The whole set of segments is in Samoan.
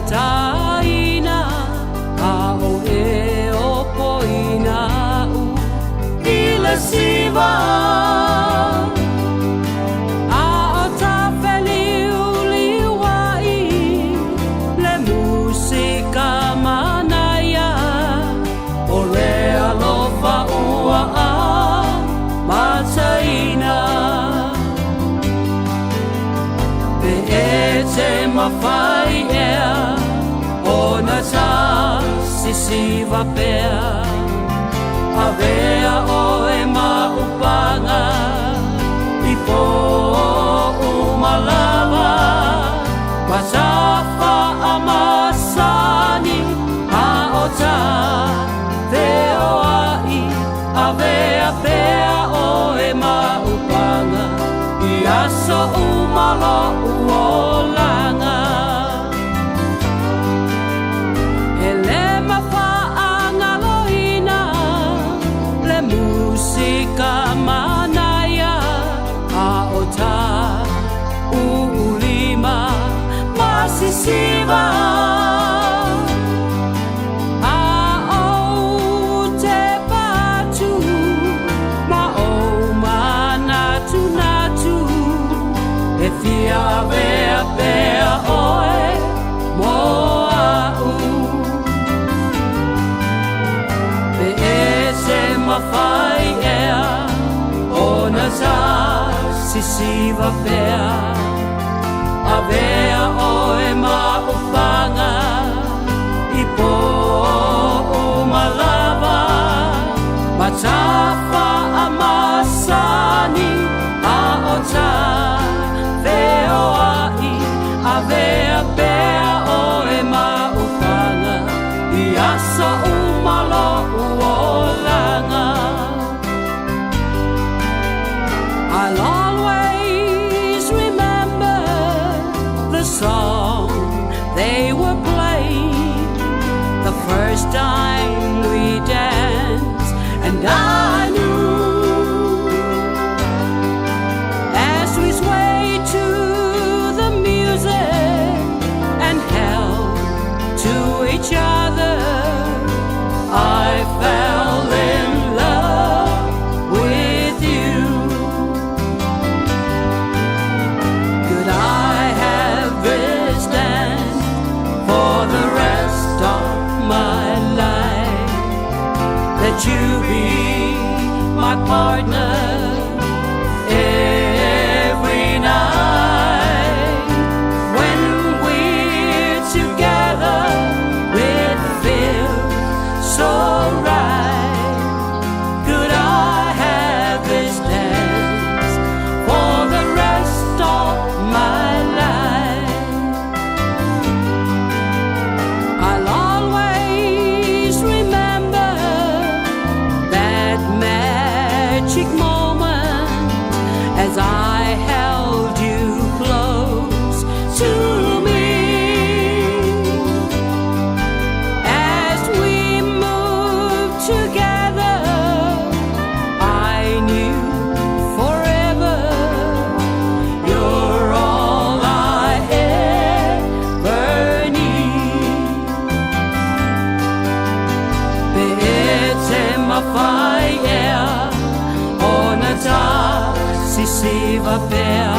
taina a o e o poina u i le siva. A o ta feliuliuai le musika manaia o le alofa ua amataina. Pe e te mafai ea ona ta sisiva pea, avea oe ma upaga i pō uma lava, ma tafa a masani a o ta feoai, avea pea oe ma upaga i aso uma loʻu olaga. E le mafaagaloina le musika manaia a o ta uulima ma sisiva. A ou te patu ma ou manatunatu e fia avea pea oe mo a'u. Pe e te mafai ea ona ta sisiva pea, avea oe ma upaga i pō uma lava, ma tafa a masani a o ta feoai, avea pea oe ma upaga i aso uma loʻu olaga. I'll always remember the song they were playing the first time we danced, and I knew as we swayed to the music and held to each other, I fell in love with you. Could I have this dance for the rest of my life? That you be my partner every night. When we're together, it feels so right. Could I have this dance for the rest of my life? I'll always remember that magic moment as I held you close to me. As we moved together, I knew forever you're all I ever need. Pe e te mafai ea ona ta sisiva pea,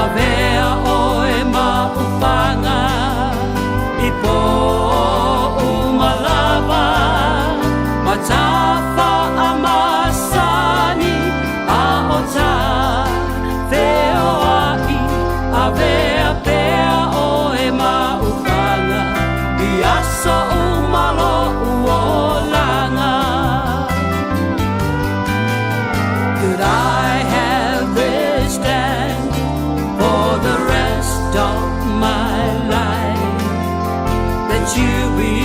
avea oe ma upaga i pō uma lava, ma tafa a masani a o ta feoai, avea pea oe ma upaga i aso uma loʻu olaga. Could I have this dance for the rest of my life? That you be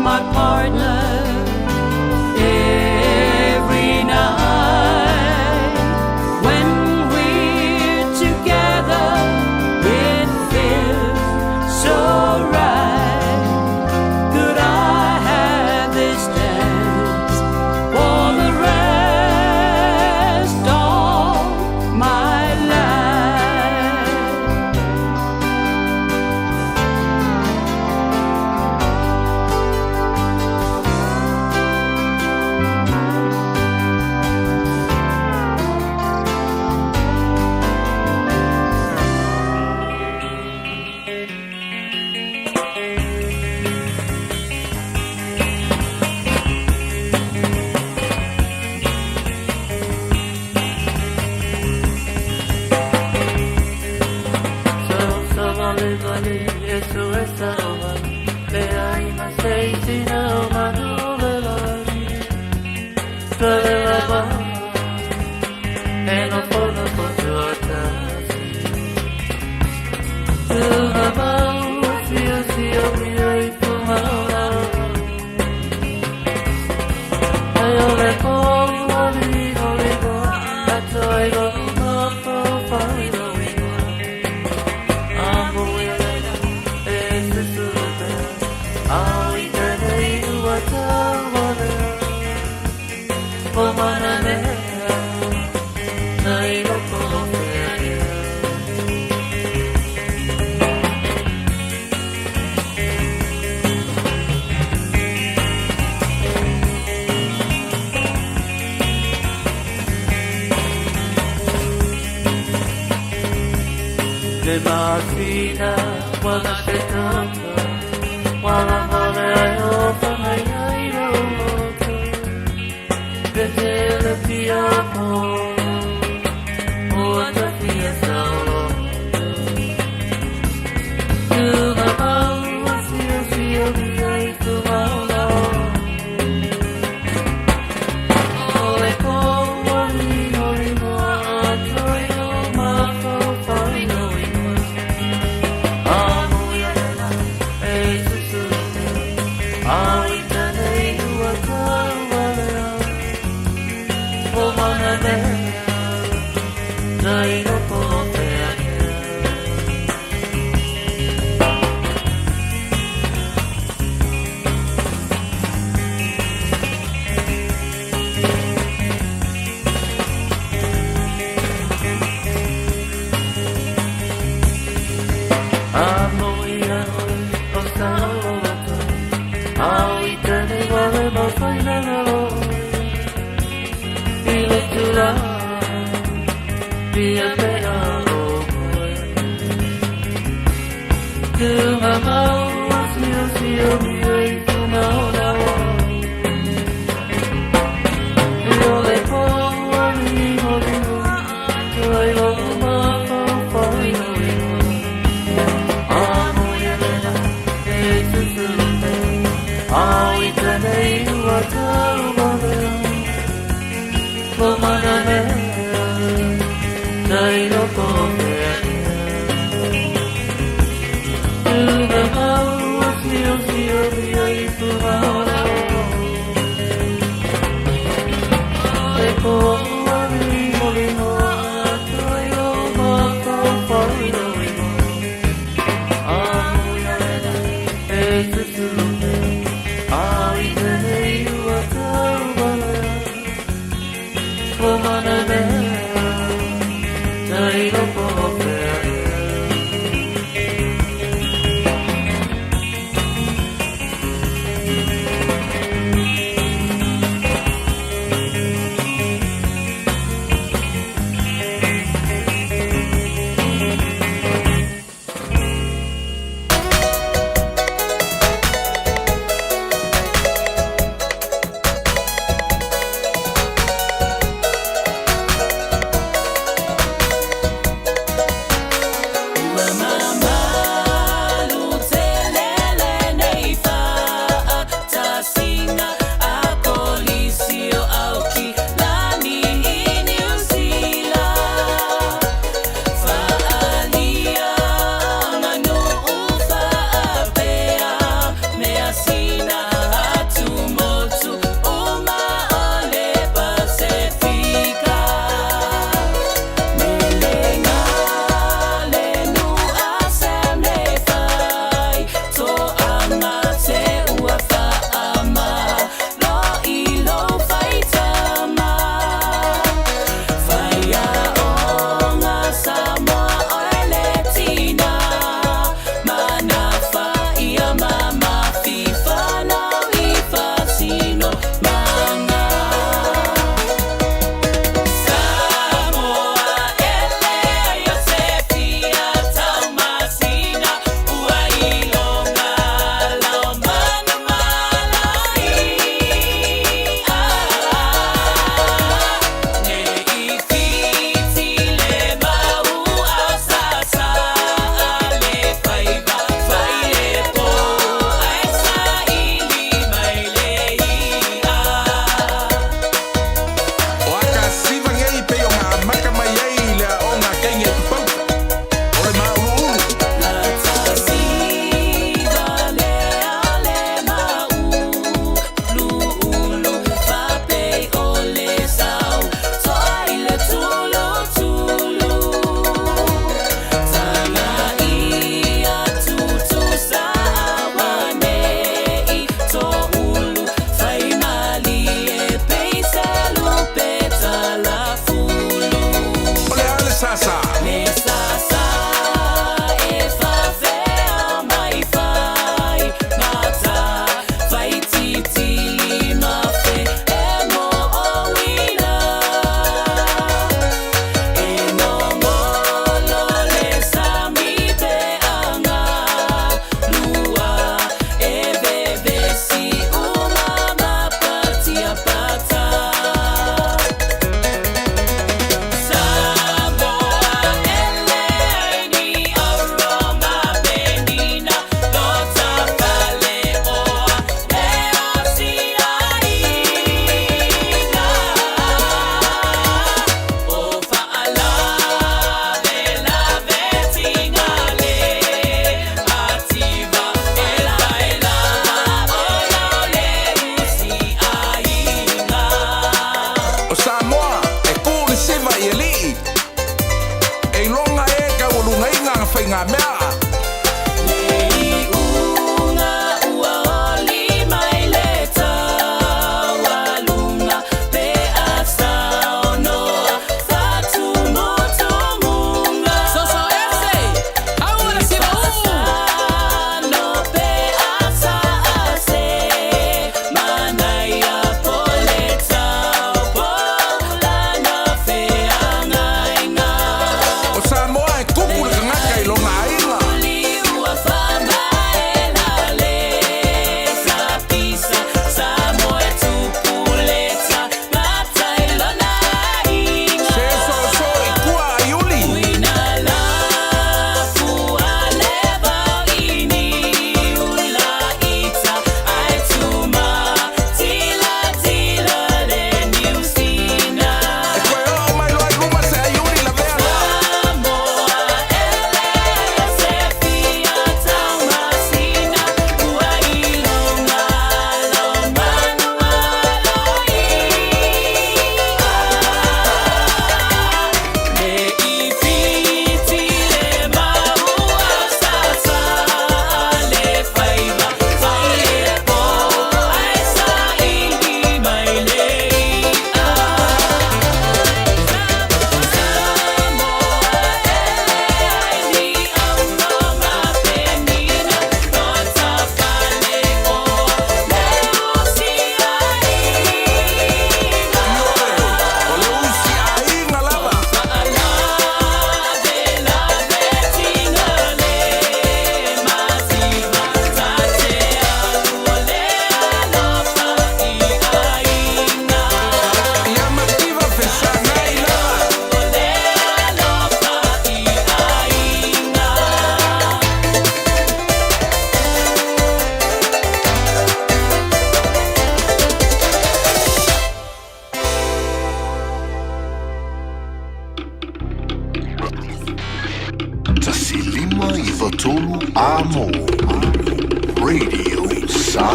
my partner every night. When we're together, it feels so right. Could I have this dance for the rest of my life? Le masina wala se tata wala hale ai o whangai ai roto Te le pia po o ta fia saolo Tuna mau sio sio mi ai tu maola O le ko wali hori moa atoi o mako whai no ingoa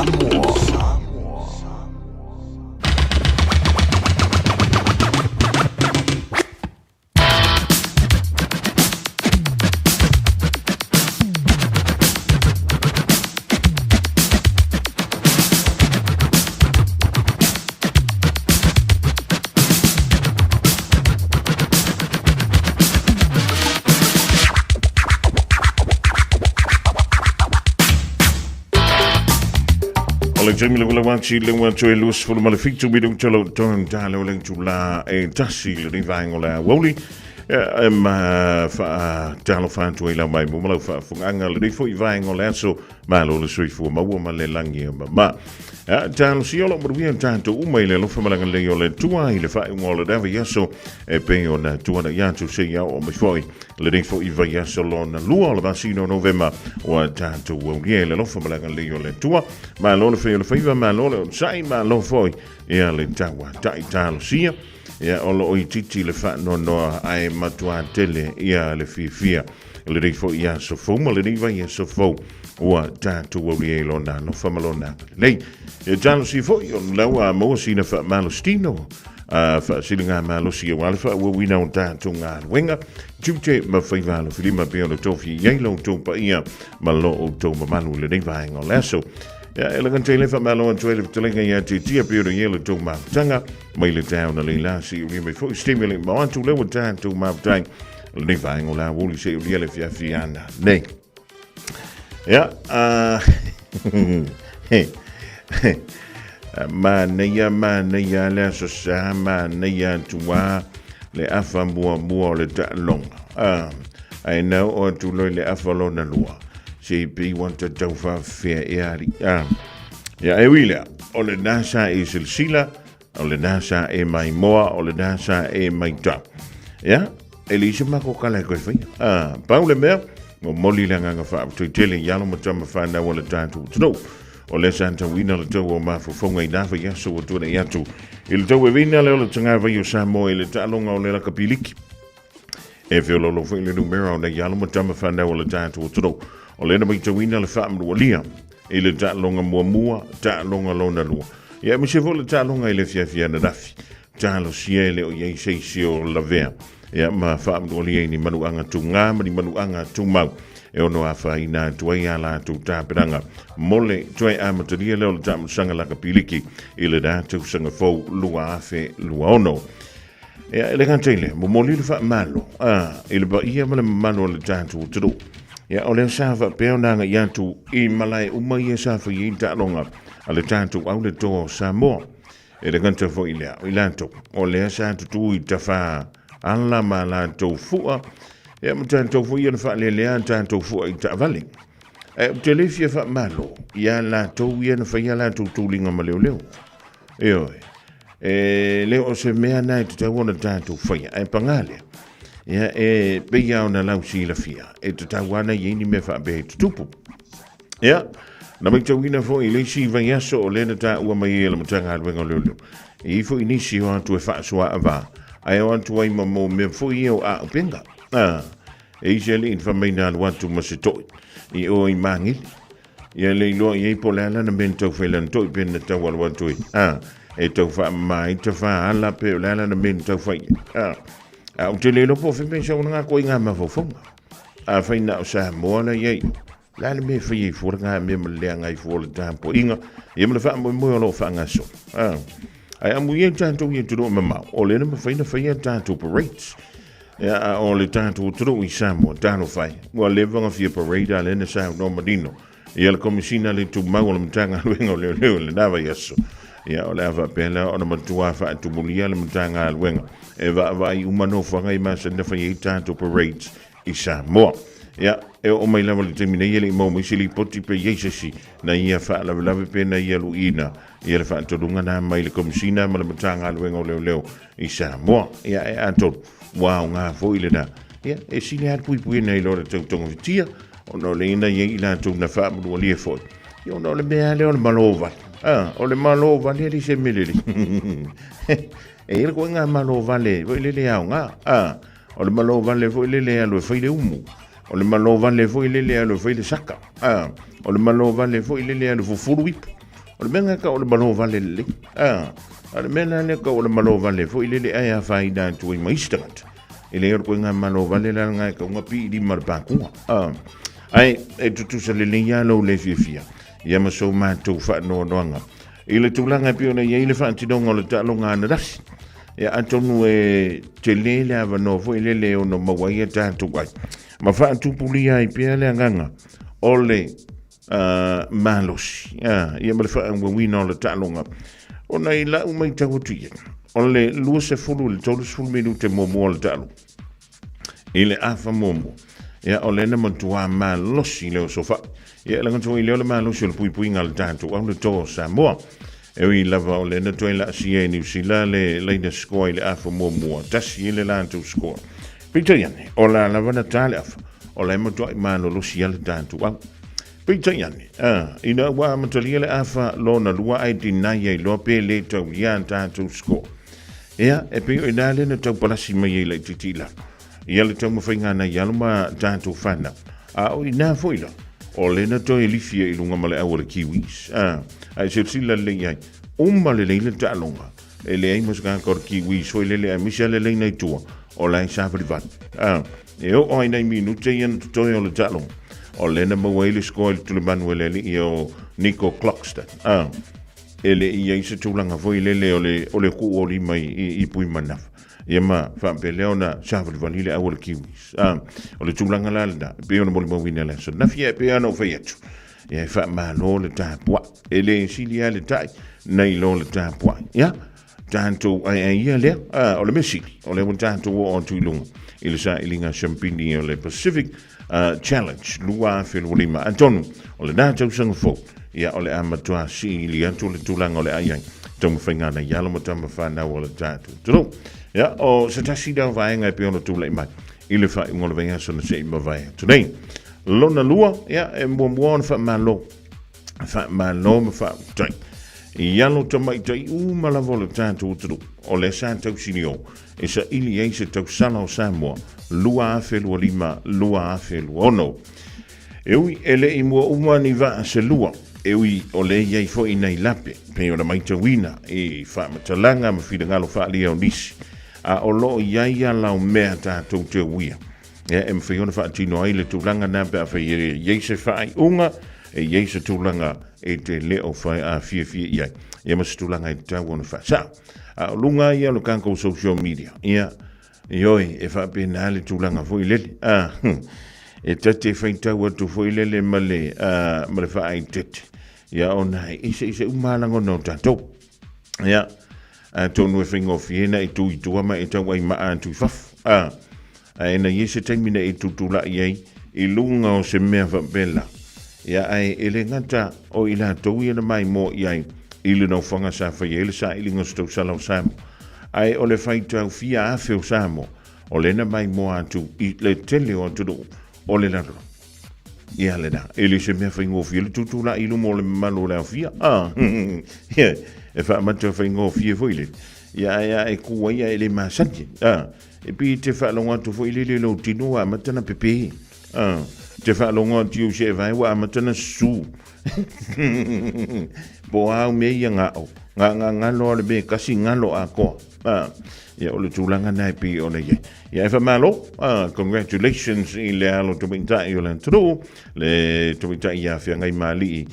Samoa. O le taimi le ua ati le ua toe 27 minuta lo tonu talo le tula e tasi le ni vaenga o le aoauli. E ma faatalofa atu ai lau mai mo ma lau faafofogaaga lenei foi vaega o le aso. Malo le soifua maua ma le lagi e mama. A talosia o lo o manuia tatou uma i le alofa ma le agalelei o le Atua i le faaiuga o lena vaiaso e pei ona tuanai atu seia oo mai foi lenei foi vaiaso lona lua o le masina o Novema ua tatou aulia i le alofa ma le agalelei o le Atua. Malo le fai o le faiva, malo le onosai, malo foi ia le tauatai talosia. Ia o lo o itiiti le faanoanoa ae matuā tele ia le fiafia lenei foi aso fou ma lenei vaiaso fou ua tatou aulia i lona alofa ma lona agalelei. Ia talosia foi ona la ua maua sina faamalositino faasiligamalosi aua le faaauauina o tatou galuega tiute ma faiva alofilima pei ona tofia i ai lo outou paia ma lo outou mamalu i lenei vaega o le aso. Ia, e lagona tele faamalo atu ai le fetalaiga ia te tia pei ona i ai le tou mafutaga mai le taeao na leila se i ulia mai foi se taimi e le i mamao atu lea ua tatou mafuta ai lenei vaega o le aoauli se i ulia le afiafi ana nei. Ia, manaia, manaia le aso sa, manaia atu lava le afa muamua o le taaloga. Ae na oo atu loa i le afa lona lua, se i pei ua ta tau faafefea ea alii. Ia, e ui i lea, o lena sa e silasila, O lena sa e maimoa, o lena sa e maitau. Ia, e leai se matou tala e toe faia. Ah, pau le mea, momoli le agaga faafetai tele i alo ma tama fanau a le tatou atunuu. O lea sa tauina le tau o mafaufauga i na vaiaso ua tuanai atu i le tauaveina lea o le tagavai o Samoa i le taaloga o le lakapiliki. E feoloolo foi le numera o nei alo ma tama fanau a le tatou atunuu. O lea na matauina le faamanualia i le taaloga muamua, taaloga lona lua. Ia, aemaise foi le taaloga i le afiafi ananafi. Talosia e le o i ai se isi o lavea. Ia, ma faamanualia i ni manuaga tugā ma ni manuaga tumau e ono afaina atu ai a latou tapenaga mo le toe amatalia lea o le taamilosaga lakapiliki i lena tausaga fou 2026. Ia, e le gata i lea, momoli le faamalo i le paia ma le mamalu o le tatou atunuu. Ia, o lea sa faapea ona agai atu i malae uma ia sa fai ai taaloga a le tatou au le toa o Samoa. E le gata foi i lea, o i latou, o lea sa tutū i tafa ala ma latou fua, ia ma tatou foi ia na faalelea tatou fua i taavale. Ae ou te le fia faamalo ia latou ia na faia latou tuliga ma leoleo. Ioe. E le o se mea na e tatau ona tatou faia, ae pagā lea, ia e pei lava ona lausilafia, e tatau lava ona i ai ni mea faapea e tutupu. Ia, na matauina foi i le isi vaiaso o lea na taua mai ai e le Matagaluega o Leoleo, e i ai foi nisi o atu e faasoa-avā, ae o atu ai ma mo mea foi ia o auupega. E i ai se alii na fai mai na alu atu ma se toi i o i Magele. Ia le iloa i ai po o le a lana mea na tau fai lana toi pe na tau alu atu ai. A, e tau faamama ai tafā ala pe o le a lana mea na tau fai ai. A, a ou te le iloa po o fea mea sau ona ngā koe i ngā mafaufauga. Afai na o Samoa la i ai, o le a le mea e fai ai fua le ngā mea ma le leaga ai fua o le tapuaiga, ia ma le faamoemoe o lo o faagasolo. A, ae amuia i tatou i atunuu e mamao, o lea na mafai ona faia tatou parades. Ia, a o le tatou atunuu i Samoa, talofa e, ua leva ona fia parade a lea na saunoa manino ia le Komesina le Tumau o le Matagaluega o Leoleo i lena vaiaso. Ia, o le a faapea lea ona matua faatumulia le Matagaluega e vaavaai uma nofoaga i masani na fai ai tatou parades i Samoa. Ia, e oo mai lava i le taimi nei e le i maua mai se lipoti pe i ai se isi na ia faalavelave pe na ia luiina ia le faatonuga na mai le Komesina ma le Matagaluega o Leoleo i Samoa. Ia, e atonu, ua aoga foi lena. Ia, e sili lava le puipuiga i lo le tau togafitia, ona o le ina i ai i latou na faamanualia foi. Ia, ona o le mea lava lea o le malo vale. Ah, o le malo vale e leai se mea lelei. E i ai le koiga malo vale foi lele e aoga. Ah, o le malo vale foi lele e alu e fai le umu. O le malo vale foi lele e alu e fai le saka. Ah, o le malo vale foi lele e alu e fufulu ipu. O le mea lena e tau o le malo vale lelei. A, a o le mea la lea e tau o le malo vale foi lele ae afaina atu ai ma isi tagata. E leai o le koiga malo vale la lena e tau na pii lima le pakuga. A, ae e tutusa lelei lava lou le fiafia ia ma so matou faanoanoaga i le tulaga e pei ona i ai le faatinoga o le taaloga ananafi. Ia atonu e tele le avanoa foi lele e ono maua ai a tatou ai ma faatupulia ai pea le agaga o le malosi ia ma le faaauauina o le taaloga. Ona i lau matau atu ia, o le 20 i le 30 minute muamua o le taaloga, i le afa muamua, ia o lea na matua malosi le osofai. Ia e laga foi lea o le malosi o le puipuiga a le tatou au le toa o Samoa. E ui lava o lea na toe laasia e Niu Sila le laina sikoa i le afa muamua, tasi i le latou sikoa. Peitai ane, o la lava na ta le afa, o la e matuai malolosi a le tatou au. Peitai ane, a, ina ua amatalia le afa lona lua ae deny ai loa pe le taulia a tatou score. Ia, e pei o ina lea na tau palasi mai ai laitiiti i lalo. Ia le taumafaiga a nai alo ma tatou fanau. A o ina foi la, o lea na toe lifia i luga ma le au a le Kiwis. A, ae silasila lelei i ai, uma lelei le taaloga. E leai ma se tagata o le Kiwis foi lele aemaise lava le laina i tua, o la e savalivali. A, e oo lava i nai minute ia na totoe o le taaloga, o lea na maua ai le score i le tulimanu e le alii o Nico Cluxton. A, e le i i ai se tulaga foi lele o le, o le kuu o lima i, i, i Puimanafa. Ia ma faapea lea ona savalivali le au a le Kiwis. A, o le tulaga la lena, e pei ona molimauina i le aso ananafi, ia e pei lava ona ou fai atu, ia e faamalo le tapuai. E le sili lava le tai nai lo le tapuai. Ia, tatou aeae ia lea. Ah, o le mea sili, o lea ua tatou oo atu i luga i le sailiga siampini o le Pacific Challenge 2025. Atonu, o lena tausaga fou, ia o le a matua siili atu le tulaga o le a i ai taumafaiga a nai alo ma tama fanau o le tatou atunuu. Ia, o se tasi lea o vaega e pei ona tulai mai i le faaiuga o le vaiaso na se i mavae atu nei. Lona lua, ia, e muamua ona faamalo faamalo ma faafetai i alo tamaitai uma lava o le tatou atunuu o lea sa tausinio e saili ai se tausala o Samoa 2025-2026. E ui e le i mua uma ni vaa se lua, e ui o lea i ai foi nai lape, pei ona maitauina i faamatalaga ma finagalo faaalia o nisi, a o lo o i ai ala o mea tatou te uia. Ia, e mafai ona faatino ai le tulaga na pe afai e i ai se faaiuga, e i ai se tulaga e te le o fiafia i ai, ia ma se tulaga e tatau ona faasao. A o luga ia o le tatou social media, ia, ioe, e faapena le tulaga foi lele. A, e ta te faitau atu foi lele ma le, ma le faaeteete, ia, ona e eseese uma lava lagona o tatou. Ia, atonu e faigofie na e tu i tua ma e tauai maa atu i fafo. A, ae na i ai se taimi na e tutulai ai i luga o se mea faapela. Ia, ae e le gata o i latou ia na maimoa i ai i le nofoaga sa fai ai le sailiga o se tausala o Samoa, ae o le faitau fia afe o Samoa o lea na maimoa atu i le tele o atunuu o le lalolagi. Ia lena, e le se mea faigofie le tutulai i luma o le mamalu o le aofia. Ah, ia, e faamata faigofie foi le. Ia, ae a e ku ai a e le masani. Ah, e pei e te faalogo atu foi lele i lou tino ua amata na pepe. Ah, te faalogo atu i ou seevae ua amata na susu. Po o a au mea ia gao. Nga, nga, ngalo a le mea e kasi ngalo atoa. Ah, ia o le tulaga na e pei ona i ai. Ia e faamalo, ah, congratulations i le alo tamaitai o le atunuu, le tamaitai ia Feagaimaalii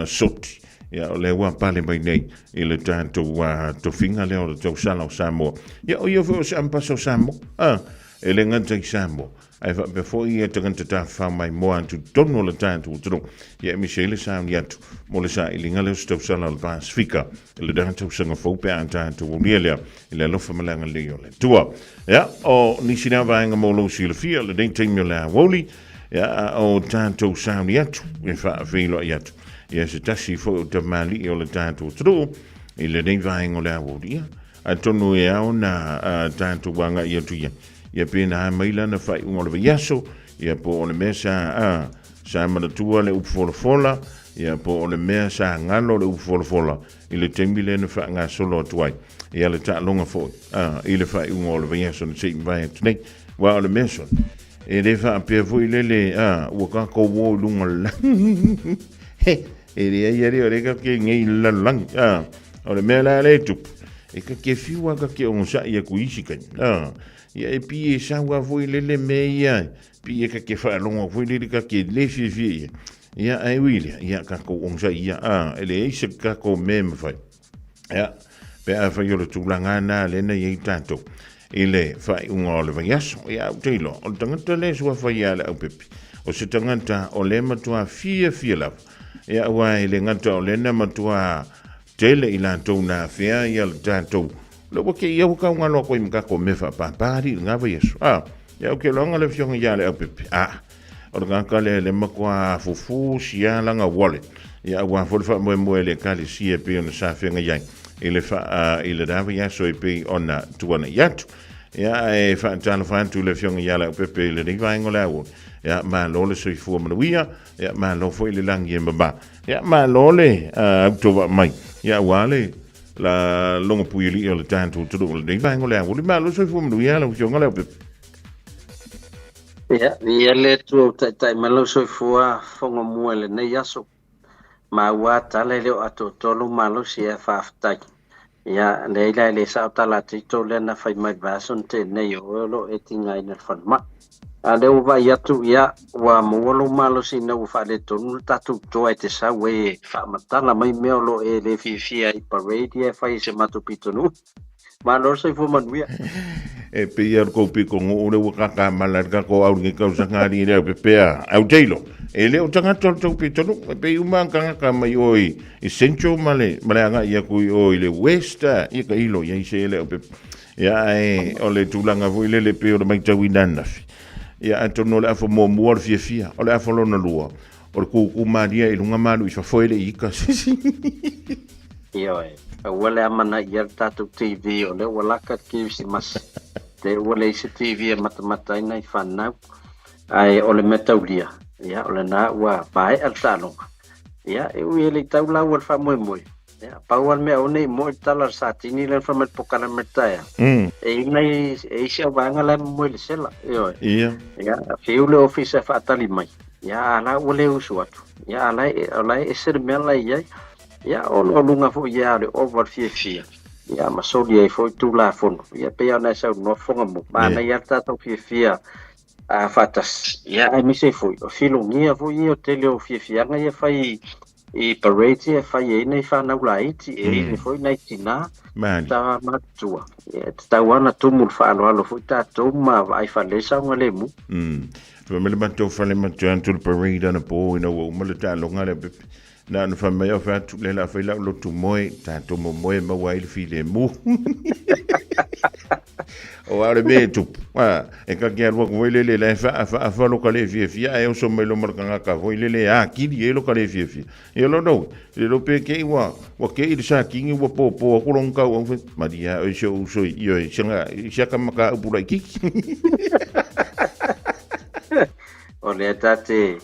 Soti. Ia o lea ua pale mai nei i le tatou tofiga lea o le tausala o Samoa. Ia o ia foi o se ampasa o Samoa. Ah, e le gata i Samoa, ae faapea foi ia tagata tafafao maimoa atu i totonu o le tatou atunuu, ia aemaise ai le sauni atu mo le sailiga lea o se tausala o le Pasefika i le tausaga fou pe a tatou aulia lea i le alofa ma le agalelei o le Atua. Ia, o nisi lea vaega mo lou silafia lenei taimi o le aoauli, ia, a o tatou sauni atu e faafeiloai atu ia se tasi foi o tamalii o le tatou atunuu i lenei vaega o le aoauli. Ia, atonu e ao na tatou agai atu ia, ia pe na mai lana faaiuga o le vaiaso, ia po o le mea sa, a, sa manatua le upu folafola, ia po o le mea sa galo le upu folafola i le taimi lea na faagasolo atu ai ia le taaloga foi, a, i le faaiuga o le vaiaso na se i mavae atu nei. Aua o le mea sona, e le faapea foi lele, a, ua tatou o i luga o le lagi. E leai alii o lea ka ke nei i le lalolagi. A, o le mea la lea e tupu, e ka ke fiu a ka ke ogosaʻi aku i isi taimi. A, ia e pi e sau a foi lele mea ia, pi e ka ke faalogo foi lele ka ke le fiafia ia. Ia, ae ui lea, ia tatou ogosaʻi ia, a, e leai se tatou mea e mafai. Ia, pe afai o le tulaga lena lea na i ai tatou i le faaiuga o le vaiaso. Ia, ou te iloa, o le tagata lea e suafa ia Leaupepe, o se tagata o lea matua fiafia lava. Ia, aua e le gata o lea na matua tele i latou na afea ia le tatou le ua ke ia ua kaugalo aku ai ma tatou mea faapāpā alii i lena vaiaso. A, ia, ou te iloaga le afioga ia Leaupepe, a, O le tagata lea le matua fufu sia lana wallet. Ia aua foi le faamoemoe le ekalesia e pei ona sa feagai ai i le faa i le vaiaso e pei ona tuanai atu. Ia ae faatalofa atu i le afioga ia Leaupepe i lenei vaega o le aoauli. Ia malo le soifua manuia, ia malo foi le lagi e mama. Ia malo le autovaa mai. Ia aua le la logopuialii o le tatou atunuu i lenei vaega o le aoauli. Malo le soifua manuia lau afioga Leaupepe. Ia, viia le Atua ua taitai mai lou soifua fofoga mua i lenei aso. Maua a tala e le o atoatoa lou malosi ae faafetai. Ia, leai la e le sao tala a Tito lea na fai mai i le vaiaso na tea nei o oe o lo o e tigaina i le falemai. A o lea ua vaai atu, ia, ua maua lou malosi ina ua faaletonu le tatou toa e te sau ai e faamatala mai mea o lo o e le fiafia ai i parade ia e fai e si o matou pitonuu. Malo le soifua manuia. E pei a le kou piko nuu le ua kaka mala le kako au ni tausaga ali le au pepea. Au teilo, e le o tagata o le tou pito nuu, e pei uma tagata mai o i, i Central ma le, ma le agai aku i o i le West, ia ka ilo i ai se le au pepe. Ia ae o le tulaga foi lele pei o le maitauina ananafi. Ia atonu o le afa muamua o le fiafia, o le afa lona lua, o le kūkū malie i luga ma alu i fafo e le i ika sisi. Ioe, aua le amanaia le tatou TV o lea ua laka le Kerisimasi. Lea ua leai se TV e matamata ai nai fanau. Ae o le mea taulia, ia o lena ua maea le taaloga. Ia, e ui e le i tau laua le faamoemoe. Ia, pau lava le mea aua ne i moe le tala a le Satini lea na fai mai le pokalame i le taeao. E i ai e i ai si au vaega la e momoe i le sela, ioe. Ia. Ia, fiu le ofisa e faatali mai. Ia, a la ua le usu atu. Ia, a la e, o la e ese le mea la e i ai. Ia, ona o luga foi ia o le ova o le fiafia. Ia, ma soli ai foi Tulafono. Ia, pei lava ona e saunoa Fofoga Mo, manaia lava le tatou fiafia a faatasi. Ia, aemaise ai foi, o filogia foi ia o tele o fiafiaga ia e fai i parades ia e fai ai nai fanau laiti, e i ai foi nai tinā ta matutua. Ia, e tatau lava ona tumu i le faaaloalo foi tatou ma vaai faalelei saogalemu. Fai mai le matou fale matou atu le parade anapo ina ua uma le taaloga lea pepe. Na ona fai mai au fai atu lea la fai lau lotu moe, tatou momoe maua ai le filemu. O a o le mea e tupu. A, e ka ke alu aku foi lele la e faafaafa lo ka le fiafia ae oso mai lo ma le tagata foi lele e akili ai lo ka le fiafia. Ia lona uiga, le lo pe kei ua, ua kei le sakini ua pōpō aku lona tau au fai, maria oe si ou uso i ioe, i si aka mataupu laitiiti. O lea ta te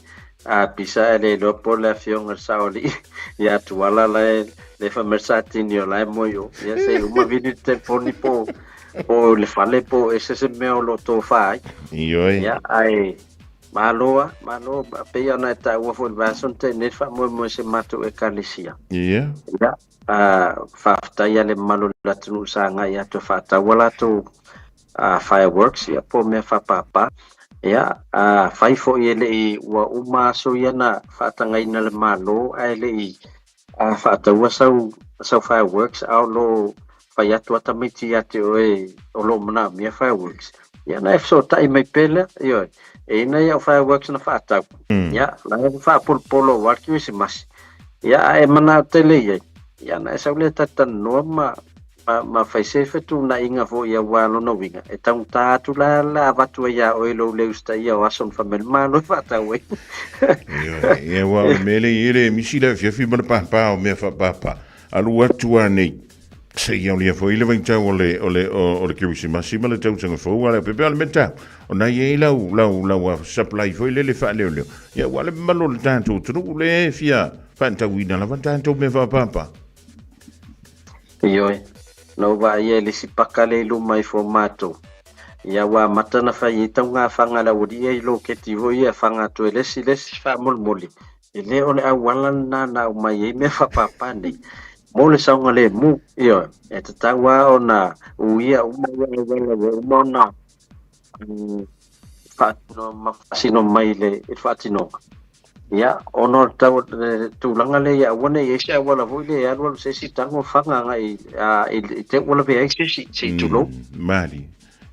pisa ae le iloa po o le afioga i le saoalii ia Tuala la e le fai mai le satini o la e moe i o. Ia se i uma vili le telefoni po po le fale po o ese se mea o lo o tofa ai. Ioe. Ia, ae malo lava, malo. Pei ona e taua foi i le vaiaso na tea nei le faamoemoe o si a matou ekalesia. Ia. Ia, faafetai lava i le mamalu o le atunuu sa agai atu e faatau a latou fireworks ia po o mea faapapa. Ia, afai foi e le i ua uma aso ia na faatagaina e le Malo ae le i faataua sau, sau fireworks a o lo o fai atu lava tamaiti ia te oe o lo o manaomia fireworks, ia ona e fesootai mai pea lea, ioe. E i ai nai au fireworks na faatau, ia, la e faapolopolo aua le Kerisimasi, ia, a e manao tele i ai, ia ona e sau lea e talatalanoa ma ma fai se fetuunaiga foi aua lona uiga, e taugata atu la le avatu ai iā oe i lou le usitaia o aso na fai mai le Malo e faatau ai. Ioe, ia aua o le mea lea i ai le misi le afiafi ma le pāpā o mea faapāpā. Alu atu a nei, seia o lia foi le vaitau o le, o le, o, o le Kerisimasi ma le tausaga fou a le pepe o le mea tau. O na i ai lau, lau, lau a supply foi lele faaleoleo. Ia aua le mamalu o le tatou atunuu le fia faatauina lava tatou mea faapāpā. Ioe, na ou vaaia i le isi paka lea i luma ifo o matou, ia ua amata ona fai ai taugafaga a le aualii ia i loketi foi ia e faga atu e le isi le isi faamolemole. E le o le auala lena na aumai ai mea faapapa nei mo le saogalemu. Ioe, e tatau lava ona uia uma ia auala ua uma ona faatino ma faasino mai i le faatinoga. Ia, ona o le tau le tulaga lea ia aua ne i i ai se auala foi lea e alu alu se isi tago faga agai i te ua lavea ai se isi, se i tulou. Mali.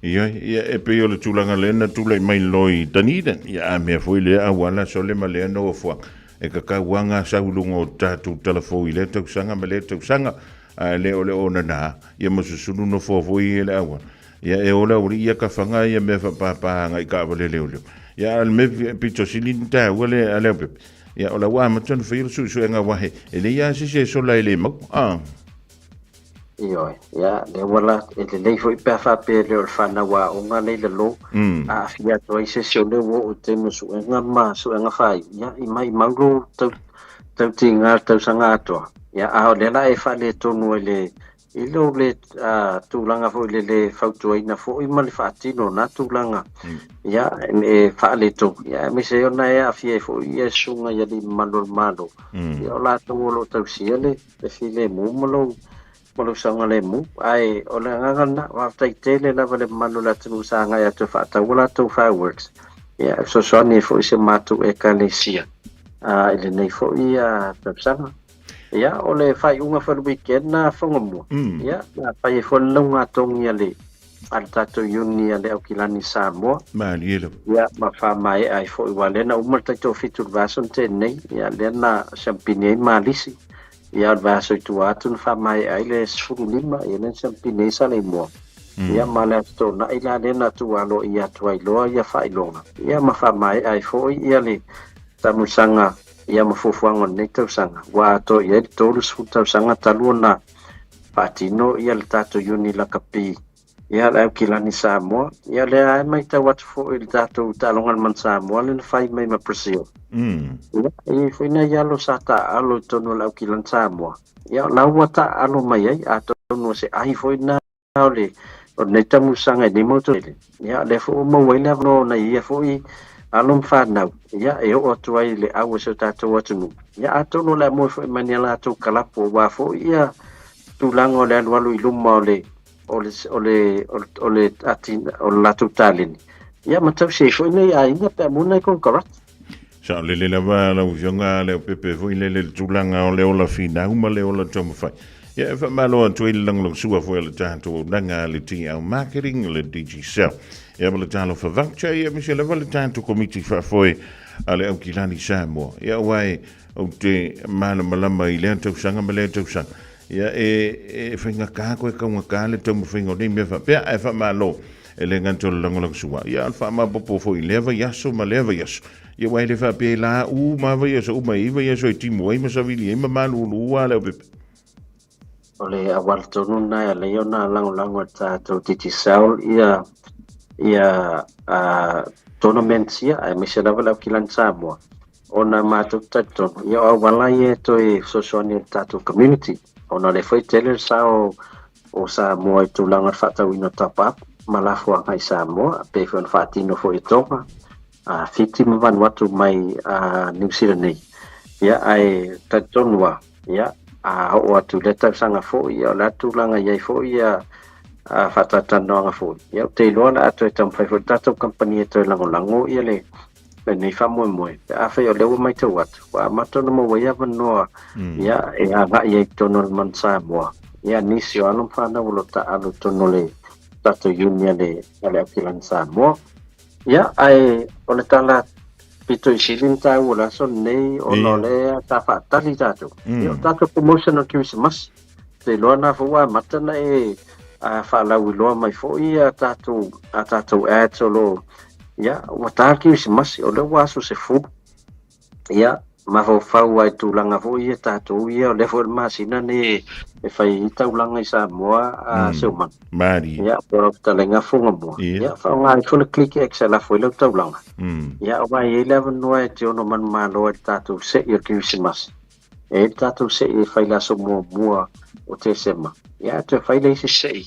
Ia, ia, e pei o le tulaga lea na tulai mai loa i Dunedin. Ia, a mea foi lea auala sole ma lea nofoaga. E kakau lava ngā sau i luga o tatou talafou i lea tausaga ma lea tausaga. Ae le o le onana, ia ma susulu nofoa foi ia le auala. Ia, e ola uli ia kafaga ia mea faapapa agai taavale leoleo. Ia, a o le mea pito sili ona taua lea a Leaupepe, ia, o la ua amata ona fai le suesuega aua e leai lava se isi e sola e le maua. A. Ioe, ia, lea ua la, e lelei foi pe a faapea e le o le fanau aoga lea i lalo, aafia atu ai se isi o lea ua oo i taimi o suega ma suega faaiu, ia, i maimau lou tau, tautiga i le tausaga atoa. Ia, a o lea la e faaletonu ai le, i lou le tulaga foi le le fautuaina foi ma le faatino o na tulaga, ia, e faaletonu, ia, aemaise ai ona e aafia ai foi ia susuga i alii mamalu o le Malo, ia, o latou o lo o tausia le filemu ma lou ma lou saogalemu. Ae o le agaga lena, faafetai tele lava i le mamalu o le atunuu sa agai atu e faatau a latou fireworks, ia, e fesoasoani ai foi si a matou Ekalesia i lenei foi tausaga. Ia, o le faaiuga foi o le weekend na Whangamua. Ia, na fai ai foi le laugatogi a le a le tatou iuni a le Aukilani Samoa. Malie lava. Ia, ma faamaea ai foi, aua lea na uma le taitoafitu i le vaiaso na tea nei, ia, lea na siampini ai Malisi. Ia, o le vaiaso i tua atu na faamaea ai le 15, ia, lea na siampini ai Saleimoa. Ia, ma le Aso Toonai la lea na tuualoaia atu ai loa ia faailoga. Ia, ma faamaea ai foi ia le taamilosaga ia ma fuafuaga o lenei tausaga, ua atoa i ai le 30 tausaga talu ona faatino ia le tatou iuni lakapi ia le Aukilani Samoa. Ia lea e matau atu foi i le tatou taaloga le Man Samoa lea na fai mai ma Brazil. Ia, e i ai foi nai alo sa taaalo i totonu o le Aukilani Samoa. Ia, o la ua taaalo mai ai, atonu o se ai foi lena o le o lenei tamusaga i lenei mau tele. Ia, o lea foi ua maua ai le avanoa o nai ia foi alo ma fanau, ia, e oo atu ai i le au o si o tatou atunuu. Ia, atonu o le a moe foi mai ni a latou kalapu aua foi ia tulaga o le alualu i luma o le o le o le o le atina o le latou taleni. Ia, ma tausi ai foi nai aiga pe a maua nai konekarate. Saolele lava lau Afioga Leaupepe foi lele le tulaga o le ola finau ma le ola taumafai. Ia e faamalo atu ai le lagolagosua foi a le tatou auaunaga a le TL Marketing, le Digicel. Ia ma le Talofa Voucher, ia aemaise lava le tatou komiti faafoe a le Aukilani Samoa. Ia aua e ou te malamalama i lea tausaga ma lea tausaga. Ia e faigata koe taugata le taumafaiga o nei mea faapea, ae faamalo E le gata o le lagolagosua, ia a o le faamaopoopo foi i lea vaiaso ma lea vaiaso. Ia aua e le faapea e la uma lava vaiaso uma, e i ai vaiaso e timu ai ma savili ai ma malulu lava le aupepe. O le auala tonu lena e ala ai ona lagolago e le tatou Digicel ia ia tournaments ia aemaise lava le Aukilani Samoa ona matou te talitonu ia o auala ia e toe fesoasoani i le tatou community ona o lea foi e tele le sao o Samoa i tulaga o le faatauina o top-up ma lafoaga i Samoa, pei foi ona faatino foi e Tonga, Fiti ma Vanuatu mai Niu Sila nei. Ia, ae talitonu lava, ia, a oo atu i lea tausaga foi, ia o le a tulaga i ai foi ia faatalatalanoaga foi, ia ou te iloa o le a toe taumafai foi le tatou kamupani e toe lagolago ia le lenei faamoemoe, pe afai o lea ua matau atu, ua amata ona maua ai avanoa ia, e agai ai i totonu o le Manu Samoa, ia, nisi o alo ma fanau o lo o taaalo i totonu o le tatou iuni a le, a le Aukilani Samoa. Ia, ae o le tala pito i sili ona taua o le aso lenei, ona o lea sa faatali tatou. Ia, o tatou promotion o le Kerisimasi, ou te iloa na foi ua amata ona e faalauiloa mai foi a tatou, a tatou ads o lo o Ia, ua ta le Kerisimasi, o lea ua aso 10. Ia, mafaufau lava i tulaga foi ia tatou ia, o lea foi o le masina nei e fai ai taulaga i Samoa a Seumanu. Malie. Ia, po o lau fetalaiga Fugamua. Ia, faaaoga ifo le Click X e lafo ai lau taulaga. Ia, aua e i ai le avanoa e te ono manumalo ai i le tatou sei o le Kerisimasi. E i ai le tatou sei e fai i le aso muamua o Tesema. Ia, toe fai le isi sei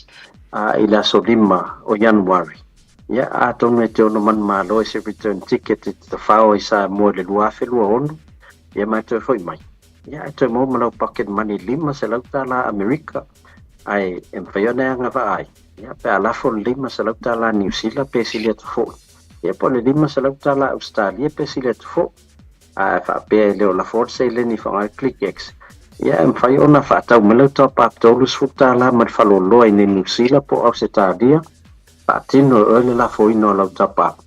i le aso 5 o Ianuari. Ia, atonu e te ono manumalo ai se return ticket e te tawhao ai Samoa i le 2026. Ia ma e toe foi mai, ia ae toe maua ma lau pocket money $500 Amerika, ae e mafai ona e agavaa ai, ia pe a lafo le $500 Niu Sila pe sili atu foi, ia po o le $500 Ausetalia pe sili atu foi, a e faapea e le o lafo le seleni e faaaoga ai le ClickX, ia e mafai ona faatau mai lau top up $30 mai le faleoloa i Niu Sila po o Ausetalia, faatino e oe le lafoina o lau top up,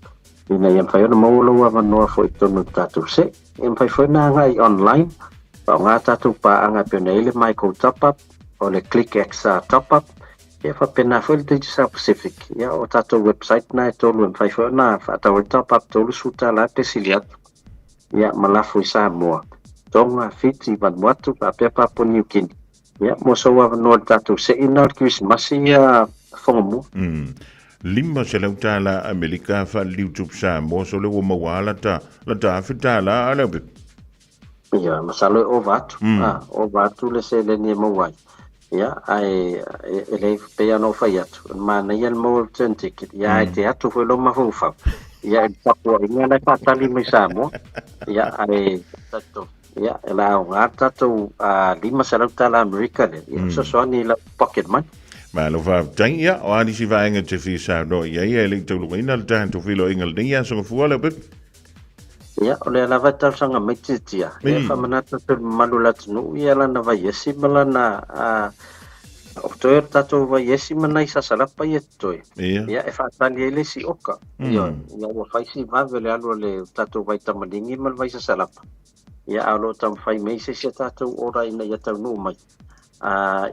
ina ia mafai ona maua lou avanoa foi i totonu o le tatou se. E mafai foi ona agai online, faaaoga tatou paaga e pei ona i ai le Myco Top Up, o le ClickX Top Up, ia faapena foi le Digicel Pacific. Ia o tatou website na e tolu e mafai foi ona faatau ai top up $30 pe sili atu. Ia ma lafo i Samoa, Tonga, Fiti, Vanuatu, faapea Papua New Guinea. Ia mo sou avanoa i le tatou seina o le Kerisimasi ia Fogamua. $500 Amerika faale-YouTube Samoa, so lea ua maua lava lata, lata $1,000 a Leaupepe. Ia, masalo e ova atu, ova atu le seleni e maua ai. Ia, ae e le pei lava ona ou fai atu, o le manaia le maua o le return ticket, ia ae te atu foi lou mafaufau, ia i le tapuaiga la e faatali mai Samoa, ia ae talitonu. Ia, e la aoga le tatou $500 Amerika lea, ia fesoasoani i lau pocket money. Malo faafetai. Ia, o a nisi vaega e te fia saunoa i ai, e le i taulugaina le tatou feiloaiga lenei aso Gafua, Leaupepe? Ia, o lea lava e talosaga mai Tiatia, ia e faamanatu atu i le mamalu o le atunuu ia lana vaiesi ma lana o toe o le tatou vaiesi ma nai sasalapa ia totoe. Ia, e faatali ai le isi oka. Ia, ia ua fai si vave o le alu a le tatou vai tamaligi ma le vai sasalapa. Ia, a o lo o taumafai mai se isi a tatou order ina ia taunuu mai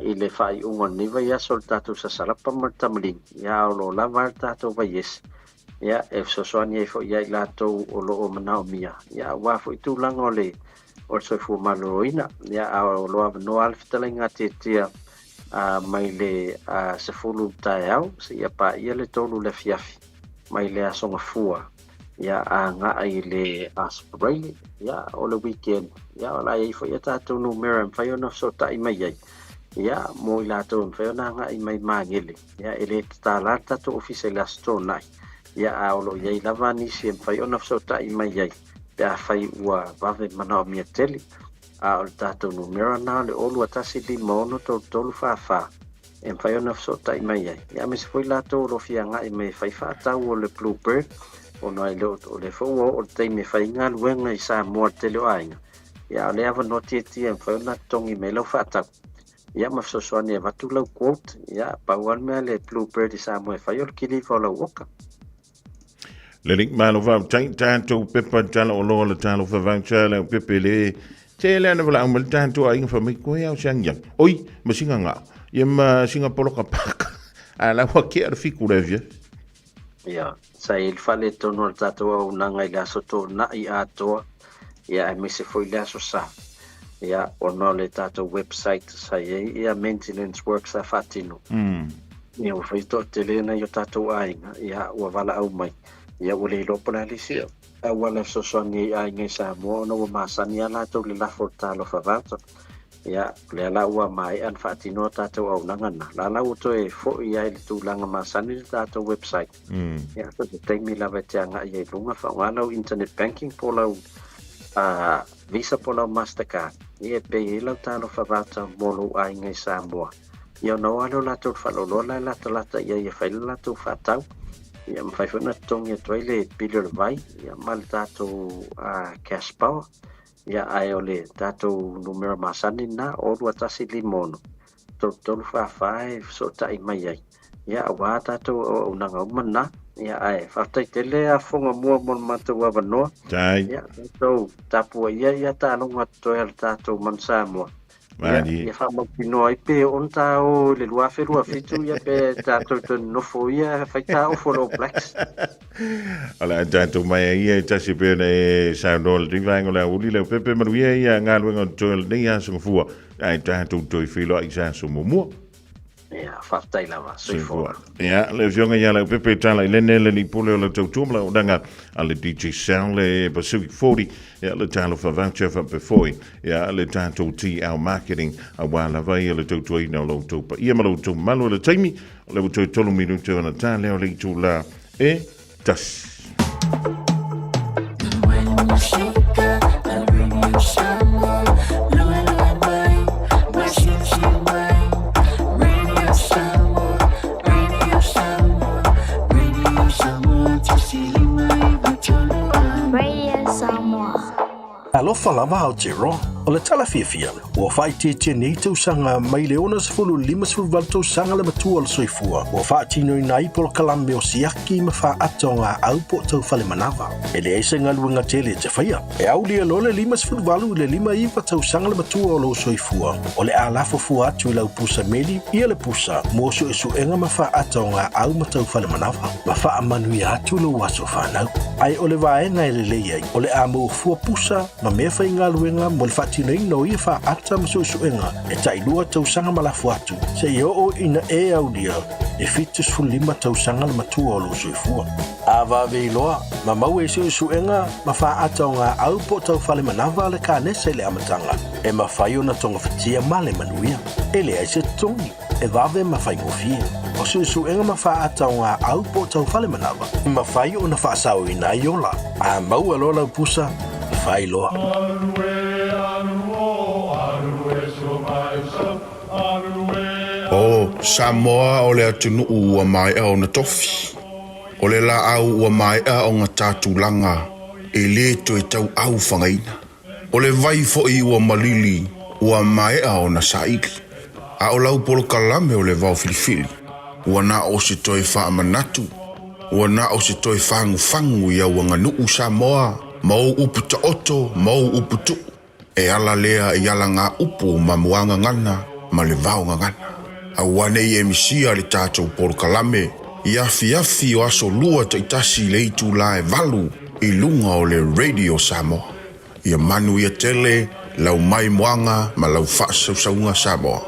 i le faaiuga o lenei vaiaso le tatou sasalapa ma le tamaligi, ia, a o lo o lava le tatou vaiesi, ia, e fesoasoani ai foi ia i latou o lo o manaomia, ia, aua foi tulaga o le o le soifua maloloina, ia, a o lo o avanoa lava le fetalaiga a Tiatia mai le 10 i le taeao seia paia le 3 i le afiafi mai le Aso Gafua. Ia agai i le Aso Faraile, ia o le weekend, ia o le a i ai foi a tatou numera e mafai ona fesootai mai ai, ia mo i latou e mafai ona agai mai Magele, ia e le tatala le tatou ofisa i le Aso Toonai, ia a o lo o i ai lava nisi e mafai ona fesootai mai ai pe afai ua vave manaomia tele, a o le tatou numera na o le 021563344. E mafai ona fesootai mai ai, ia aemaise foi latou o lo o fia agai mai e fai faatau o le Blue Bird, ona e le o, o lea foi ua oo le taimi e fai ai galuega i Samoa i le tele o aiga, ia a o lea avanoa tietie e mafai ona totogi mai lau faatau, ia ma fesoasoani e avatu lau quote, ia pau lava le mea le Blue Bird i Samoa e fai o le kiliva o lau oka. Lelei, malo faafetai tatou pepa tala oloa le talofa voucher le pepe le tele ana valaau mai le tatou aiga fai mai koe au se agiagi oi ma singa ngao ia ma singa poloka paka a la ua kea le fiku le avia. Ia, sa i ai le faaletonu o le tatou auaunaga i le aso Toonai atoa, ia aemaise foi le aso Sa. Ia, ona o le tatou website sa i ai ia maintenance work sa faatino. Ia ua fai toatele nai o tatou aiga, ia ua valaau mai, ia ua le iloa po o le a le isi auala e fesoasoani ai i aiga i Samoa ona ua masani lava latou i le lafo o le talofa voucher. Ia, o lea la ua maea ona faatino a tatou auaunaga na. La la ua toe foi lava i le tulaga masani le tatou website. Ia, so se taimi lava e te agai ai i luga, faaaoga lau internet banking po o lau Visa po o lau Mastercard, ia e pay ai lau talofa voucher mo lou aiga i Samoa. Ia ona o lava lea o latou i le faaloloa la e latalata i ai e fai le latou faatau. Ia mafai foi ona totogi atu ai le pili o le vai ia ma le tatou cash power. Ia ae o le tatou numera masani lena, 02156 3344 e fesootai mai ai. Ia aua tatou auaunaga uma na. Ia ae faafetai tele a Fogamua mo le matou avanoa. Tai. Ia tatou tapuaia ia taaloga totoe a le tatou Manu Samoa. Ia, ia faamautinoa ai pe oo ona ta o i le 2027 ia pe tatou toe nonofo ia fai ta ofo le All Blacks. O le a tatou mai ai ia e tasi pei ona e saunoa lenei vaega o le aoauli Leaupepe manuia ia galuega o totoe o lenei aso Gafua ae tatou toe feiloai i se aso muamua. Ia, faafetai lava. Soifua. Ia, le afioga ia Leaupepe Tala i lene le lipole o le tautua ma le auaunaga a le DJ Sound le Pacific 40, ia le talofa voucher faapea foi, ia le tatou TL Marketing aua lava ia le tautuaina o lo outou paia ma lo outou mamalu i le taimi o lea ua toe 3 minute ona ta lea o le itula e 1. Talofa lava Aotearoa. O le tala fiafia, ua faaitiitia nei tausaga mai le 60 i le 58 tausaga le matua o le soifua ua faatinoina ai polokalame o siaki ma faata o gaau po o taufale manava. E leai se galuega tele e te faia. E aulia loa le 58 i le 59 tausaga le matua o lou soifua, o le a lafo fua atu i lau pusa meli ia le pusa mo suesuega ma faata o gaau ma taufale manava, ma faamanuia atu lou aso fanau. Ae o le vaega e lelei ai, o le a maua fua pusa ma mea faigaluega mo le faatinoina o ia faata ma suesuega e tailua tausaga ma lafo atu, seia oo ina e aulia e 75 tausaga le matua o lou soifua. A vave iloa, ma maua i suesuega ma faata o gaau po o taufale manava le kanesa i le amataga, e mafai ona togafitia ma le manuia. E leai se totogi, e vave ma faigofie. O suesuega ma faata o gaau po o taufale manava, e mafai ona faasaoina ai ola. A maua loa lau pusa, fai loa. O Samoa o le atunuu ua maea ona tofi. O le laau ua maea ona ta tulaga e lē toe tauau fagaina. O le vai foi ua malili ua maea ona saili. A o lau polokalame o le vao filifili, ua na o se toe faamanatu, ua na o se toe fagufagu i au aganuu Samoa ma ou upu taoto ma ou upu tuu. E ala lea i alagaupu ma muagagana ma le vaogagana. Aua ne i e misia le tatou polokalame i afiafi o aso lua taitasi i le itula e 8 i luga o le Radio Samoa. Ia manuia tele lau maimoaga ma lau faasausauga Samoa.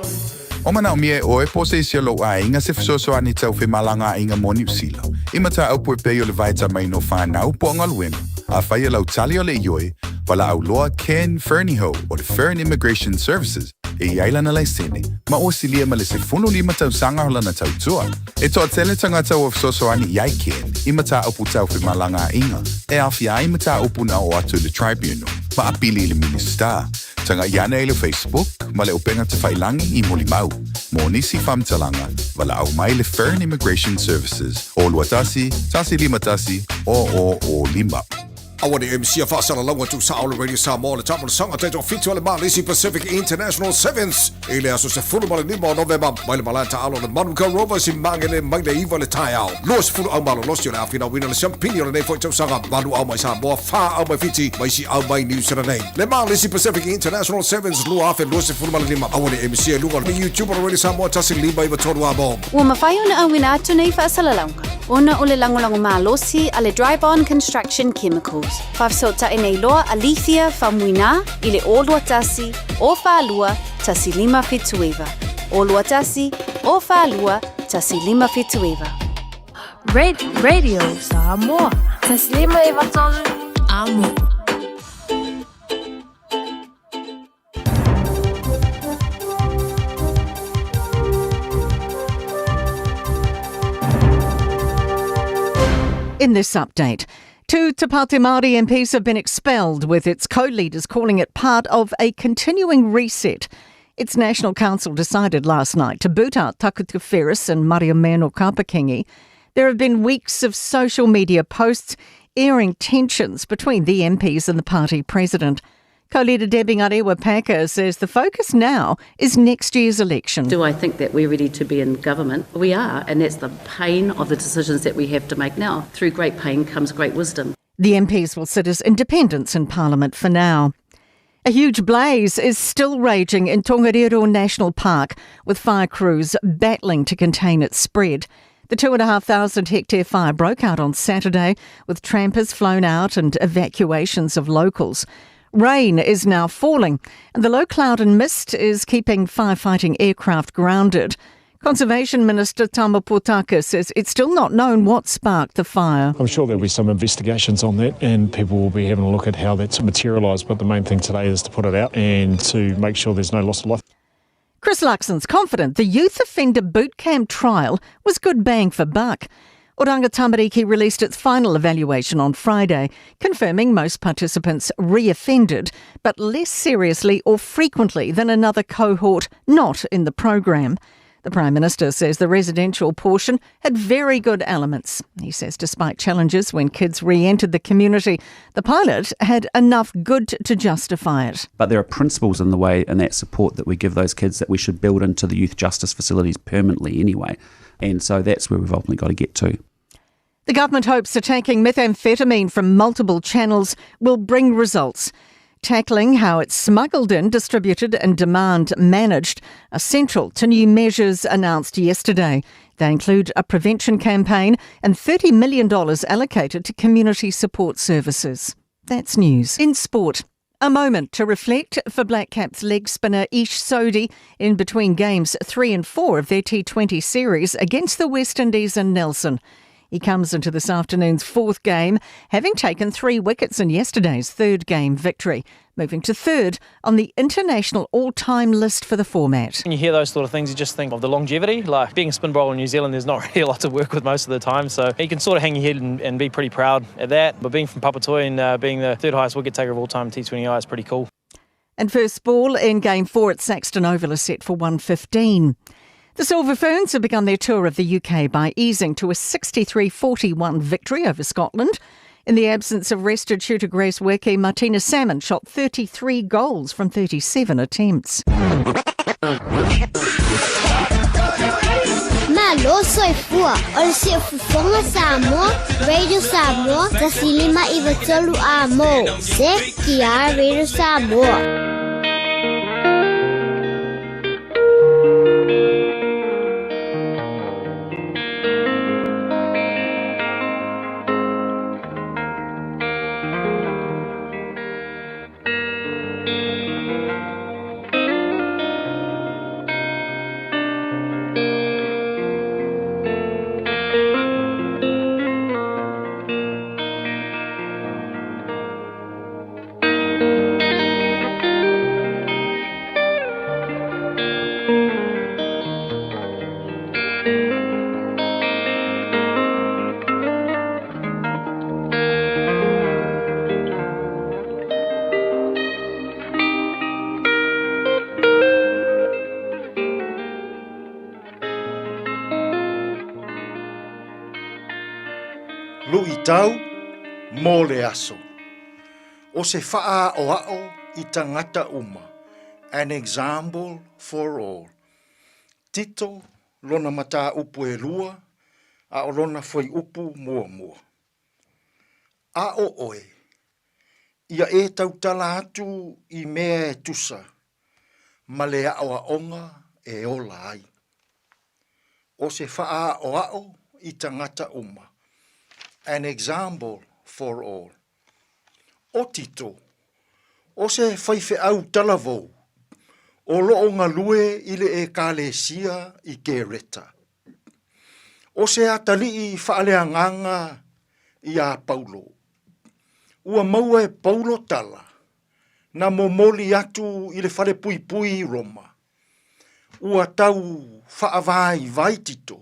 O manaomia e ʻoe po o se isi o lou ʻaiga se fesoasoani tau femalagaaiga mo Niu Sila, i mataupu e pei o le vaetamaina o whanau po o galuega, afai e lau tali o le ioe, walaau loa Ken Fernihough o le Fern Immigration Services e i ai lana laisene, ma ua silia ma le 15 tausaga o lana tautua. E toatele tagata ua fesoasoani i ai Ken i mataupu tau femalagaaiga e aofia ai mataupu na oo atu i le Tribunal ma apili i le Minisita. Taga'i ane i le Facebook ma le upega tafailangi i Molimau. Mo nisi faamatalaga, valaau mai le Fern Immigration Services o 21 151 0005. Aua ne i misia faasalalauga tuusao le Radio Samoa le taamolosaga taitoafitu a le Malisi Pacific International Sevens i le aso 15 o Novema mai le malae taalo o le Manukau Rovers i Magele mai le 9 i le taeao. 20 au malolosi o le a finauina le siampini o lenei foi tausaga, valu au mai Samoa, fa au mai Fiti ma isi au mai Niu Sila nei. Le Malisi Pacific International Sevens 2025. Aua ne i misia i luga o le YouTube o le Radio Samoa 1593 Amo. Ua mafai ona auina atu nei faasalalauga ona o le lagolago malosi a le Drybon Construction Chemicals. Faafesootai nei loa a Lethia Faumuina i le 021 042 1579. 021 042 1579. Radio Samoa. Taslima e Vatolu. Amo. In this update, two Te Pāti Māori MPs have been expelled, with its co-leaders calling it part of a continuing reset. Its National Council decided last night to boot out Takuta Ferris and Mariameno Kapa-Kingi. There have been weeks of social media posts airing tensions between the MPs and the party president. Co-leader Debbie Ngarewa-Packer says the focus now is next year's election. Do I think that we're ready to be in government? We are, and that's the pain of the decisions that we have to make now. Through great pain comes great wisdom. The MPs will sit as independents in Parliament for now. A huge blaze is still raging in Tongariro National Park, with fire crews battling to contain its spread. The 2,500 hectare fire broke out on Saturday, with trampers flown out and evacuations of locals. Rain is now falling, and the low cloud and mist is keeping firefighting aircraft grounded. Conservation Minister Tama Potaka says it's still not known what sparked the fire. I'm sure there'll be some investigations on that and people will be having a look at how that's materialised. But the main thing today is to put it out and to make sure there's no loss of life. Chris Luxon's confident the youth offender boot camp trial was good bang for buck. Oranga Tamariki released its final evaluation on Friday, confirming most participants reoffended, but less seriously or frequently than another cohort not in the program. The Prime Minister says the residential portion had very good elements. He says despite challenges when kids re entered the community, the pilot had enough good to justify it. But there are principles in the way and that support that we give those kids that we should build into the youth justice facilities permanently anyway. And so that's where we've ultimately got to get to. The government hopes attacking methamphetamine from multiple channels will bring results. Tackling how it's smuggled in, distributed, and demand managed are central to new measures announced yesterday. They include a prevention campaign and $30 million allocated to community support services. That's news. In sport, a moment to reflect for Black Caps leg spinner Ish Sodhi in between games 3 and 4 of their T20 series against the West Indies and Nelson. He comes into this afternoon's fourth game, having taken three wickets in yesterday's third game victory, moving to third on the international all time list for the format. When you hear those sort of things, you just think of the longevity. Like being a spin bowler in New Zealand, there's not really a lot to work with most of the time, so you can sort of hang your head and, and be pretty proud at that. But being from Papatoetoe and being the third highest wicket taker of all time in T20I is pretty cool. And first ball in game four at Saxton Oval is set for 1.15. The Silver Ferns have begun their tour of the UK by easing to a 63 41 victory over Scotland. In the absence of rested shooter Grace Nweke, Martina Salmon shot 33 goals from 37 attempts. Malo soifua, o le siufofoga Samoa, Radio Samoa, 153 a mo. Se ki Radio Samoa. Luʻitau mo le aso. O se faaʻoaʻo i tagata uma, an example for all. Tito lona matāupu ʻelua a ʻo lona fuaiupu muamua. Aʻo ʻoe, ia e tautala atu i mea e tusa ma le aʻoaʻoga e ola ai. ʻO se faaʻoaʻo i tagata uma, an example for all. ʻO Tito, ʻo se faifeʻau talavou, o loʻo galue i le ʻEkalesia i Kereta. ʻO se atalii faaleagaga iā Paulo. Ua maua e Paulo tala na momoli atu i le fale puipui i Roma. Ua tau faavaivai Tito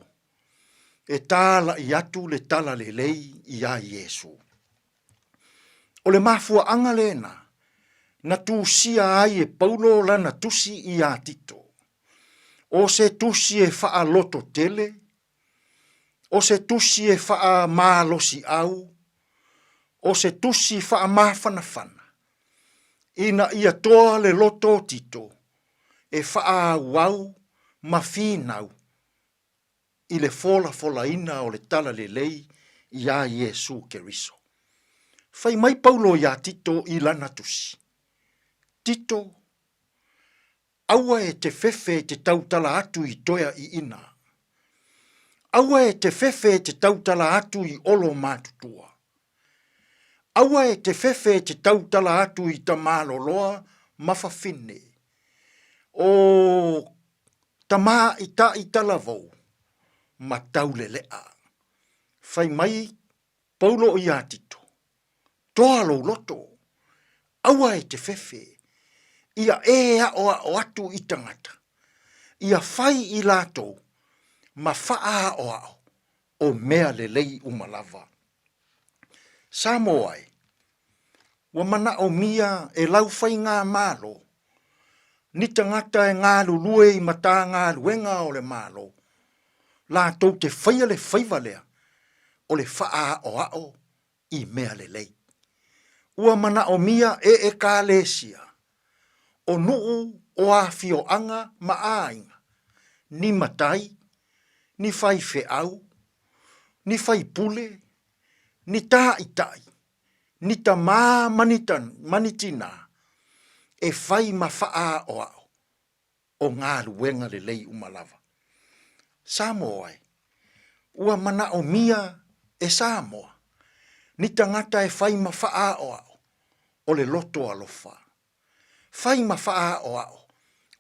e tālaʻi atu le talalelei iā Iesū. ʻO le mafuaʻaga lena na tusia ai e Paulo lana tusi iā Tito. ʻO se tusi e faʻaloto tele, ʻo se tusi e faʻamalosiʻau, ʻo se tusi faʻamafanafana, ina ia toa le loto o Tito e faʻaauau ma finau i le folafolaina o le talalelei iā Iesū Keriso. Fai mai Paulo iā Tito i lana tusi, Tito, aua e te fefe e te tautala atu i toea i ina. Aua e te fefe e te tautala atu i olo mātutua. Aua e te fefe e te tautala atu i Tamaloloa ma Fafine. O Tama i ta i talavou ma Tauleleʻa. Fai mai Paulo iā Tito, Toa lou loto, aua e te fefe, ia e aʻoaʻo atu i tagata, ia fai i latou ma faaaʻoaʻo o mea lelei uma lava. Samoa e, ua manaʻomia e lau faigamalo. Ni tagata e galulue i Matagaluega o le Malo, latou te faia le faiva lea o le faaʻaoaʻo i mea lelei. Ua manaʻomia e Ekalesia o nuʻu o afioaga ma aiga, ni matai, ni faifeau, ni faipule, ni taʻitaʻi, ni tamā ma ni, ma ni tinā, e fai ma faaʻaoaʻo o galuega lelei uma lava. Samoa e, ua manaʻomia e Samoa ni tagata e fai ma faaʻaoaʻo o le loto alofa. Fai ma faaʻaoaʻo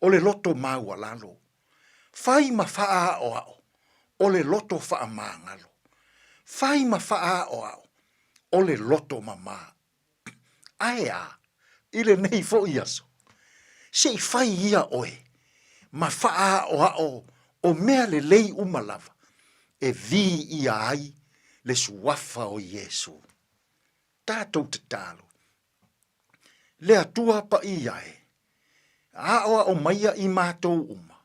o le loto maualalo. Fai ma faaʻaoaʻo o le loto faamagalo. Fai ma faaʻaoaʻo o le loto mamā. Ae a, i lenei foʻi aso, se i fai ia ʻoe ma faaʻaoaʻo o mea lelei uma lava e wī ʻia ai le suafa o Iesū. Tatou tatalo, Le Atua paʻia e, aʻoaʻo maia i matou uma,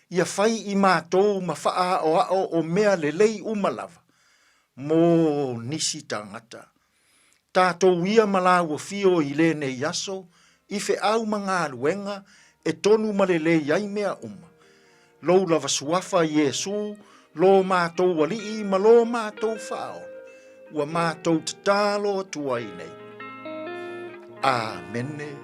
ia fai i matou ma faaʻaoaʻo o mea lelei uma lava mo nisi tagata. Tatou ia ma lāua fio i lenei aso i feʻau ma galuega e tonu ma lelei ai mea uma. Lou lava suafa Iesū, lo matou aliʻi ma lo matou faaola, ua matou tatalo atu ai nei. Amene.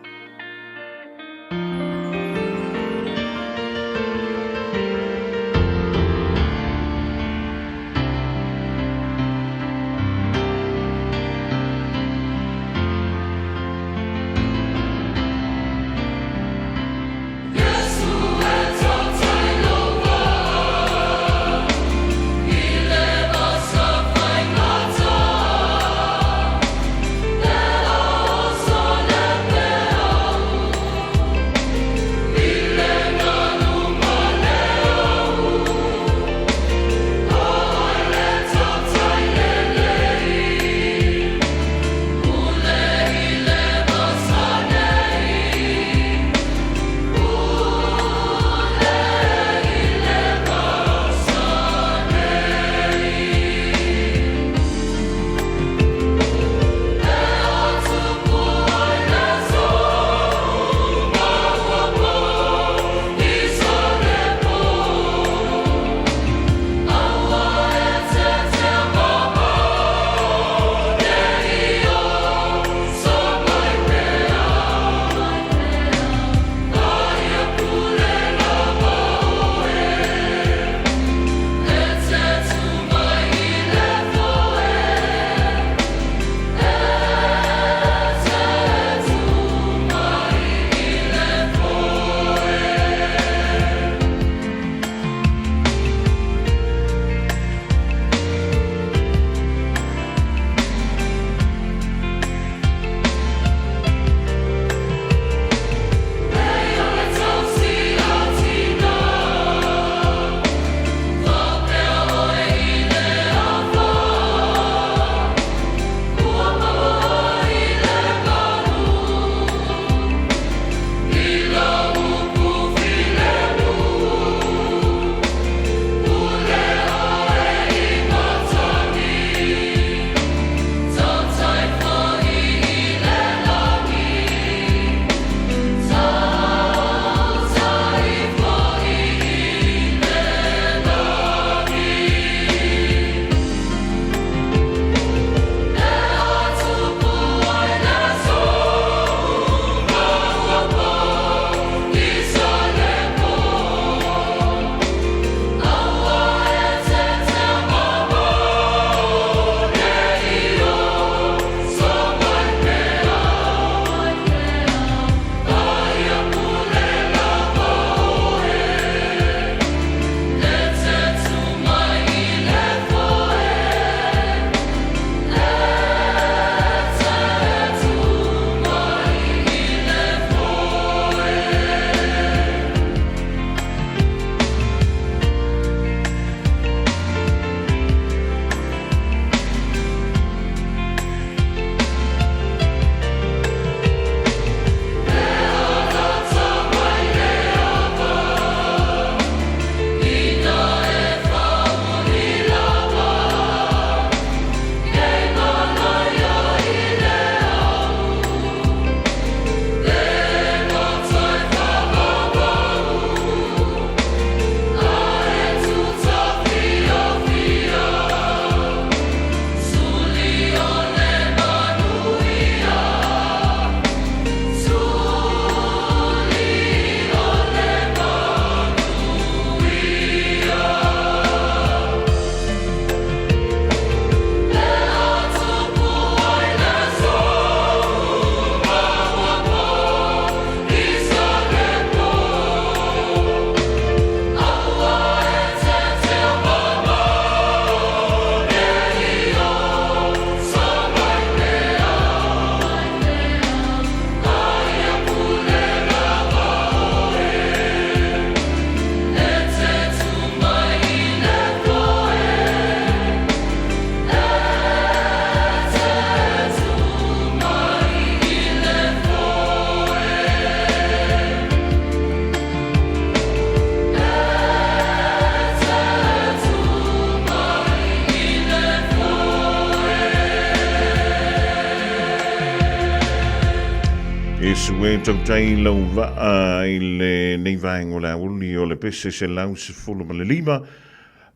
Iesu e tautai lau vaa i lenei vaega o le aoauli o le pese 115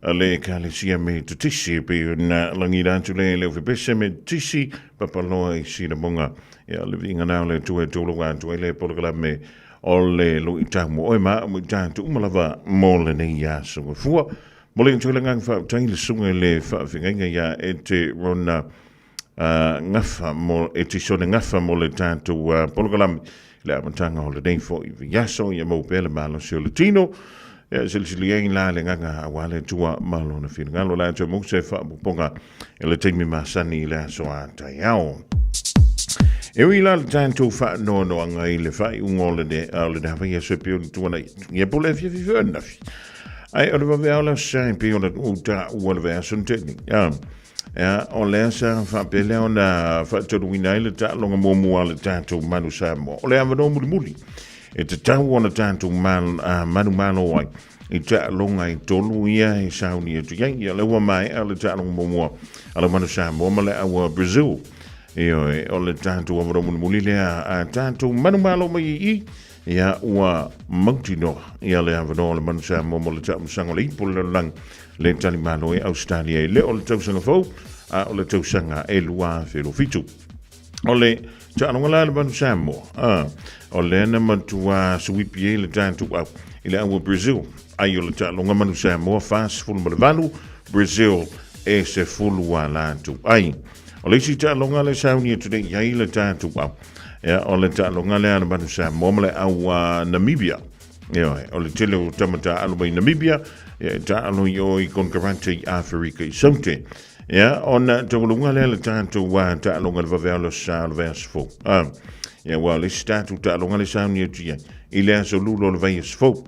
a le Ekalesia Metotisi e pei ona lagila atu le le pese Metotisi papaloa i Sinamoga. Ia le viiga na o le Atua e tauloga atu ai le polokalame o le luitau mo oe ma au mo i tatou uma lava mo lenei aso gafua. Mo le atu ai le agaga faafetai i le susuga i le faafeagaiga ia Ete Rona Gafa mo Etisone Gafa mo le tatou polokalame i le amataga o lenei foi vaiaso. Ia maua pea le malosi o le tino. Ia silisili ai la le agaga aua le Atua ma lona finagalo. La atu e maua se faaopoopoga i le taimi masani i le aso a taeao. E ui la le tatou faanoanoaga i le faaiuga o le o le vaiaso e pei ona tuanai atu. Ia po o le afiafi foi ananafi. Ae o le vaveao le aso Sa e pei ona ou taua le vaiaso na tea nei. Ia, o lea sa faapea lea ona faatonuina ai le taaloga muamua a le tatou Manu Samoa. O le avanoa mulimuli e tatau ona tatou manumalo ai i taaloga e tolu ia e sauni atu i ai. Ia, lea ua maea le taaloga muamua a le Manu Samoa ma le aua Brazil. Ioe, o le tatou avanoa mulimuli lea a tatou manumalo mai i i, ia ua mautinoa ia le avanoa o le Manu Samoa mo le taamilosaga o le Ipu o le Lalolagi le talimalo e Ausetalia e le o le tausaga fou, a o le tausaga e 2027. O le taaloga la le Manu Samoa, a, o lea na matua suipi ai le tatou au i le au o Brazil. Ai o le taaloga Manu Samoa 48, Brazil e 10 a latou ai. O le isi taaloga le sauni atu nei i ai le tatou au, ia, o le taaloga lea a le Manu Samoa ma le au a Namibia. Ioe, o le tele o tama taalo mai Namibia, ia e taalo i o i konekarate i Aferika i Saute. Ia, ona taualuga lea le tatou taaloga le vaveao le aso Sa o le vaiaso fou. Ah, ia, ua o le isi tatou taaloga le sauni atu i ai, i le aso Lulu o le vaiaso fou.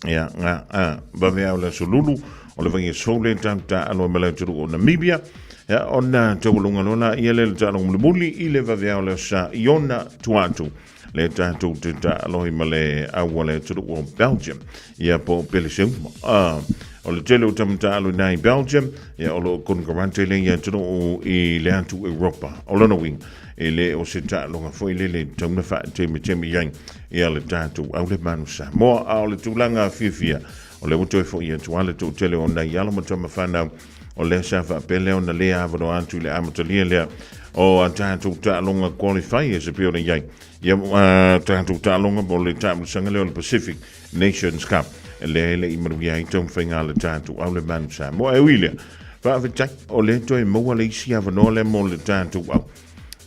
Ia, nga, ah, vaveao le aso Lulu o le vaiaso fou le tatou taalo ai ma le atunuu o Namibia. Ia, ona taualuga loa la ia lea le taaloga mulimuli i le vaveao le aso Sa i ona tua atu. le tatou te taalohi ma le au a le atunuu o Belgium, ia po o Peleseuma. O le tele o tama taalo i nai Belgium, ia o lo o konekarate le ia atunuu i le atu Europa. O lona uiga, e le o se taaloga foi lele e tatau ona faatemeteme i ai ia le tatou au le Manu Samoa. A o le tulaga fiafia, o lea ua toe foi atu lava le toatele o nai alo ma tama fanau O lea sa faapea lea ona le avanoa atu i le amatalia lea o a tatou taaloga qualifiers e pei ona i ai. Ia, a tatou taaloga mo le taamilosaga lea o le Pacific Nations Cup, lea e le i manuia ai taumafaiga a le tatou au le Manu Samoa. E ui i lea, faafetai, o lea toe maua le isi avanoa lea mo le tatou au.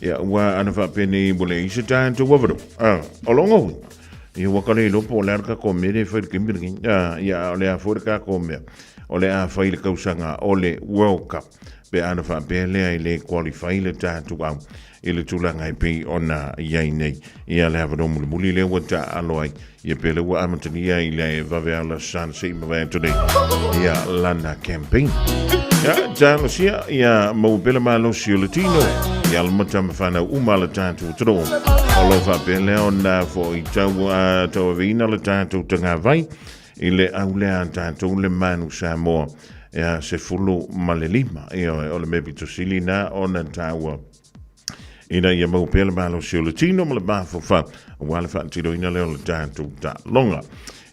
Ia, ua ana faapea nei ua leai se tatou avanoa. O lona uiga, ia ua ka le iloa po o le a le tatou mea lea e fai i le taimi lenei. Ia, a o le a foi le tatou mea o le a fai i le tausaga o le World Cup pe ana faapea lea e le qualify le tatou au i le tulaga e pei ona i ai nei. Ia le avanoa mulimuli lea ua taaalo ai, ia pe lea ua amatalia i le vave ala sana se i mavae atu nei ia lana campaign. Ia, talosia, ia maua pea le malosi o le tino, ia le mata ma whanau uma le tatou atunuu. O lo faapea lea ona foi tau, tauaveina le tatou tagavai i le au lea a tatou le Manu Samoa, ia 15. Ia, o le mea pito sili na ona taua ina ia mau pea le malosi o le tino ma le mafaufau aua le faatinoina lea o le tatou taaloga.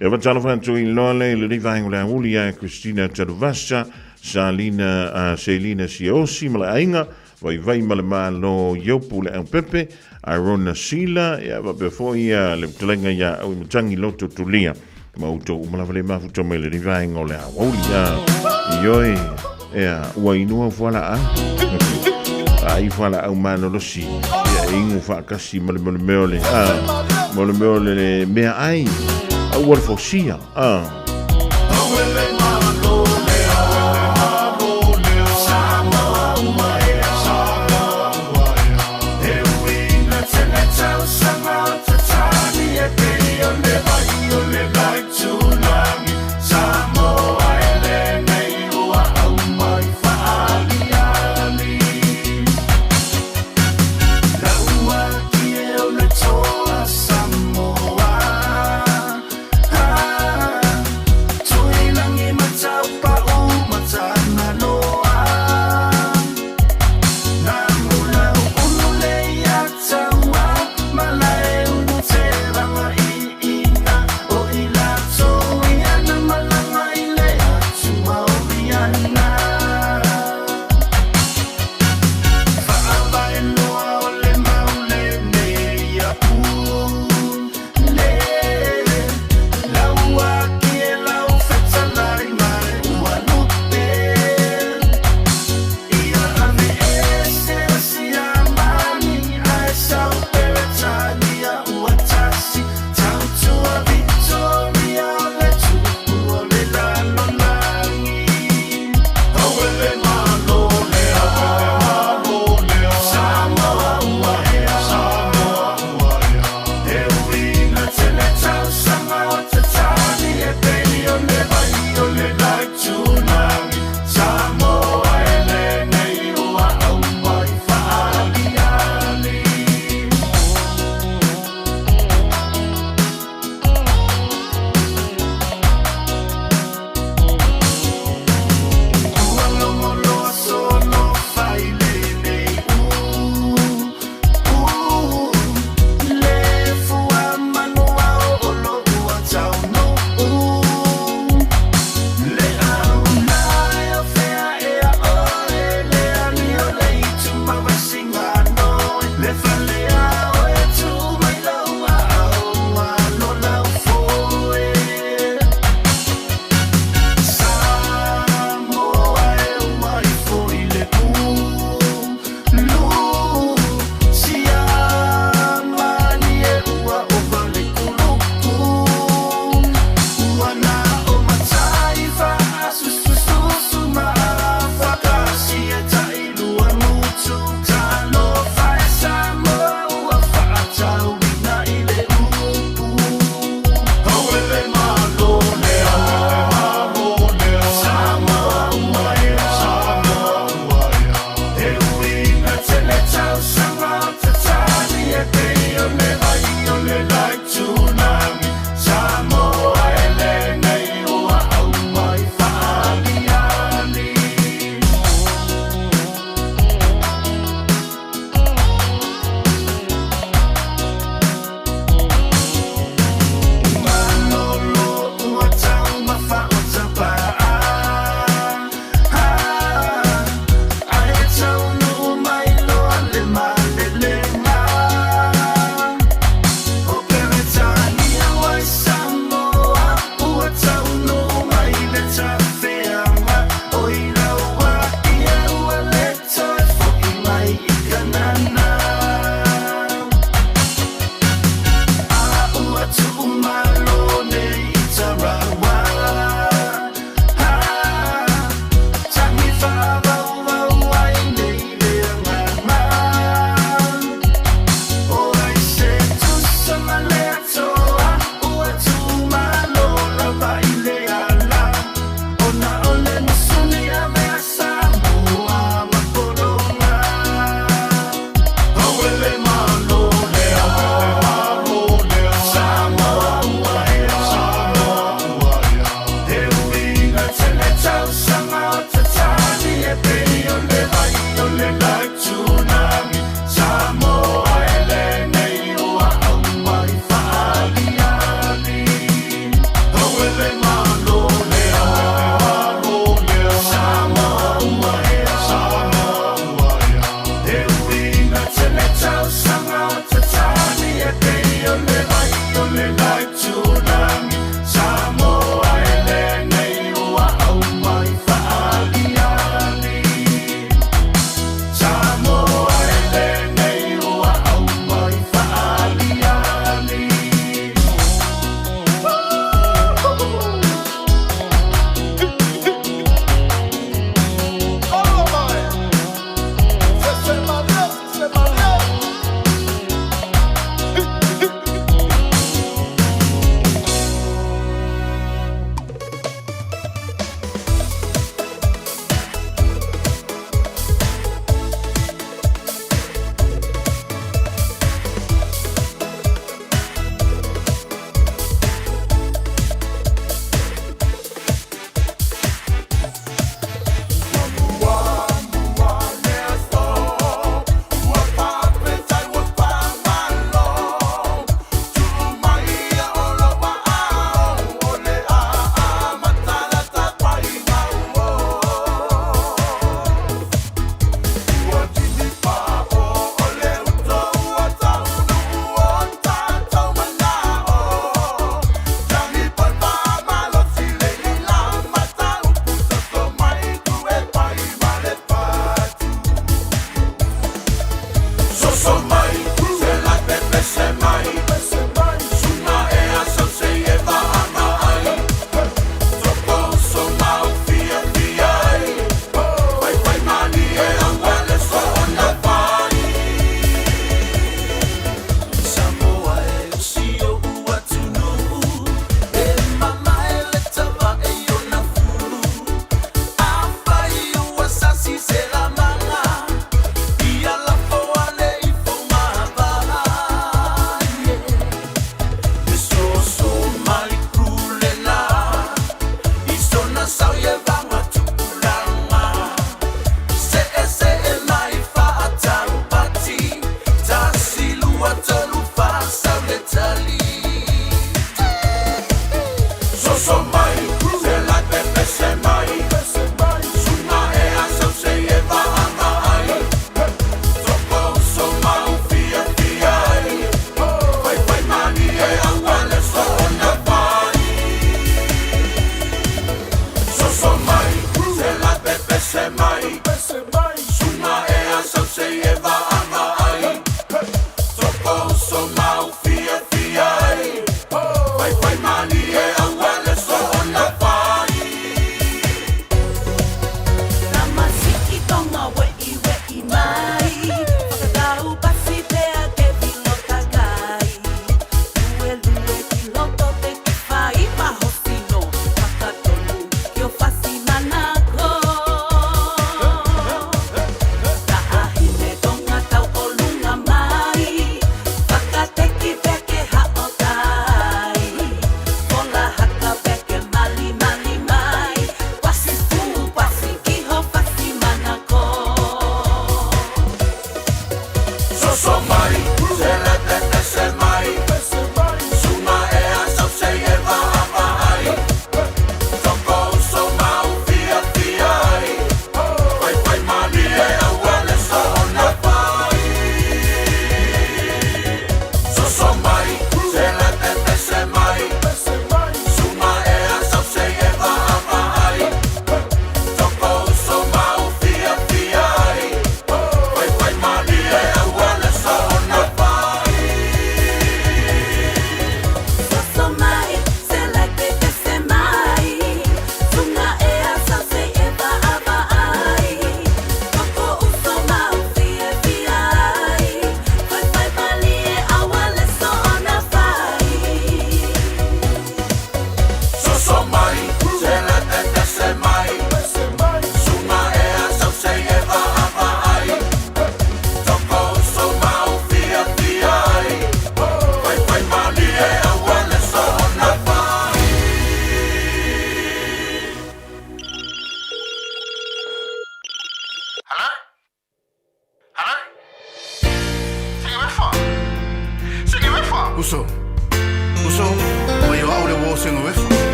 Ia fatalofa atu i loa le i lenei vaega o le auli ia Christina Tanuvasa, Salina, Selina Siosi ma le aiga, Vaivai ma le Malo Iopu le Aupepe, Arona Sila, ia faapea foi ia le fetalaiga ia Auimatangi Loto Tulia. Ma outou uma lava le mafuta mai lenei vaega o le aoauli. Ioe, ia, ua inua fualaau. Ai fualaau malolosi. Ia, inu faatasi ma le mea o le, ma le mea o le meaai. A ua le fosia.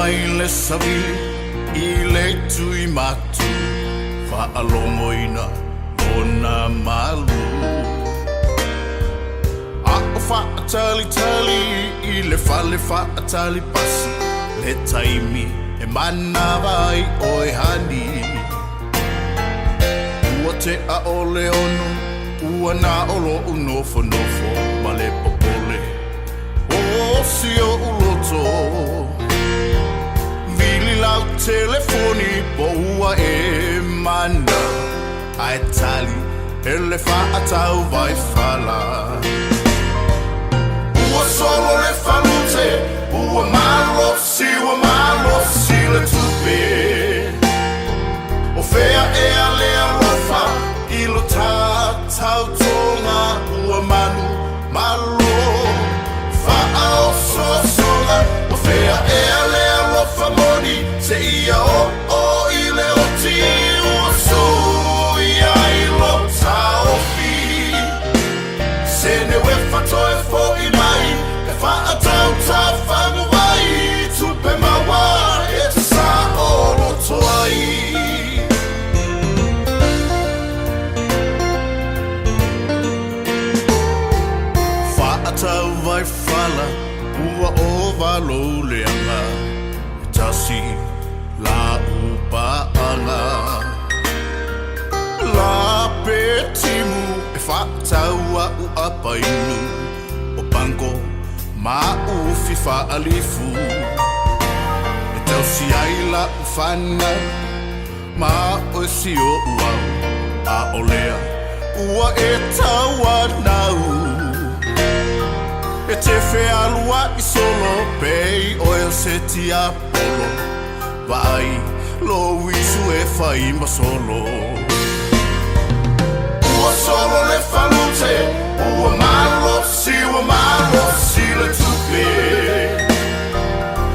mai le savili i le tui matu faalogoina lona malu. A o faatalitali i le fale faatali pasi le taimi e manava ai oe hani. Ua tea o le 6, ua na o loʻu nofonofo ma le popole o si oʻu loto. Vili lau telefoni po ua e mana ae tali e le faatau vaifala. Ua solo le falute, ua malosi, ua malosi le tupe. O fea ea le alofa i lo tatautoga ua manumalo faaosoosoga. O fea ea le alofa moni seia oo i le oti ua suia ai lo taofi. Sene uefa toe foʻi mai e faatautafagu ai tupe maua e te saoloto ai. Faatau vaifala ua ova lou leaga e tasi lau paaga. Lape timu e faatau a'u apainu o pango ma ufi faalifu. E tausi ai lau fanau ma oe si oʻu au a o lea ua e tauanau. E te fealuaʻi solo pei oe o se tiapolo vaai lou isu e fai ma solo. Ua solo le falute, ua malosi, ua malosi le tupe.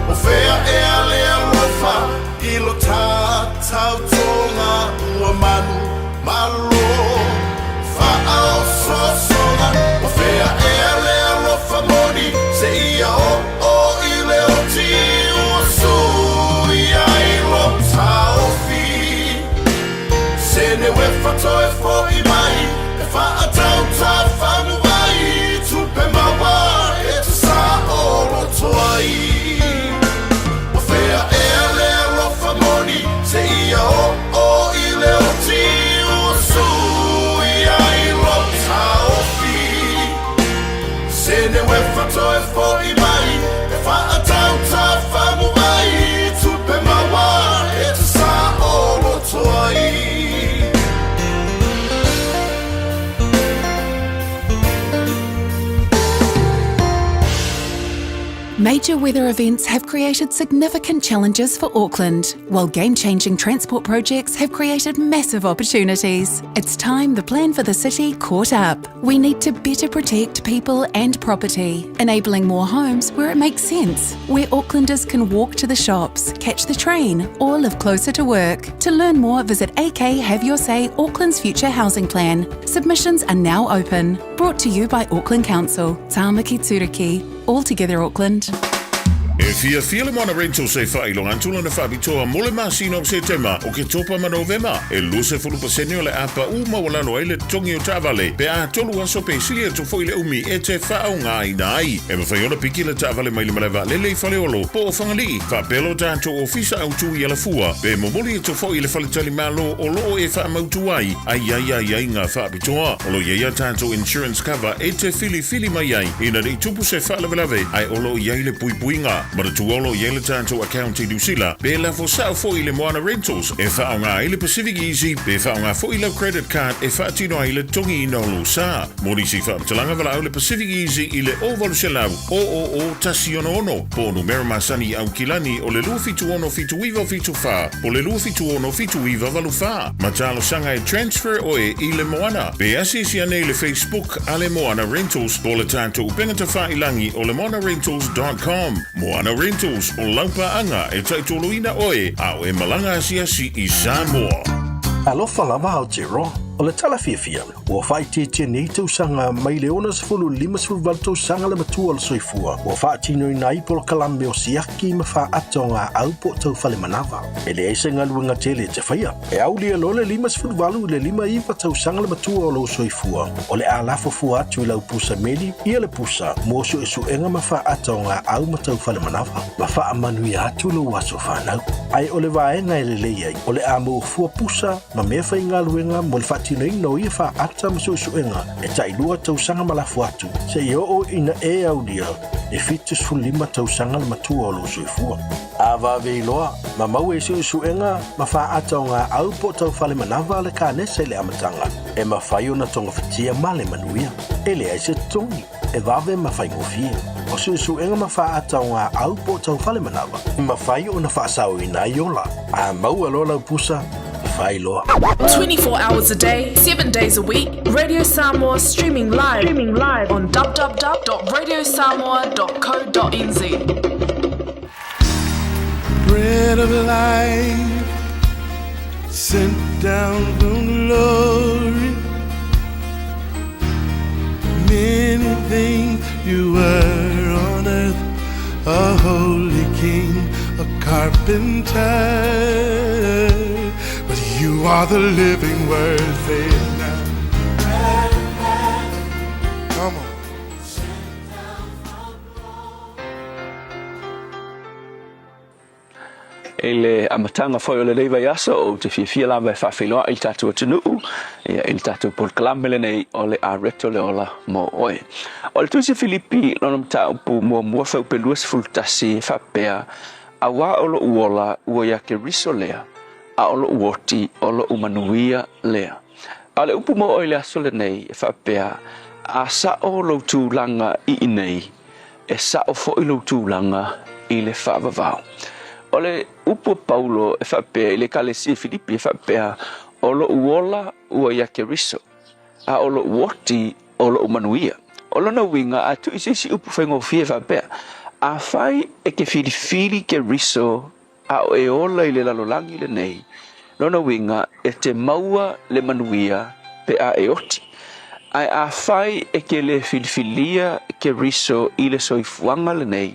O fea ea le alofa i lo tatautoga ua manumalo faaosoosoga. O fea ea le alofa moni seia oo i le oti ua suia ai lo taofi. Sene uefa toe foʻi mai e faatautafagu ai tupe maua e te saoloto ai. O fea ea le alofa moni seia oo i le oti ua suia ai lo taofi. Sene uefa toe foʻi mai e faatautafagu ai tupe maua e te saoloto ai. Major weather events have created significant challenges for Auckland, while game changing transport projects have created massive opportunities. It's time the plan for the city caught up. We need to better protect people and property, enabling more homes where it makes sense, where Aucklanders can walk to the shops, catch the train, or live closer to work. To learn more, visit AK Have Your Say Auckland's Future Housing Plan. Submissions are now open. Brought to you by Auckland Council. Tāmaki Turuki. All together Auckland. E fiafia le Moana Rentals e faailoga atu lana faapitoa mo le masina o Setema, Oketopa ma Novema. E 20% o le a paʻu maualalo ai le totogi o taavale pe a tolu aso pe sili atu foi le umi e te faaaogaina ai. E mafai ona piki le taavale mai le malae vaalele i Faleolo po o Fagalii, faapea lo tatou ofisa autu i Alafua, pe momoli atu foi i le faletalimalo o loo e faamautu ai a i ai aiaiga faapitoa. O lo o i ai a tatou insurance cover e te filifili mai ai ina ne i tupu se faalavelave ae o lo o i ai le puipuiga. Manatua o lo o i ai le tatou account i Niu Sila pe lafo sao foi i le Moana Rentals e faaaoga ai le Pacific Easy pe faaaoga foi lau credit card e faatino ai le totogiina o lou sa. Mo nisi faamatalaga valaau le Pacific Easy i le 0800 000 166 po o numera masani i Aukilani o le 276 7974 po o le 276 7984. Ma talosaga e transfer oe i le Moana. Pe asiasi ane i le Facebook a le Moana Rentals po o le tatou upega tafailagi o le moanarentals.com. Moana Rentals, o lau paaga e taitoloina oe a o e malaga asiasi i Samoa. Alofa lava Aotearoa. O le tala fiafia, ua faaitiitia nei tausaga mai le 60 58 tausaga le matua o le soifua, ua faatinoina ai polokalame o siaki ma faaata o gaau po o taufale manava. E leai se galuega tele e te faia. E aulia loa le 58 i le 59 tausaga le matua o lou soifua, o le a lafo fua atu i lau pusa meli ia le pusa mo suesuega ma faaata o gaau ma taufale manava, ma faamanuia atu lou aso fanau. Ae o le vaega e lelei ai, o le a maua fua pusa ma mea faigaluega mo le faatinoina o ia faaata ma suesuega e tailua tausaga ma lafo atu, seia oo ina e aulia le 75 tausaga le matua o lou soifua. A vave iloa, ma maua i suesuega ma faaata o gaau po o taufale manava le kanesa i le amataga, e mafai ona togafitia ma le manuia. E leai se totogi, e vave ma faigofie. O suesuega ma faaata o gaau po o taufale manava, e mafai ona faasaoina ai ola. A maua loa lau pusa, fai loa. 24 hours a day, 7 days a week, Radio Samoa streaming live, streaming live on www.radiosamoa.co.nz. Bread of life sent down from glory. Many things you were on earth, a holy king, a carpenter. But you are the living word, say it now. Come on. I le amataga foi o lenei vaiaso, ou te fiafia lava e faafeiloai i le tatou atunuu, ia, i le tatou polokalame lenei o le Areto le Ola mo Oe. O le Tusi a Filipi lona mataupu muamua fuaiupu 21 e faapea, Auā o loʻu ola ua iā Keriso lea, a o loʻu oti o loʻu manuia lea. A o le upu mo oe i le aso lenei e faapea, A saʻo lou tulaga i inei, e saʻo foi lou tulaga i le faavavau. O le upu a Paulo e faapea i le Ekalesia i Filipi e faapea, O loʻu ola ua iā Keriso, a o loʻu oti o loʻu manuia. O lona uiga, a tuu i se isi upu faigofie e faapea, Afai e ke filifili Keriso a o e ola i le lalolagi lenei, lona uiga e te maua le manuia pe a e oti. Ae afai e ke lē filifilia Keriso i le soifuaga lenei,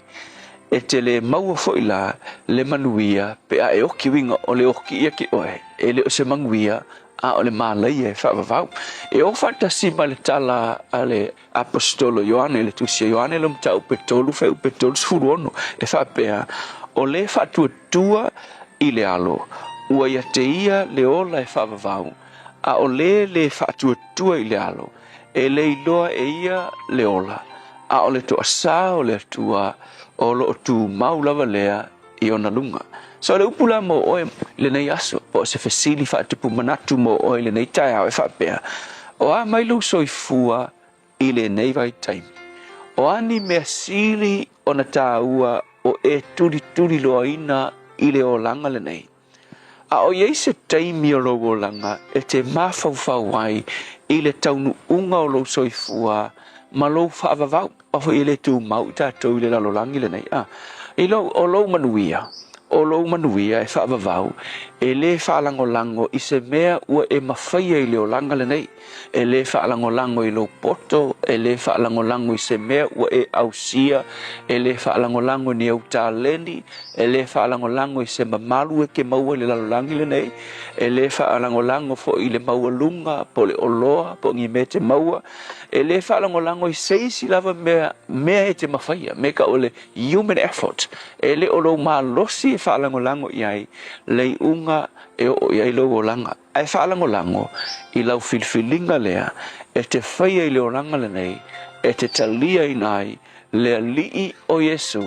e te lē maua foi la le manuia pe a e oki uiga o le oki ia ke oe, e le o se manuia a o le mālaia e faavavau. E o faatasi ma le tala a le Aposetolo Ioane, le Tusi a Ioane le mataupu e 3 fuaiupu e 36, e faapea, O le faatuatua i le alo, ua ia te ia le ola e faavavau, a o le lē faatuatua i le alo, e le iloa e ia le ola, a o le toasā o le Atua o lo o tumau lava lea i ona luga. So o le upu la mo oe i lenei aso, po o se fesili faatupu manatu mo oe i lenei taeao e faapea, O a mai lou soifua i lenei vaitaimi? O a ni mea sili ona tāua o e tulituliloaina i le olaga lenei? A o i ai se taimi o lou olaga e te mafaufau ai i le taunuuga o lou soifua ma lou faavavau? Aua foi e le tumau i tatou i le lalolagi lenei. A, i lou, o lou manuia, o lou manuia e faavavau, e lē faalagolago i se mea ua e mafaia i le olaga lenei. E lē faalagolago i lou poto, e lē faalagolago i se mea ua e ausia, e lē faalagolago i ni ou taleni, e lē faalagolago i se mamalu e ke maua i le lalolagi lenei, e lē faalagolago foi i le maualuga po o le oloa po o ni mea e te maua, e lē faalagolago i se isi lava mea, mea e te mafaia, mea e tau o le human effort, e le o lou malosi e faalagolago i ai le iuga e oo i ai lou olaga. Ae faalagolago i lau filifiliga lea e te faia i le olaga lenei e te taliaina ai le Alii o Iesu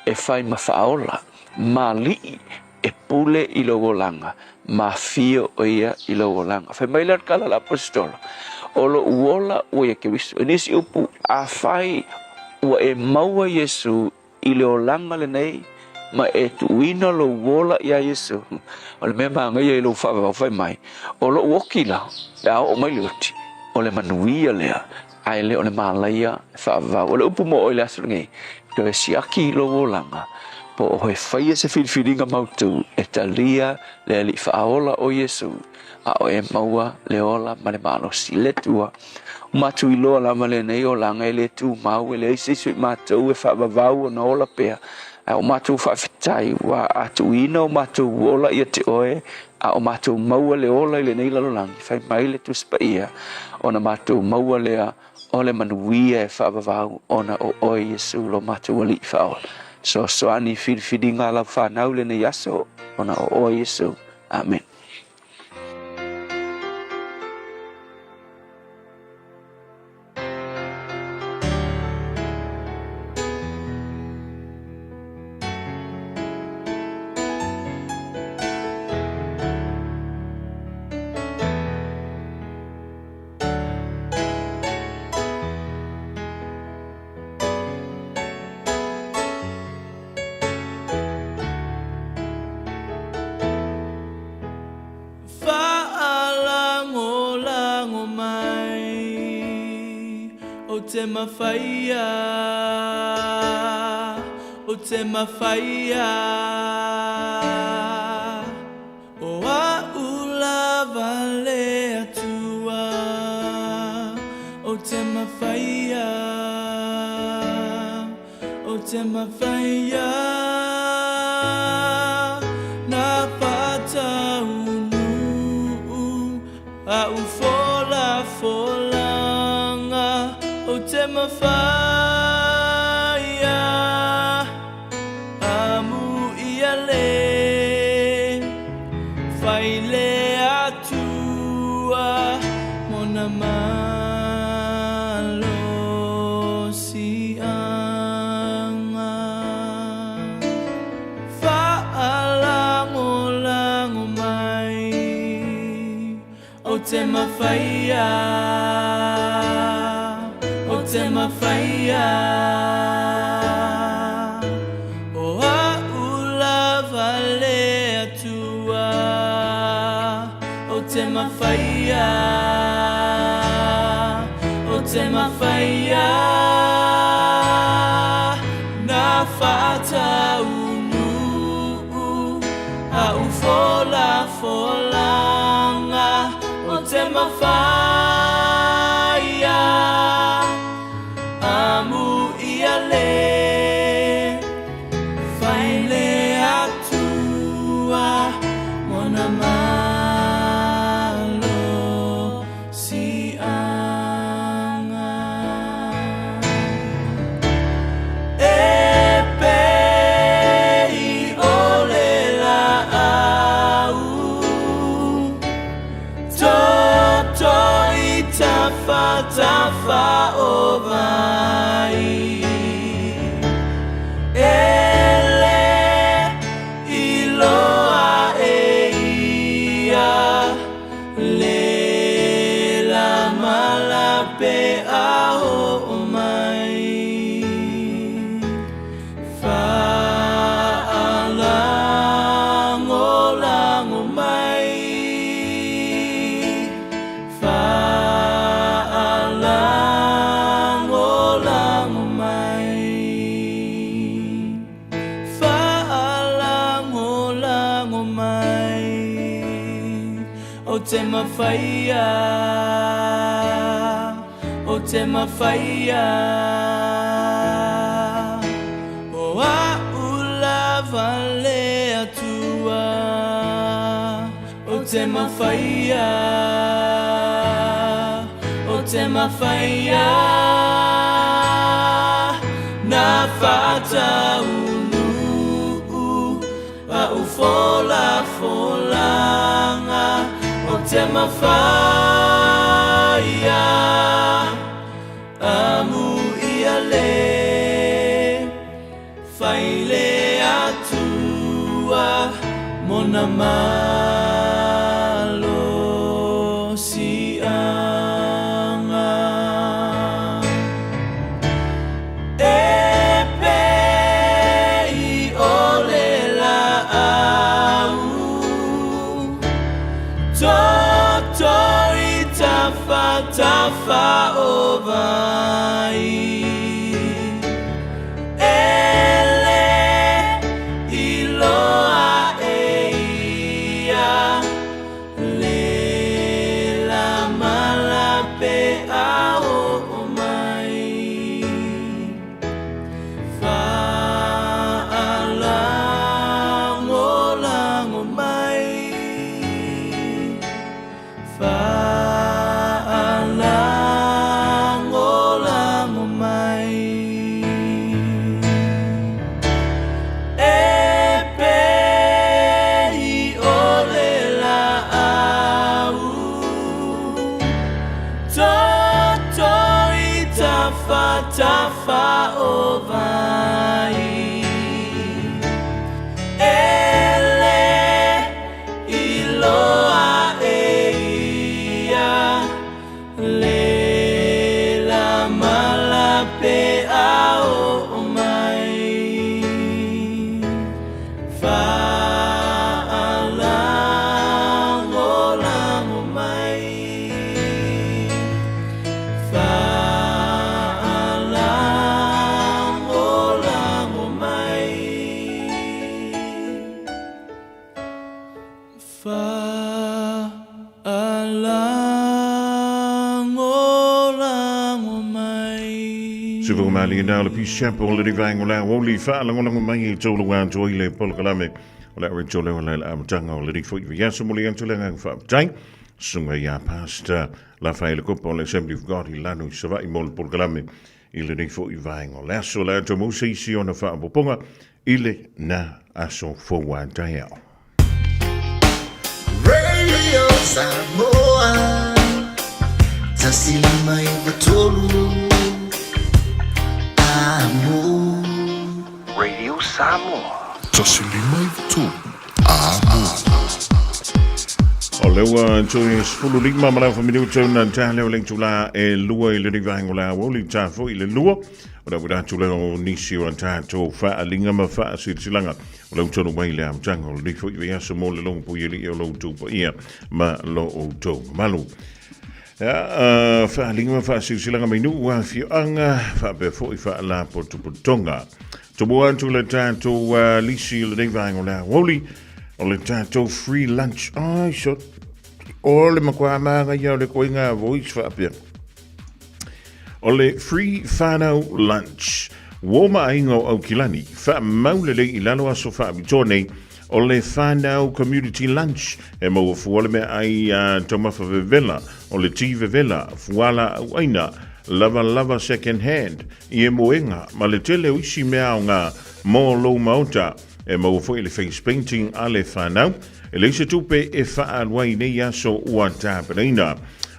e fai ma faaola, ma alii e pule i lou olaga, ma afio o ia i lou olaga. Fai mai lea o le tala a le Aposetolo, O lou ola ua ia Keriso. I nisi upu, afai ua e maua Iesu i le olaga lenei ma e tuuina lou ola iā Iesu, o le mea manaia i lou faavavau fai mai, O lou oki la, pe a oo mai le oti, o le manuia lea, ae le o le malaia e faavavau. O le upu mo oe i le aso lenei, toe siaki i lou olaga, Po o oe faia se filifiliga mautu e talia le Alii Faaola o Iesu, a o e maua le ola ma le malosi. Le Atua, ua matou iloa lava lenei olaga e le tumau, e leai se isi o i matou e faavavau ona ola pea, ae ua matou faafetai ua atuina o matou ola ia te Oe, a o matou maua le ola i lenei lalolagi, fai mai le Tusi Paia, ona matou maua lea o le manuia e faavavau ona o Oe Iesu lo matou Alii Faaola. Fesoasoani i filifiliga a lau fanau i lenei aso ona o Oe Iesu. Amene. Faalagolago mai o te mawhaia, o te mawhaia. O a'u lava le Atua o te mawhaia, o te mawhaia. Na whataunuu a'u folafolanga o te mawhaia. Amu ia le fai le Atua mona malosiaga. Faalagolago mai o te mafaia, o te mafaia. O a'u lava le Atua o te mafaia, o te mafaia. Na whataunuu a'u folafolanga o te mafaia. Amu ia le fai le Atua mona malosiaga. E pei o le laau toto i tafatafa o vai, e le iloa e ia le lamala pe a oo mai. Faalagolago mai, faalagolago mai, faalagolago mai o te mafaia, o te mafaia. O a'u lava le Atua o te mafaia, o te mafaia. Na whataunuu a'u folafolanga o te mafaia. Amu ia le fai le Atua mona malosiaga. E pei o le laau toto i tafatafa o vai, e le malie na o le Peace Chapel le rivaenga o le aoauli faalagolago mai i taulaga atu ai le polokalame o le aoreto leo la le amataga o le rifo i vaiaso mo le atu le agaga faafetai susuga iā Pastor Lafaele Kopa o le Assembly of God i lalo i Savaii mo le polokalame i lenei foi vaega o le aso. O le a tou se isi ona faaopoopoga i le na aso fou a taeao. Radio Samoa 153 Amo. Radio Samoa. 153 Amo. O le ua toe 15 ma le afa minuta ona ta leo le itulā e lua i lenei vaega o le aoauli ta foi i le lua. O le ua atu lea o nisi o a tatou faaaliga ma faasilasilaga o le utonu mai le amataga o lenei foi vaiaso mo le logo puialii o lo outou paia ma lo outou mamalu. Ia, faaaliga ma faasilasilaga mai nuu afioaga faapea foi faalapotopotoga. Tomua atu le tatou lisi i lenei vaega o le aoauli o le tatou free lunch. Ai, so, o le matua māngaia o le koiga voice faapea. O le Free Whānau Lunch. Ua ma aiga o Aukilani, faamau lelei i lalo aso faapitoa nei o le Whānau Community Lunch e maua fua le meaai a taumafa vevela, o le ti vevela, fuala auaina, lavalava second hand, ie moega ma le tele o isi mea aoga mo lou maota. E maua foi le face painting a le whānau. E leai se tupe e faaalu ai i nei aso ua tapenaina.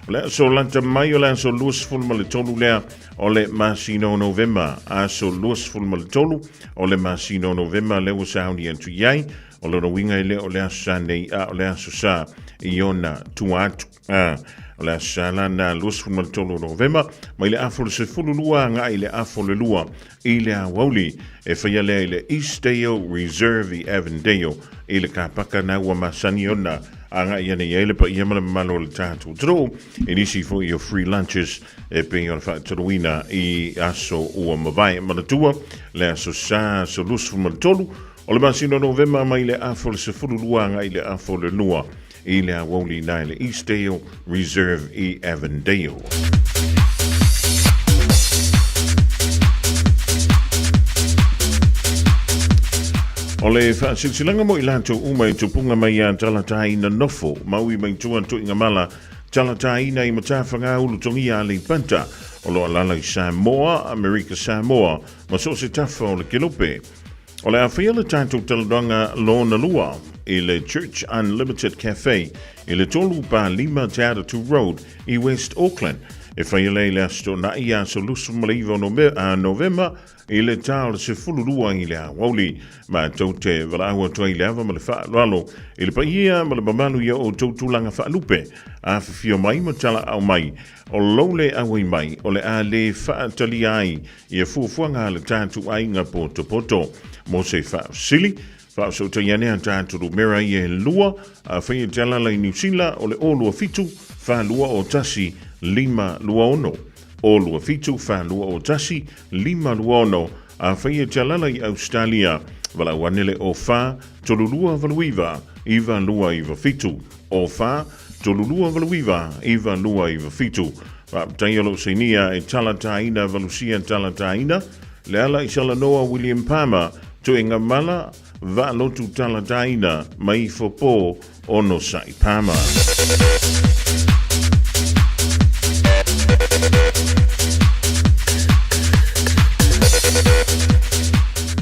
O le aso lata mai o le aso 23 lea o le masina o Novema. Aso 23 o le masina o Novema lea ua sauni atu i ai. O lona uiga e le o le aso sa nei a o le aso sa i ona tua atu. A, o le aso sa la na 23 o Novema mai le afa o le 12 agai i le afa o le 2 i le aoauli e faia lea i le Eastdale Reserve i Avondale i le kapaka na ua masani ona agai ane i ai le paia ma le mamalu o le tatou atunuu i nisi foi o free lunches e pei ona faatoluina i aso ua mavae. Manatua le aso sa aso 23 o le masina o Novema mai le afa o le 12 agai i le afa o le 2 i le aoauli i le Eastdale Reserve i Avondale. O le faasilasilaga mo i latou uma i tupuga mai ia Talataina Nofo, Maui mai tua Tuigamala, Talataina i Matawhanga Ulutogia Aleipata, o lo o alaala i Samoa, Amerika Samoa, ma so o se tafa o le kelope. O le a faia le tatou talanoaga lona lua i le Church Unlimited Cafe i le 3 pa 5 Te Atatū Road i West Auckland. E faia lea i le Aso Toonai aso 29 o Novema i le ta o le 12 i le aoauli. Matou te valaau atu ai i le ava ma le faaaloalo i le paia ma le mamalu i a outou tulaga faalupe, afifio mai ma talaau mai. O lou le auai mai o le a le faatalia ai ia fuafuaga a le tatou aiga potopoto. Mo se faafesili, faasotai ane a tatou numera ia e lua, afai e te alaala i Niu Sila o le 027 421 526, 027 421 526, afai e te alaala i Ausetalia, valaau ane le 04 32 89 9297, 04 32 89 9297. Faafetai o lou sainia e Talataina Valusia Talataina, Leala Isalanoa William Palmer, Tuigamala Vaalotu Talataina mai Fopo Onosai Palmer.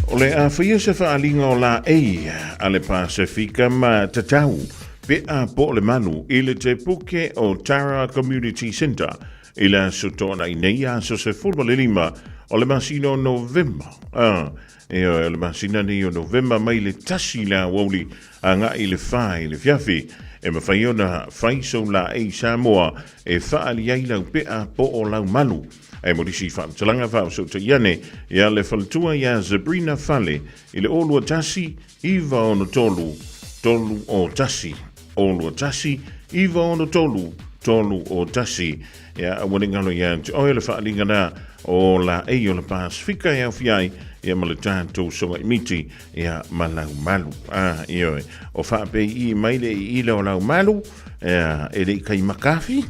O le a faia se faaaliga o laei a le Pasefika ma tatau pe a po o le manu i le te puke o Tara Community Centre i le aso Toonai nei aso 15 o le masina o Novema. A, e o le masina nei o Novema mai le 1 le aoauli agai i le 4 i le fiafi. E mafai ona fai sou laei Samoa e faaali ai lau pea po o lau malu. E mo nisi faamatalaga faaosootai ane ia le faletua ia Sabrina Fale i le 021 963 301 021 963 301. Ia, aua ne i galo ia te oe le faaaliga na o laei o le Pasifika e aofia ai ia ma le tatou sogai miti ia ma lau malu. Ah, ioe. O faapei i mai le iila o lau malu, ia, e le i kai makafi.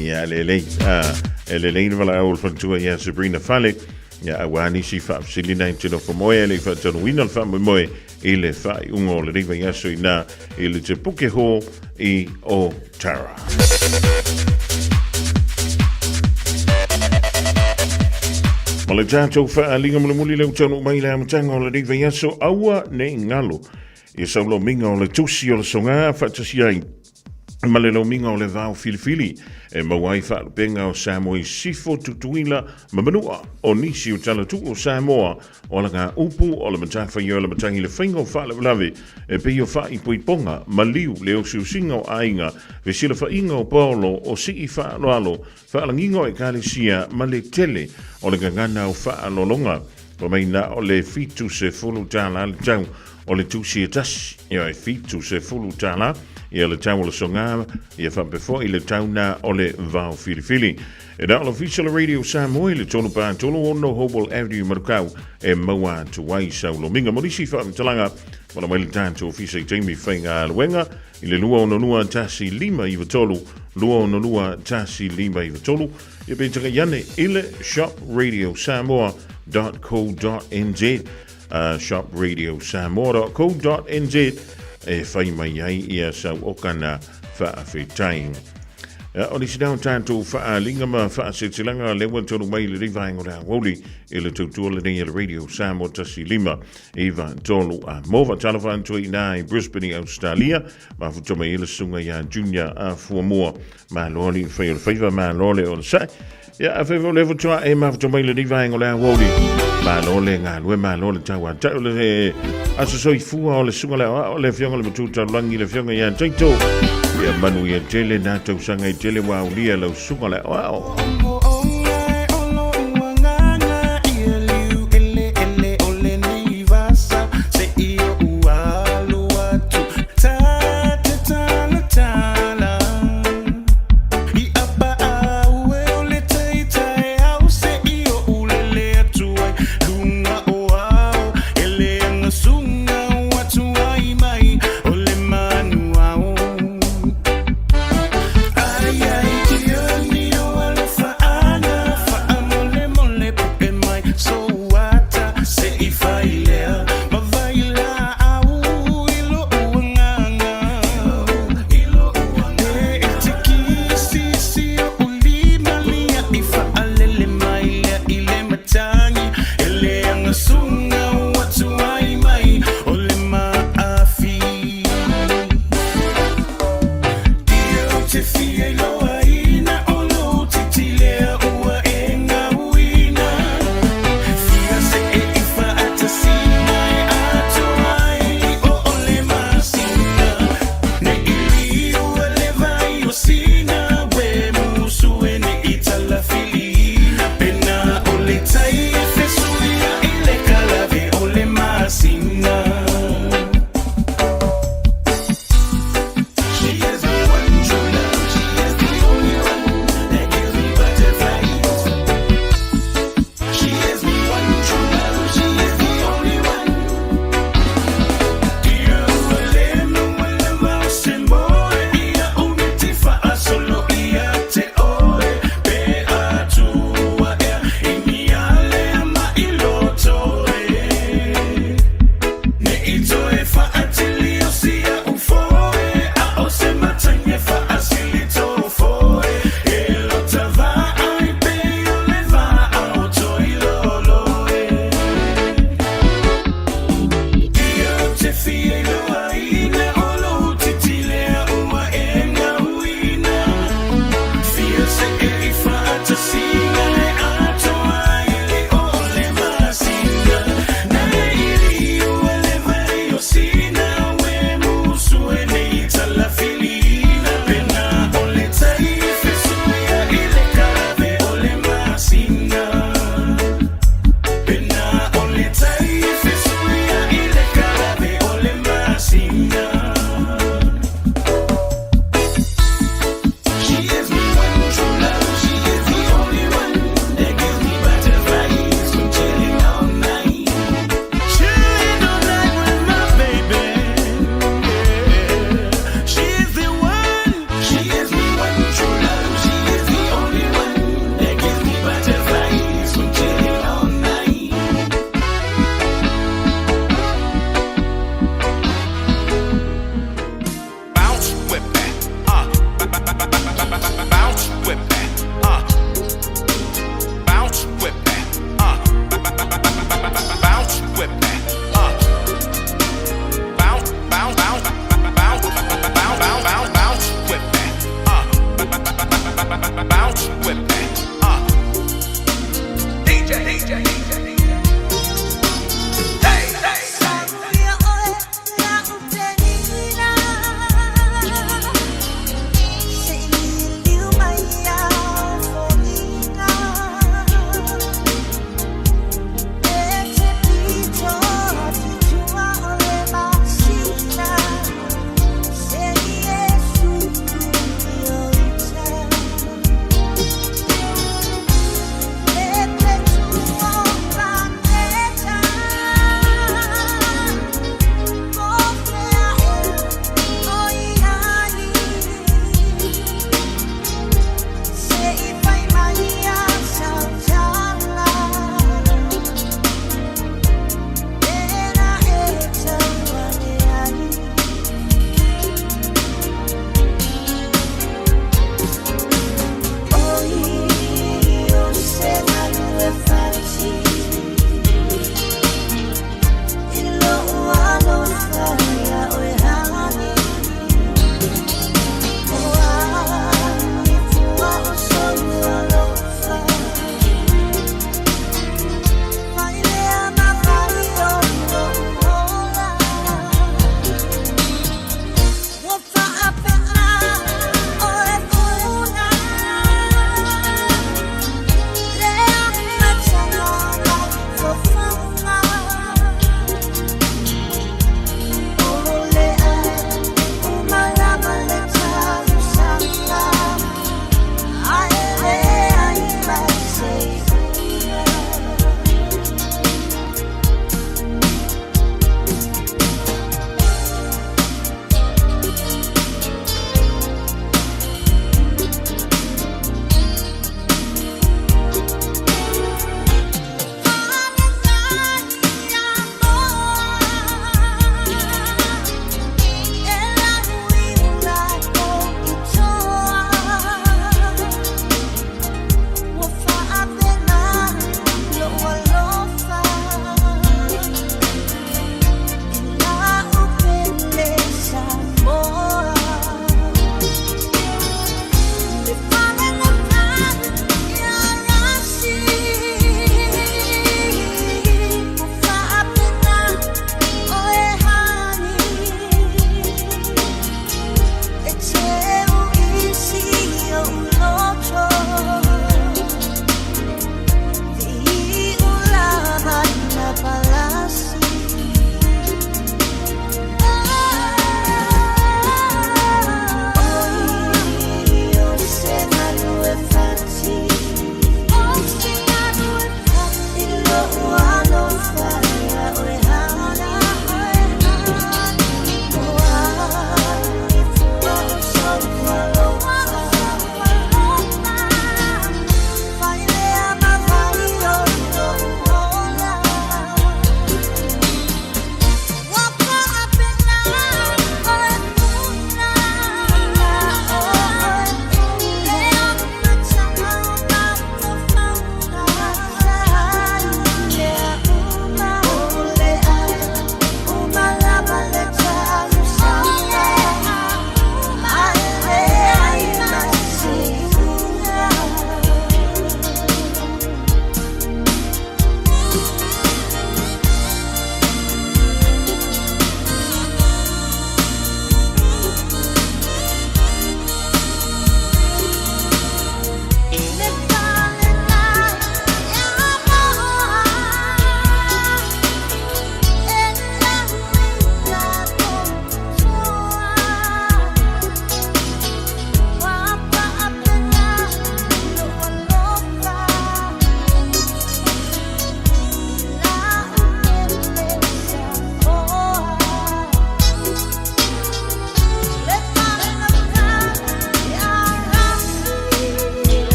Ia, lelei. Ah, E lelei le valaau o le faletua ia Sabrina Fale, ia auā nisi faafesili na e te nofo moe e le i faataunuuina le faamoemoe i le faaiuga o lenei vaiaso inā i le Te Puke Hall i Otara. Ma le tatou faaaliga mulimuli lea ua taunuu mai i le amataga o lenei vaiaso, aua ne i galo i saulomiga o le tusi o le sogā faatasi ai ma le lomiga o le vao filifili e maua ai faalupega o Samoa i Sifo, Tutuila ma Manua o nisi o talatuu o Samoa o alaga upu o le matafaioi o le matagi le faiga o faalavelave e pei o faaipoipoga, maliu, le osiosiga o aiga, fesilafaiga o paolo, o sii faaaloalo, faalagiga o ekalesia ma le tele o le gagana o faaaloaloga. Fai mai na o le $70 le tau o le tusi e tasi, ia e $70 ia le tau o le sogā, ia faapea foi le tau na o le vao filifili. E na o le Ofisa o le Radio Samoa i le 336 Hobel Avenue Manukau e maua atu ai sau lomiga. Mo nisi faamatalaga, vala mai le tatou ofisa i taimi faigaluega i le 262 1593, 262 1593, ia pe tagai ane i le shopradiosamoa.co.nz shopradiosamoa.co.nz e whai mai ai ia sau okana faafetai. Ia, o nisi nao tātou whaalinga ma whaasetilanga le ua tonu mai le rivaenga o le awauli i le tautua lenei e le Radio Samoa tasi lima iva tolu a mova talofa atu i nā i Brisbane i Australia ma futa mai i le sunga ia Junior a Fuamua malo li whai o le whaiva malo le o le sai Ia, a whai le fotoa e mafuta mai le rivaenga o le awauli. Malo le galue, malo le tau a tau le aso soifua o le suga le o le afioga le matu taulangi le afioga ia Taito. Ia manu ia tele nā tausaga i tele wā ulia lau suga le o.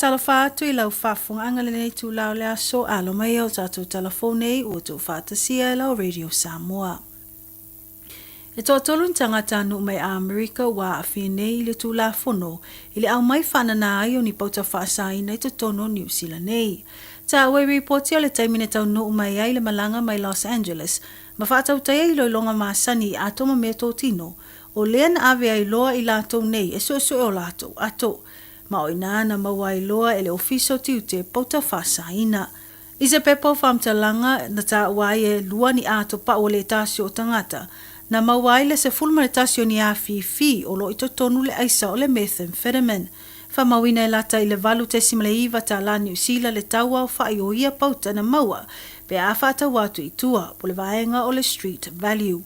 Faatalofa atu i lau faafofogaaga i lenei itula o le aso, alo mai o tatou tala fou nei ua tuufaatasia e lau Radio Samoa. E toatolu ni tagata nuu mai Amerika ua aafia nei i le Tulafono i le aumai faanana ai o ni pauta faasaina i totonu o Niu Sila nei. Taua i ripoti o le taimi na taunuu mai ai le malaga mai Los Angeles ma faatautaia iloiloga masani i ato ma meatotino, o lea na ave ai loa i latou nei e suesue o latou ato. Ma o inā na maua ai loa e le Ofisa o Tiute pauta faasaina. I se pepa o faamatalaga na taua ai e lua ni ato pau o le tasi o tagata, na maua ai le 11 o ni afifi o lo o i totonu le aisa o le methamphetamine. Faamauina e lata i le 8.9 tālā Niu Sila le tau aofai o ia pauta na maua pe a faataua atu i tua, po o le vaega o le street value.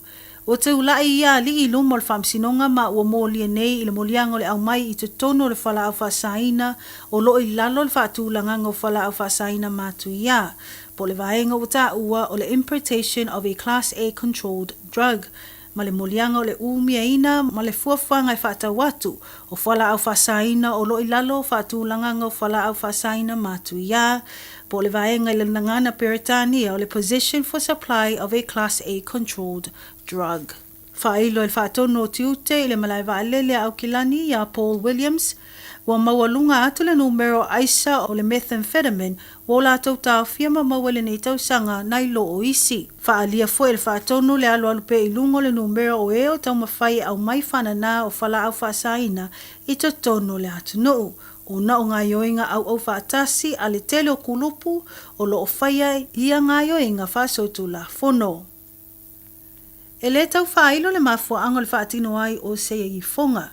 Ua tūlaʻi ia alii i luma o le faamasinoga ma ua molia nei i le moliaga o le aumai i totonu o le fualaau faasaina o lo o i lalo o le faatulagaga o fualaau faasaina matuia, po o le vaega ua taua o le Importation of a Class A Controlled Drug, ma le moliaga o le umiaina ma le fuafuaga e faatau atu o fualaau faasaina o lo o i lalo o faatulagaga o fualaau faasaina matuia, po o le vaega i le gagana Peretania o le Possession for Supply of a Class A Controlled Drug. Faailo e le Faatonu o Tiute i le malae vaalele a Aukilani iā Paul Williams, ua maualuga atu le numera o aisa o le methamphetamine ua o latou taofia ma maua i lenei tausaga nai lo o isi. Faaalia foi e le Faatonu le alualu pea i luga o le numera o e o taumafai e aumai faanana o falaau faasaina i totonu o le atunuu. Ona o gaoioiga auau faatasi a le tele o kulupu o lo o faia ia gaoioiga faasolitulafono. E lē tau faailo le mafuaaga o le faatino ai o se ifoga,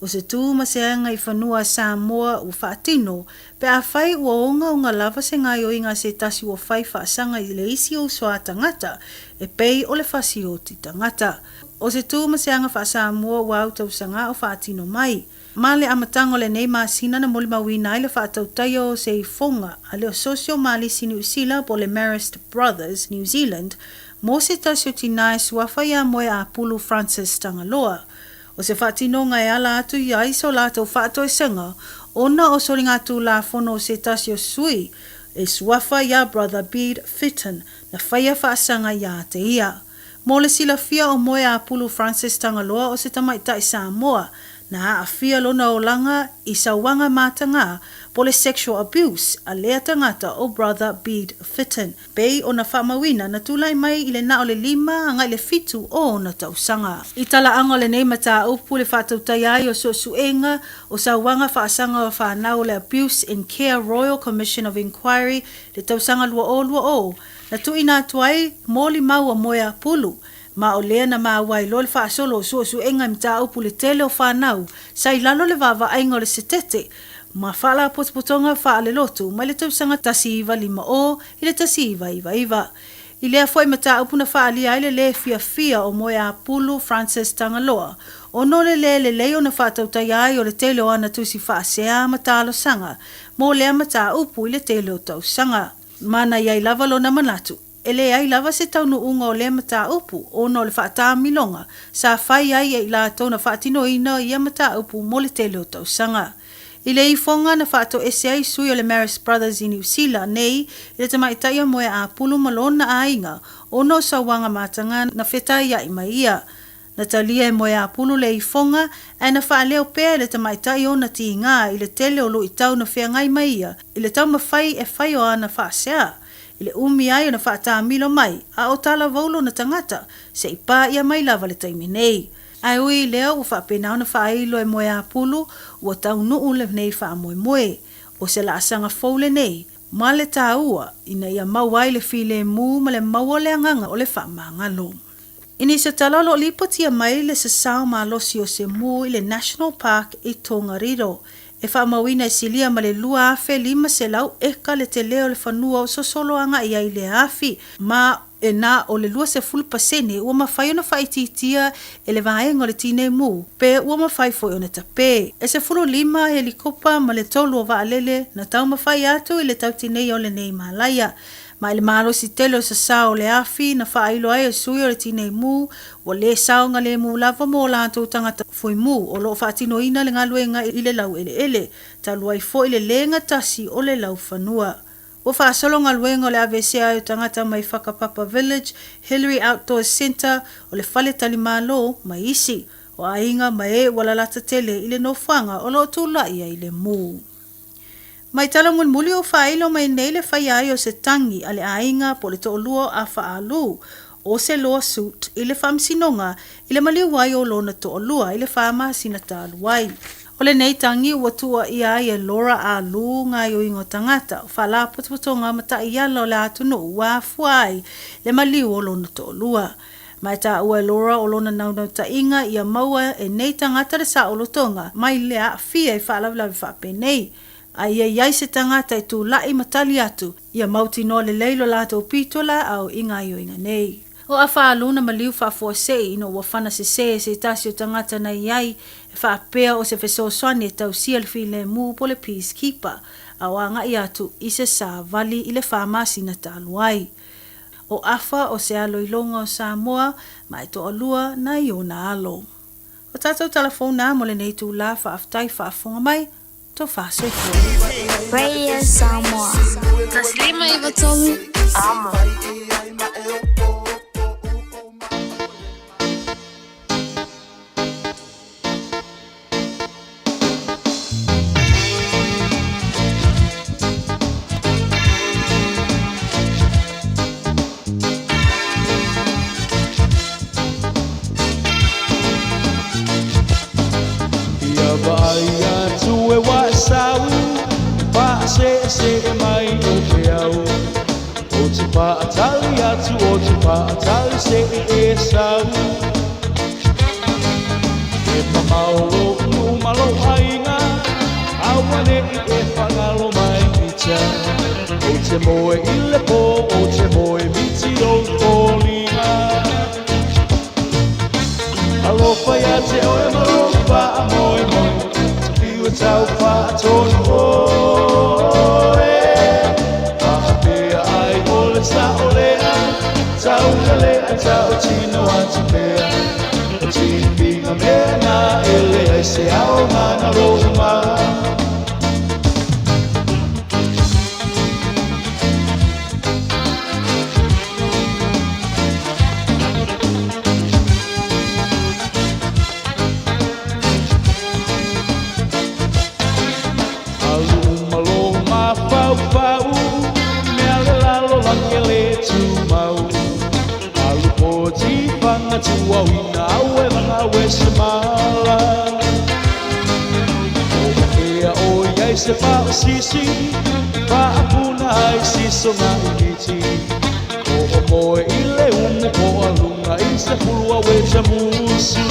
o se tu ma se aga i fanua a Samoa ua faatino, pe afai ua ogaoga lava se gaoioiga a se tasi ua fai faasaga i le isi uso a tagata e pei o le fasioti tagata. O se tu ma se aga faa-Samoa ua autausaga o faatino mai. Ma le amataga o lenei masina na molimauina ai le faatautaia o se ifoga a le Asosi o Malisi Niu Sila po o le Marist Brothers New Zealand mo se tasi o tinā e suafa iā Moeapulu Francis Tagaloa. O se faatinoga e ala atu i ai so latou faatoesega ona o soligatulafono o se tasi o sui e suafa iā Brother Bede Fitton na faia faasaga iā te ia. Mo le silafia o Moeapulu Francis Tagaloa o se tamaitai Samoa, na aafia lona olaga i sauaga matagā po o le sexual abuse a lea tagata o Brother Bede Fitton, pei ona faamauina na tulai mai i le na o le lima agai le fitu o ona tausaga. I talaaga o lenei mataupu le faatautaia ai o suesuega o sauaga faasaga o fanau o le Abuse in Care Royal Commission of Inquiry le tausaga 2020, Na tuuina atu ai molimau a Moeapulu, ma o lea na maua ai loa le faasolo o suesuega i mataupu le tele o fanau sa i lalo le vaavaaiga o le setete ma faalapotopotoga faalelotu mai le tausaga 1950 i le 1999. I lea foi mataupu na faaalia ai le lē fiafia o Moeapulu Francis Tagaloa ona o le lē lelei ona faatautaia ai o le tele o ana tusi faasea ma talosaga mo lea mataupu i le tele o tausaga. Ma na i ai lava lona manatu, e leai lava se taunuuga o lea mataupu ona o le faataamiloga sa fai ai e i latou na faatinoina ia mataupu mo le tele o tausaga. I le ifoga na faatoese ai sui o le Marist Brothers i Niu Sila nei i le tamaitai o Moeapulu ma lona aiga ona o sauaga mataga na fetaiai mai ia. Na talia e Moeapulu le ifoga ae na faaleo pea e le tamaitai ona tiga i le tele o luitau na feagai mai ia i le taumafai e fai o ana faasea i le umi ai ona faataamilo mai a o talavou lona tagata se i paia mai lava le taimi nei. Ae ui i lea ua faapena ona faailo e Moeapulu ua taunuu lenei faamoemoe. O se laasaga fou lenei ma le taua ina ia maua ai le filemu ma le maua o le agaga o le faamagalo. I nisi o tala o lo o lipotia mai le sasao malosi o se mū i le National Park i Tongariro, e faamauina e silia ma le 2,500 eka le tele o le fanua o sosolo agai ai lea afi, ma e na o le 20% ua mafai ona faaitiitia e le Vaega o le Tinei Mu, pe ua mafai foi ona tapē. E 15 helikopa ma le tolu o vaalele na taumafai atu i le tautineia o lenei malaia. Ma i le malosi tele o sasao o le afi na faailo ai e sui o le Tinei Mu, ua lē saogalemu lava mo latou tagata fuimu o lo o faatinoina le galuega i le laueleele, talu ai foi le lē gatasi o le laufanua. Ua faasolo galuega o le aveesea ai o tagata mai Whakapapa Village, Hillary Outdoors Centre, o le Fale Talimalo ma isi o aiga ma e ua lalata tele i le nofoaga o lo o tulai ai le mū. Mai tala mulimuli o faailo mai nei le faia ai o se tagi a le aiga po o le toalua o Afa Alu o se lawsuit i le faamasinoga i le maliu ai o lona toalua i le 4 masina talu ai. O lenei tagi ua tuuaia ai e Laura Alu gaoioiga o tagata o faalapotopotoga ma taiala o le atunuu ua afua ai le maliu o lona toalua. Ma e taua e Laura o lona naunautaiga ia maua e nei tagata le saolotoga mai le aafia i faalavelave faapenei, a ia i ai se tagata e tulai ma tali atu ia mautinoa lelei lo latou pitolaau i gaoioiga nei. O Afa Alu na maliu faafuasei ina ua fana sesē e se tasi o tagata na i ai e faapea o se fesoasoani e tausia le filemu po o le peacekeeper, a o agai atu i se savali i le 4 masina talu ai. O Afa o se alo iloga o Samoa ma e toalua nai ona alo. O tatou tala fou na mo lenei itulā. Faafetai faafofoga mai. Tofa soifua. Radio Samoa. 153 Amo. Ia vaai atu e waesau, faaseesee mai o peau. O te faatali atu, o te faatali se'i e sau. E mamao lo'u ma lou aiga, auane'i e faagalo mai ita. Ou te moe i le pō, ou te moe miti ou foliga. Alofa ia te oe ma lou faamoemoe, fiu e tau faatonu oe. Faapea ai o le sao lea, taulalea tautino atu pea. O tipiga mea na e leai se aoga na lou ma. Alu malo mafaufau, mea le lalolagi e lē tumau. Alu poti fanga tuauina au e vagau e se mala. O fea o iai se faasisi, faapuna ai sisoga i miti. O o moe i le umu po aluga i se pulu au e tamusu.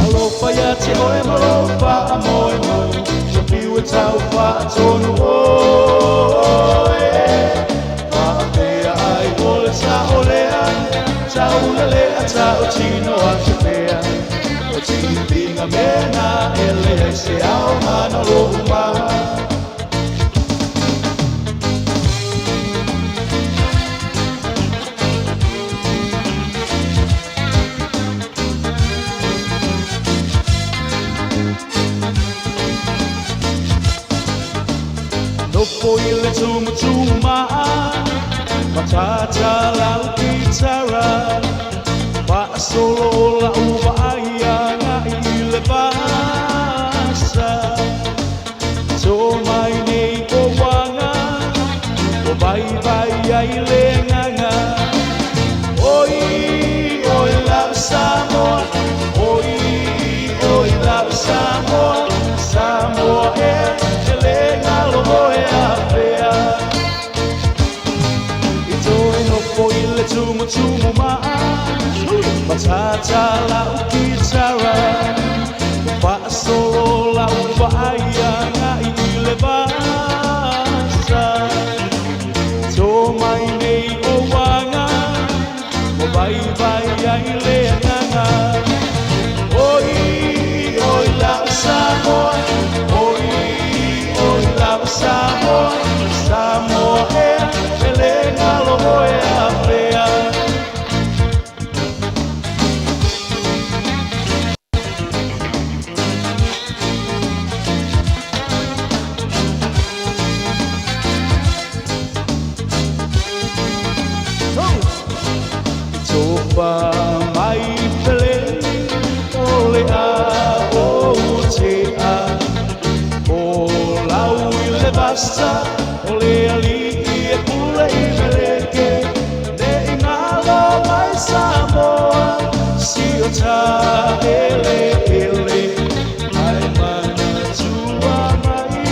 Alofa ia te oe ma lou faamoemoe, fiu e tau faatonu oe. Faapea ai o le sao lea, taulalea tautino atu pea. O tipiga mea na e leai se aoga na lou ma. Nofo i le tumutumaa, matata lau kitara. Faasolo o lau vaai agai i le vasa. To mai nei o uaga, o vaivai ai le agaga. Oi, oi lau Samoa, oi, oi lau Samoa, Samoa e, e lē galo oe afea. I toe nofo i le tumutumu maa, matata lau kitara. Faasolo lau vaai agai i le vasa. To mai nei ai le agaga. Oi, oi lava Samoa, oi, oi lava Samoa, Samoa ea, e le galo oe afea. Tofa mai peleni o le a o te a O lau i le vasa o le ali'i e pule i Meleke Ne i ngalo mai Samoa si o ta ele ele Ai manatua mai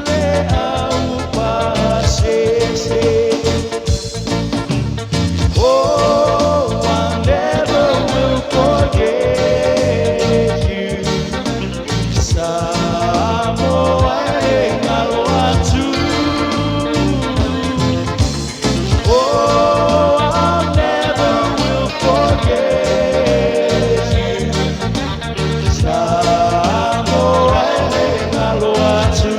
le au pasese. Oh, I never will forget you. Samoa e ngalo atu. Oh, I never will forget you. Samoa e ngalo atu.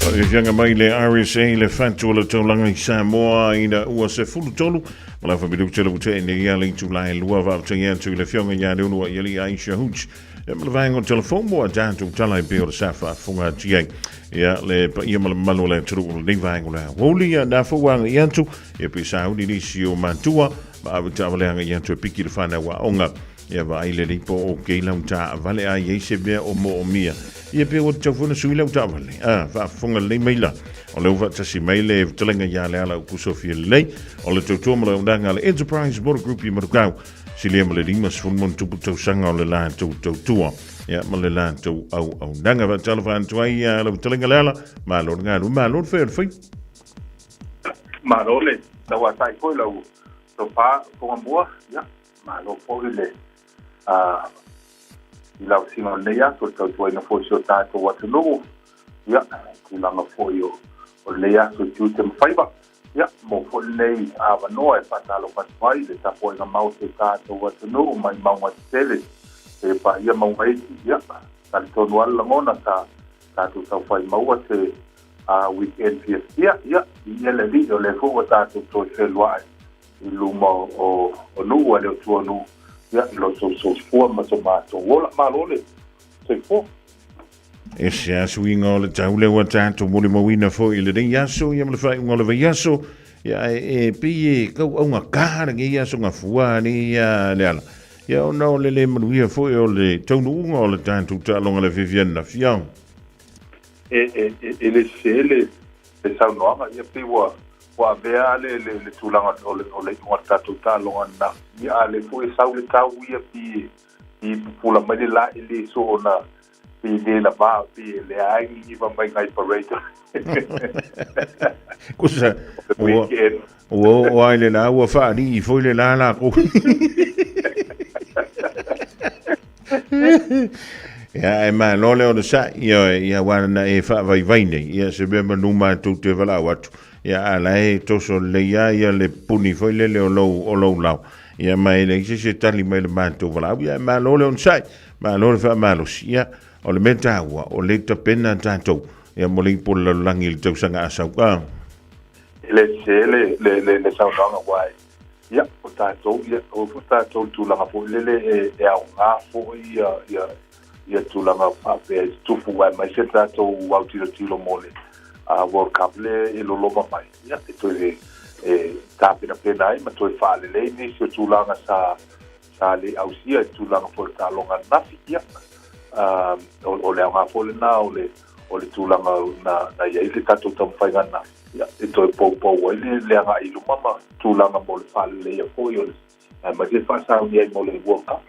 Faafiafiaga mai le RSA le fatu o le taulaga i Samoa ina ua 13 ma le afa minute le ua tea nei ia le itula e lua. Faafetai atu i le afioga ia Leolua i alii Aisha Hooch ia ma le vaega o telefoni mo a tatou tala e pei o le sa faafofoga atu ai ia le paia ma le mamalu o le atunuu o lenei vaega o le aoauli. Ia na fou agai atu ia pe sauni nisi o matua ma ave taavale agai atu e piki le fanau aoga. Ia vaai lelei po o kei lau taavale a i ai se mea o moomia. Ia pe ua tatau foi ona sui lau taavale. A, faafofoga lelei mai la. O lea ua faatasi mai le fetalaiga ia Leala Upu Sofia lelei. O le tautua ma le auaunaga a le Enterprise Motor Group i Manukau. Silia ma le 50 ma tausaga o le latou tautua. Ia ma le latou auaunaga. Faatalofa atu ai ia lau fetalaiga Leala. Malo le galue, malo le fai o le faiva. Malo le tauatai foi lau tofa Togamua. Ia, Malo foi le i lau sina o lenei aso, le tautuaina foi o si o tatou atunuu, ia, i tulaga foi o lenei aso i tiute ma faiva. Ia, mo foi lenei avanoa e faatalofa atu ai i le tapuaiga mau o si o tatou atunuu mai mauga tetele seia paia mauga iti. Ia, talitonu lava le lagona sa tatou taufai maua se weekend fiafia. Ia, viia le Alii o lea foi ua tatou toe feluai i luma o nuu a le o tua o nuu, ia, i lo outou soifua ma so matou ola. Malo le soifua. E se aso uiga o le tau lea ua tatou molimauina foi i lenei aso, ia ma le faaiuga o le vaiaso, ia, e pei e tau augata lenei aso gafua nei ia Leala, ia ona o le le manuia foi o le taunuuga o le tatou taaloga le fiafia ananafi. E le sese le saunoaga, ia pei ua Ua avea a le, le, le tulaga o le, o le iuga o le tatou taaloga ananafi, ia, a lea foi e sau le tau ia pi, pi pupula mai le la e le soona pi le lava pi e leai niniva mai ngai parade. Kusa, ua, ua oo ai le la, ua faalii foi le la lakou. Ia, e malo le onosai, ia, ia ua na e faavaivai nei, ia se mea manu matou te valaau atu. Ia, a la e toso lelei lava ia le puni foi lele o lou, o lou lao. Ia, ma e leai se isi e tali mai i le matou valaau. Ia, e malo le onosai, malo le faamalosi. Ia, o le mea taua, o lea e tapena tatou, ia, mo le ipu o le lalolagi i le tausaga a sau. E le sese le, le, le, le saunoaga, aua e, ia, tatou, ia, o foi tatou i tulaga foi lele e, e aoga foi ia, ia, ia tulaga faapea i tutupu aemaise le tatou autilotilo mo le World Cup le e loloma mai, ia, e toe e tapenapena ai ma toe faalelei nisi o tulaga sa sa le ausia i tulaga foi o le taaloga ananafi. Ia, o le aoga foi lena o le o le tulaga na na i ai le tatou taumafaiga ananafi, ia, e toe poupou ai le le agai i luma ma tulaga mo le faaleleia foi o le aemaise faasauni ai mo le World Cup.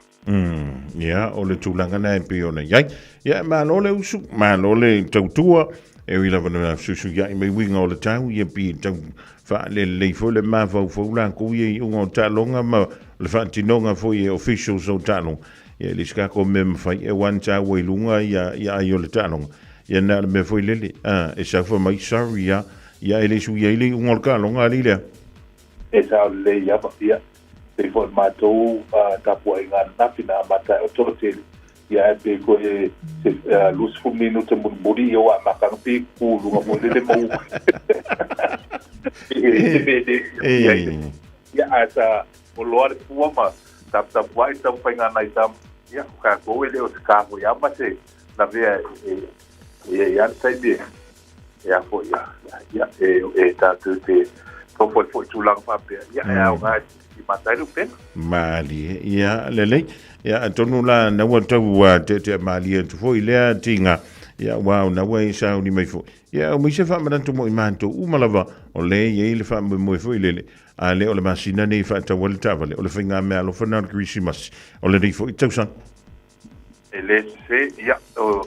Ia, o le tulaga lena e pei ona i ai. Ia, malo le usu, malo le tautua, e ui lava na fesuisuiai mai uiga o le tau, ia pei e tau faalelelei foi le mafaufau latou ia i iuga o taaloga ma le faatinoga foi e officials o taaloga. Ia, e le o se tatou mea mafai, e one taua i luga ia, ia ai o le taaloga. Ia, na o le mea foi lele, a, e sau fai mai, sorry a, ia e le suia ai le iuga o le taaloga alii lea. E sao lelei lava, ia, pei foi o le matou tapuaiga ananafi na amata ai o toatele, ia ae pei foi e se 20 minute mulimuli ia ua amata ona pei ku luga foi lele ma u. Ia ae sa oloa le pua ma taputapuai taumafaiga a nai tama, ia o tatou e le o se ka foi lava ma se lavea e i ai lava le taimi e e a foi ia, ia e, e tātou te tofo ai foi tulaga faapea, ia e aoga e timata ai le upega. Malie, ia lelei. Ia atonu la naua tau teatea malie atu foi lea tiga. Ia ua o naua e sauni mai foi. Ia o mai se faamanatu mo i matou uma lava o le i ai le faamoemoe foi lele. A le o le masina nei faatau ai le taavale o le faigameaalofa na o le Kerisimasi o lenei foi tausaga. E le sese, ia, o,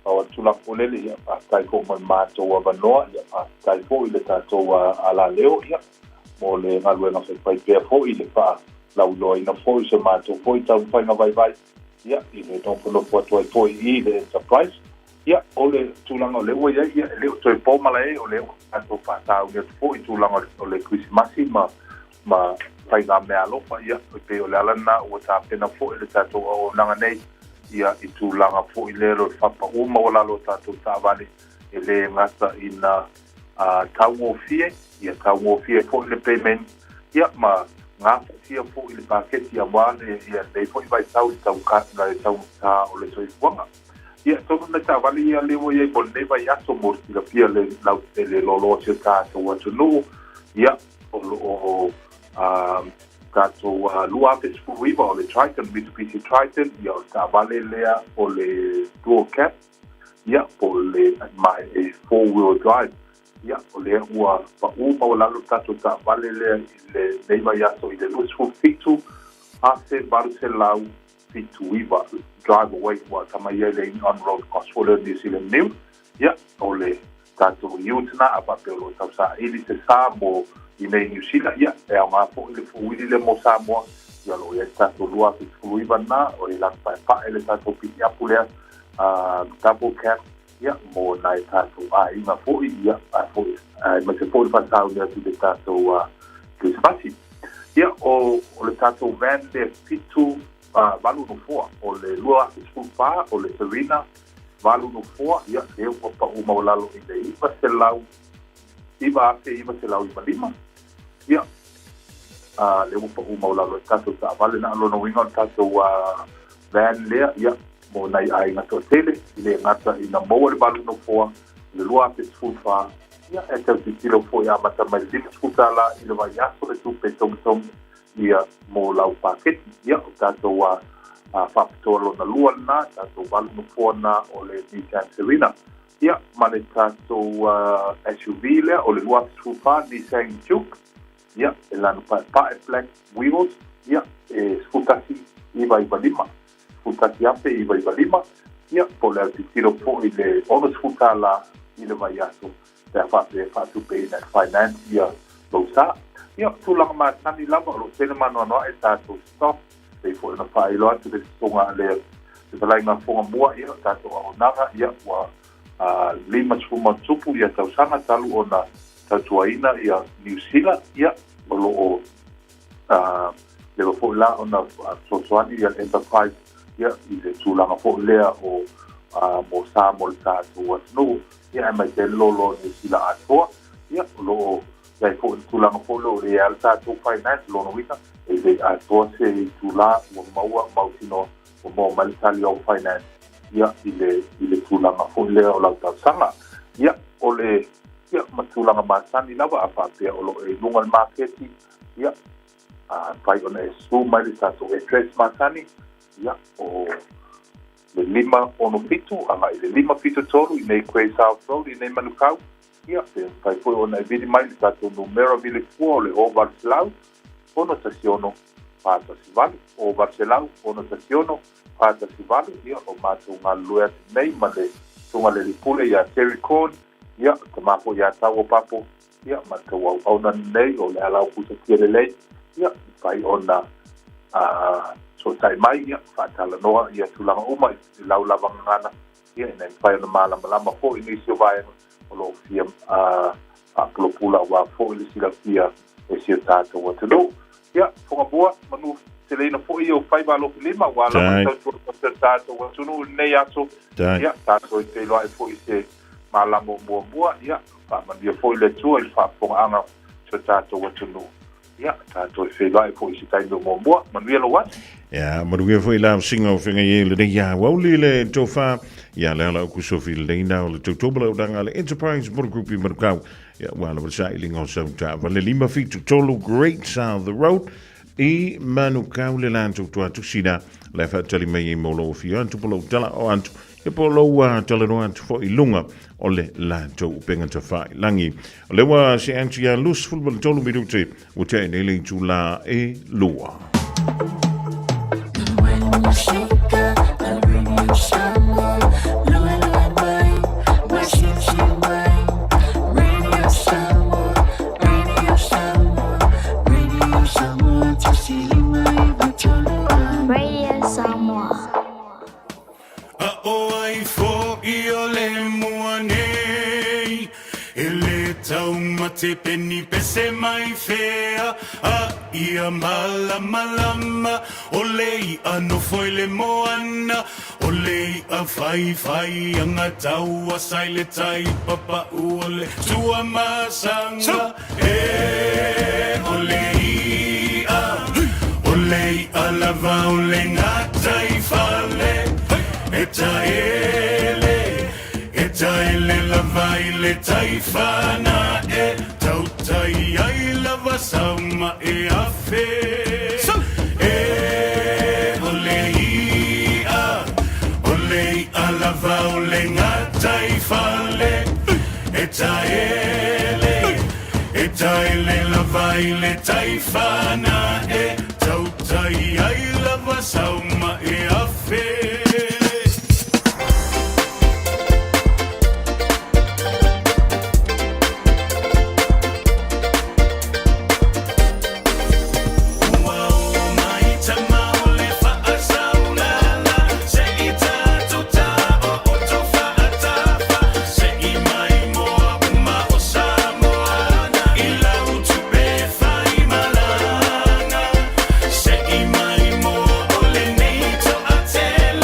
Pau atu la foi lele, ia, faafetai foi mo le matou avanoa, ia, faafetai foi i le tatou alaleo, ia, mo le galuega faifaipea foi i le faalauiloaina foi o se matou foi taumafaiga vaivai, ia, i le nofonofo atu ai foi i le Enterprise. Ia, o le tulaga o lea ua i ai, ia, e le o toe po malae, o lea ua tatou faatauni atu foi i tulaga o le Kerisimasi ma ma faigameaalofa, ia, e pei o le ala lena ua tapena foi le tatou auaunaga nei, ia, i tulaga foi lea o le faapau maualalo o tatou taavale, e le gata ina taugofie, ia taugofie foi le payment, ia, ma gafatia foi le paketi aua le, ia, lenei foi vaitau i le le taugata o le soifuaga. Ia, atonu nai taavale ia lea ua i ai mo lenei vaiaso mo le silafia le lautele loaloa o si o tatou atunuu, ia, o lo o tatou 2019 o le Triton, Mitsubishi Triton, ia o le taavale lea o le dual cab, ia po o le ma e four wheel drive. Ia o lea ua pau maualalo le tatou taavale lea i lenei vaiaso i le 27 879 drive away ua atamai ai le on road cost foi lea o New Zealand New. Ia o le tatou ute na a faapea o lo o tausaili se sa mo i nei i Niu Sila, ia, e aoga foi le fuuili lea mo Samoa, ia o lo o i ai le tatou 2019 na, o le lanu paepae le tatou pikiapu lea, double cab, ia, mo nai tatou aiga foi, ia, a foi, aemaise foi le faasauni atu i le tatou Kerisimasi. Ia, o, o le tatou van lea 7, 8 nofoa, o le 2014, o le Serena, 8 nofoa, ia, lea ua pau maualalo i le 900, 9,995, ia, lea ua pau maualalo i tatou taavale. Na o lona uiga o le tatou van lea, ia, mo nai aiga toatele, e le gata ina maua le 8 nofoa, le 2014, ia, e tau tilotilo foi amata mai le $50 i le vaiaso le tupe togitogi, ia, mo lau paketi. Ia, o tatou faapitoa lona lua lena, tatou 8 nofoa na o le Nissan Serena. Ia, ma le tatou SUV lea o le 2014 Nissan Juke, ia, e lanu paepae black wheels, ia, e 11995, 11995, ia, po o le autilotilo foi i le $60 i le vaiaso pe a faapea e faatupeina e le finance ia lou sa. Ia, o tulaga masani lava o lo o tele ma anoanoai tatou stock, pei foi ona faailoa atu le totoga a le fetalaiga Fogamua, ia, o tatou auaunaga, ia, ua 50 ma tupu ia tausaga talu ona tautuaina ia Niu Sila, ia, o lo o leva foi la ona fesoasoani ia le Enterprise ia, i le tulaga foi lea o mo sa mo le tatou atunuu, ia, aemaise ai le loaloa o Niu Sila atoa, ia, o lo o I ai foi le tulaga foi lea o le i ai lava le tatou finance, lona uiga, e le i atoa se itula ua maua mautinoa ua maua mai le tali o au finance, ia, i le, i le tulaga foi lea o lau talosaga. Ia, o le, ia, ma tulaga masani lava a faapea o lo o e i luga o le maketi, ia, a mafai ona e susu mai le tatou address masani, ia, o le 567 agai i le 573 i nei Grey South Road i nei Manukau, Ia, pe mafai foi ona e vili mai le tatou numera vili fua o le 0800 616 418, 0800 616 418, ia, o matou galulue atu nei ma le Susuga i le Alii Pule ia Terry Corn, ia, o tama foi ia Taua Papo, ia, ma le tauauauna lenei o Lealao Pusatia Lelei, ia, mafai ona fesootai mai, ia, faatalanoa ia tulaga uma i lau lava gagana, ia, ina ia mafai ona malamalama foi nisi o vaega o lo o fia faapulapula aua foi le silafia e si o tatou atunuu. Ia, Fogabua, manu seleina foi ou faiva alofilima aua lava le tautua o si o tatou atunuu i lenei aso. Ia, tatou e feiloai foi i se malama o muamua. Ia, faamanuia foi le Atua i le faafofogaaga o si o tatou atunuu. Ia, tatou e feiloai foi i se taimi o muamua. Manuia lou aso. Ia, manuia foi la singa o whenga i le nei ia wauli le tofa. Ia, le ala uku sofi le nei nao le tautoba le udanga le Enterprise Motor Group i Manukau. Ia, ua ala wasa i linga o sau ta vale 573 Great South Road i Manukau le lan tautua tusina. Le whaatali mai i molo o fia antu po lau tala o antu. Ia po lou talanoa atu foi i luga o le latou upega tafailagi. O lea ua see atu ia 23 minute ua tea nei le itula e 2. Radio Samoa. A ʻo ai foʻi o le mua nei E le taumate peni pese mai fea A ia malamalama O le iʻa nofo i le moana O le iʻa whaiwhai anga taua sai le tai papaʻu o le Tuamasaga E o le iʻa O le iʻa lava o le gataifale E taele E taele lava i le taifana E tautai ai lava sauma e afe E o le iʻa O le iʻa lava o le gataifale E taele E taele lava i le taifana E tautai ai lava sauma e afe. Ua oo mai tama o le faasaulala Se i tatou taooto faatafa Se i mai moa uma o Samoana I lau tupe fai malaga Se i mai moa o lenei toatele.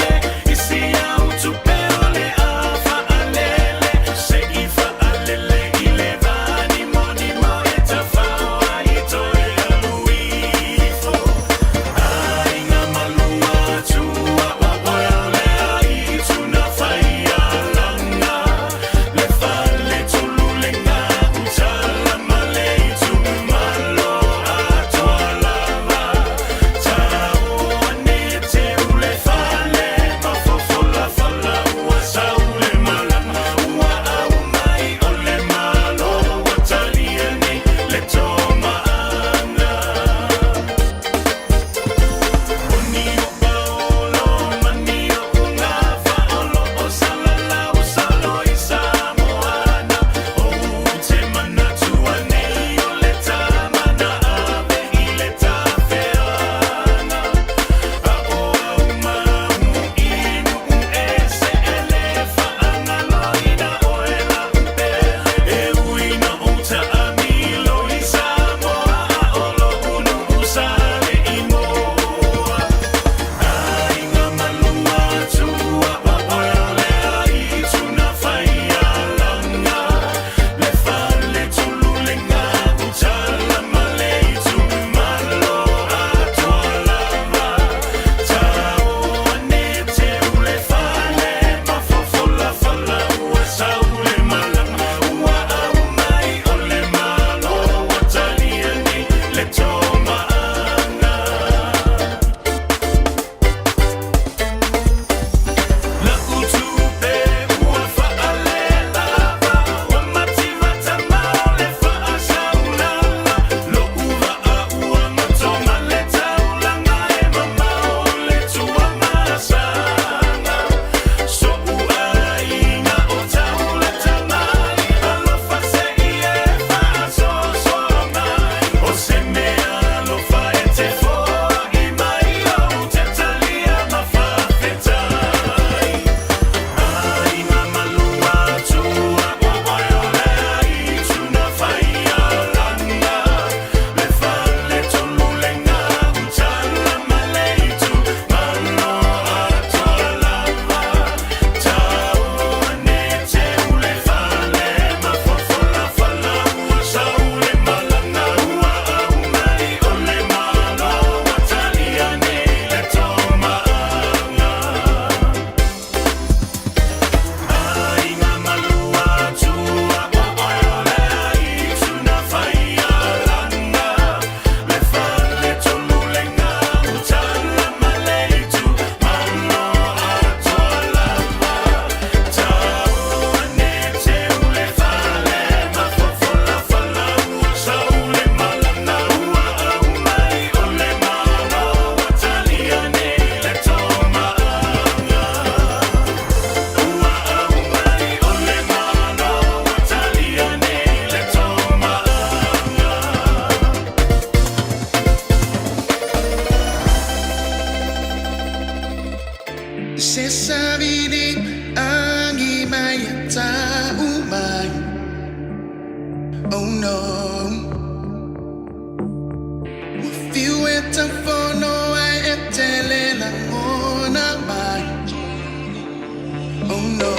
taufono ai e tele lagona mai. Oh no.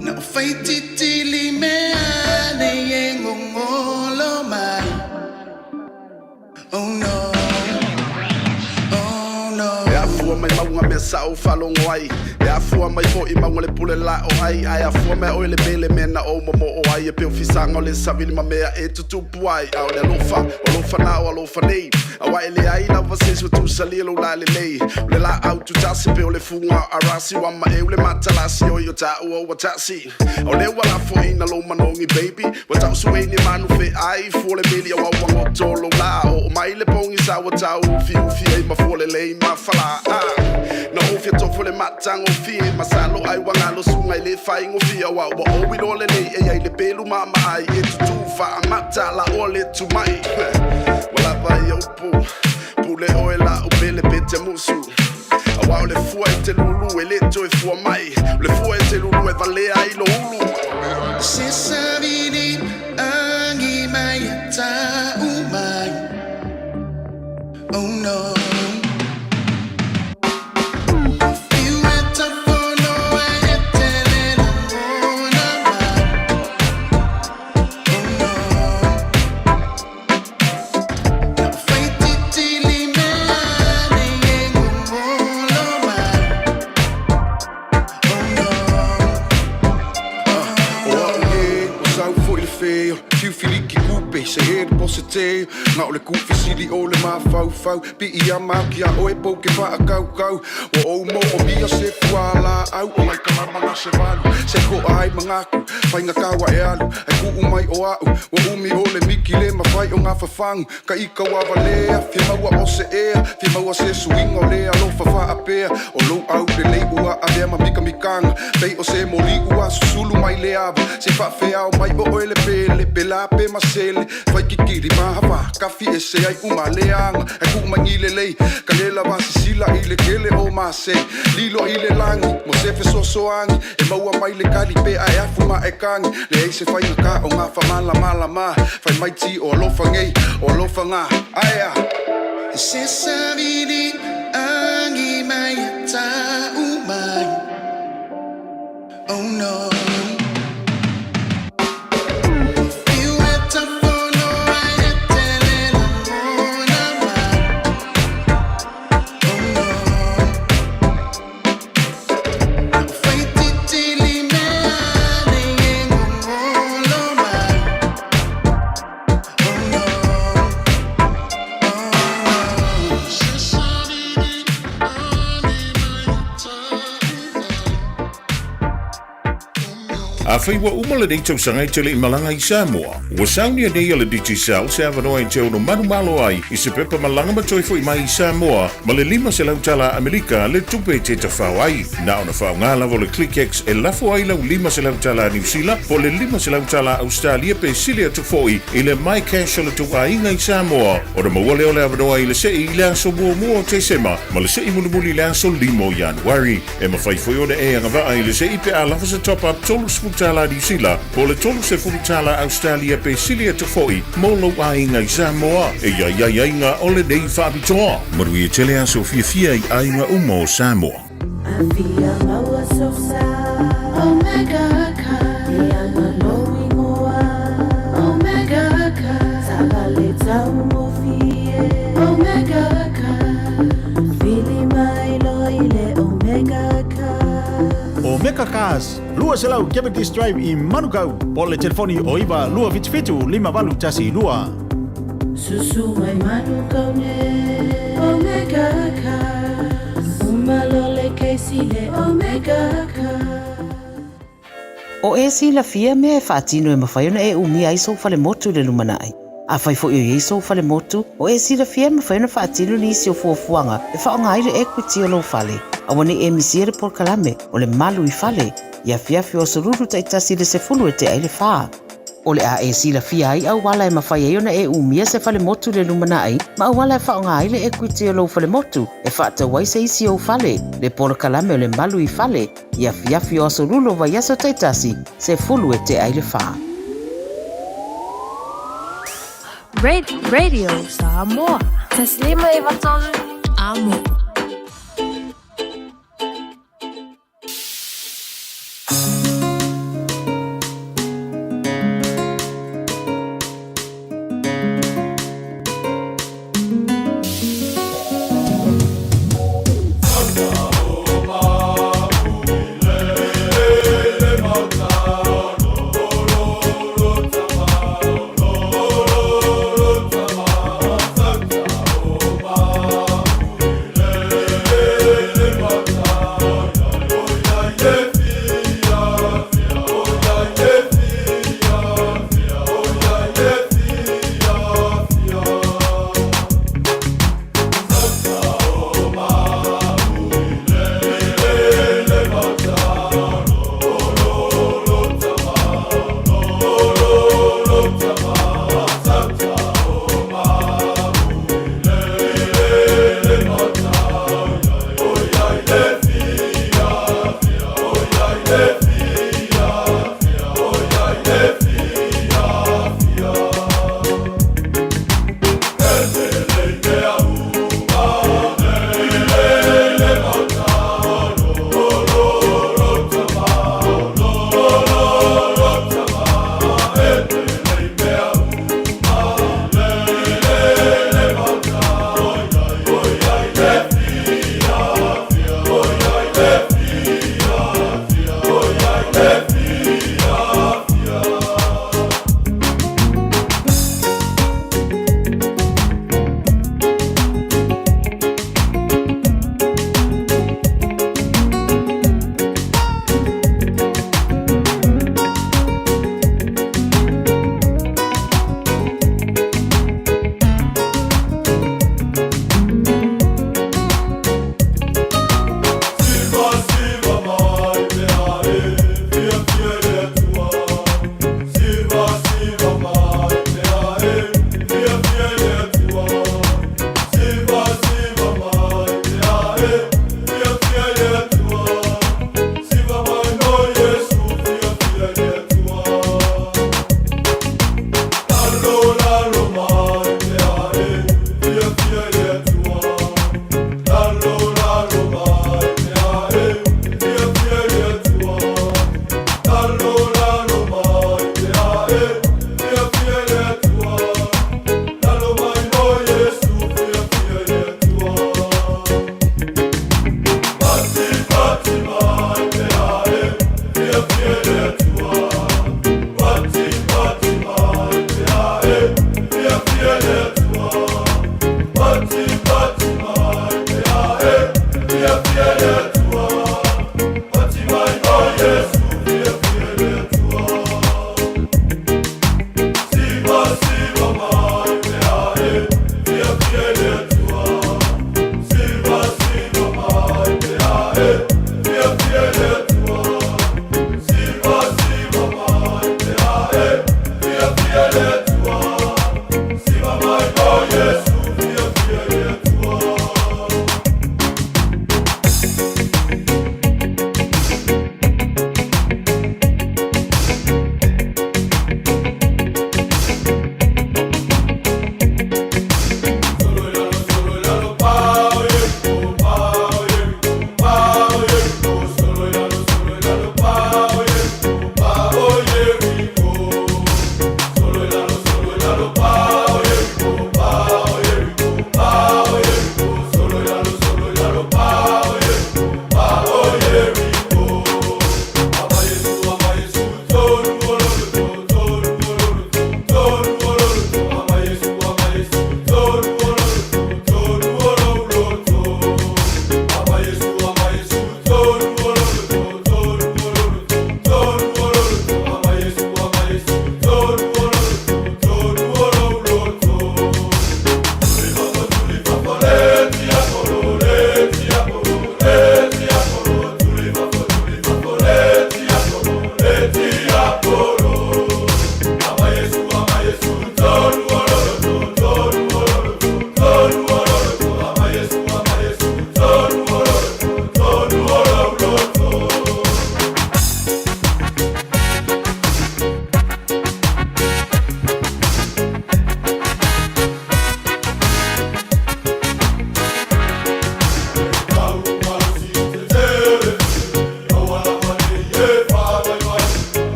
Na o faititili mea nei e gogolo mai. Oh no. Oh no. E afua mai mauga mea sa'o faalogo ai E afua mai fo'i mauga le pule la'o ai Ae afua mai oe le mele mea na ou momo'o ai E peo fisaga o le savili ma mea e tutupu ai A o le alofa, o alofa na o alofa nei Auā e leai lava se isi ua tusalia lou lalelei O le laau tutasi pe o le fuga o arasi Ua maeu le matalasi oi o tāua ua tasi O lea ua lafoina lou manogi baby Ua tausuei ni manu feai fua le meli auā ua goto lou lā Oo mai le pogisa ua tau ufiufi ai ma fua lelei ma falā Na ou fia tofo le matagofie Masalo ai ua galo suga i le faigofie Auā ua ou iloa lelei e i ai le pelu maamaai E tutū faaamata laʻoa le tumai Ua lava ia upu Pule oe la'u pele pe te musu Auā o le fua e te lulu e lē toe fua mai O le fua e te lulu e valea ai lou ulu Se savili agi mai e ta'u mai. Oh no. Fiu e taufono ai e tele lagona mai. Oh no. Na o faititili mea nei e gogolo mai. Oh no. O a'u ē ua sau fo'i le fē o le fiufiliki kupe se he le pose tē na o le kufesili o le mafaufau piiama atu iā oe pou ke faakaukau ua ou moomia se fualaau o nai kalama na se valu se koa ai magaku faigata ua e alu ae kuu mai o a'u ua umi o le miki le mafai o gafafagu ka ika ua valea fia maua o se ea fia maua se suiga o le alofa faapea o lou aulelei ua avea ma mikamikaga pei o se moli ua susulu mai le ava se faafeao mai o oe le pele pela pe masele faikikili mahavā kafi ese ai uma leaga ae kuu mai lelei ka le lava sisila i le kele o masei lilo i le lagi mo se fesoasoani e maua mai le kali pe ae afu ma e kagi leai se faigakā o gafamalamalamā fai mai ti o alofa nei o alofa gā aea Se savili agi mai e ta'u mai. Oh no. Fiu e taufono ai e tele lagona mai. Oh no. Na o faititili mea nei e gogolo mai. Oh no. Oh no. Se savili agi mai e ta'u mai. Afai ua uma lenei tausaga e te le i malaga i Samoa, ua saunia nei e le Digicel se avanoa e te ono manumalo ai i se pepa malaga ma toe fo'i mai i Samoa ma le $500 tala Amerika le tupe e te tafao ai. Na ona faaaoga lava o le ClickX e lafo ai lau $500 tala Niu Sila po o le $500 tala Ausetalia pe sili atu fo'i i le MyCash o le tou aiga i Samoa ona maua lea o le avanoa i le se'i i le aso muamua o Tesema ma le se'i mulimuli i le aso 5 o Ianuari. E mafai foi ona e agavaa i le se'i pe a lava se top-up $30 Niu Sila po o le $30 Ausetalia pe sili atu foi mo lou aiga i Samoa. E i ai aiaiga o lenei faapitoa. Manuia tele aso fiafia i aiga uma o Samoa. Afia maua sosa Omega Car E ana lou igoa Omega Car Taavale taugofie Omega Car Vili mai loa i le Omega Car. Omega Cars, 200 Cavendish Drive i Manukau, po o le telefoni o 9 277 5812. Susu mai Manukau nei Omega Cars Uma loa le kesi le Omega Cars. O e silafia mea e faatino e mafai ona e umia ai sou falemotu i le lumanai. Afai foi o i ai sou falemotu, o e silafia e mafai ona faatino nisi o fuafuaga e faaaoga ai le equity o lou fale. Aua ne i e misia le polokalame o le Malu i Fale, i afiafi o aso Lulu taitasi i le 2:50. O le a e silafia ai auala e mafai ai ona e umia se falemotu i le lumanai ma auala e faaaoga ai le equity o lou falemotu e faatau ai se isi ou fale, le polokalame o le Malu i Fale, i afiafi o aso Lulu o vaiaso taitasi, 3:50. Radio Samoa. 153 Amo.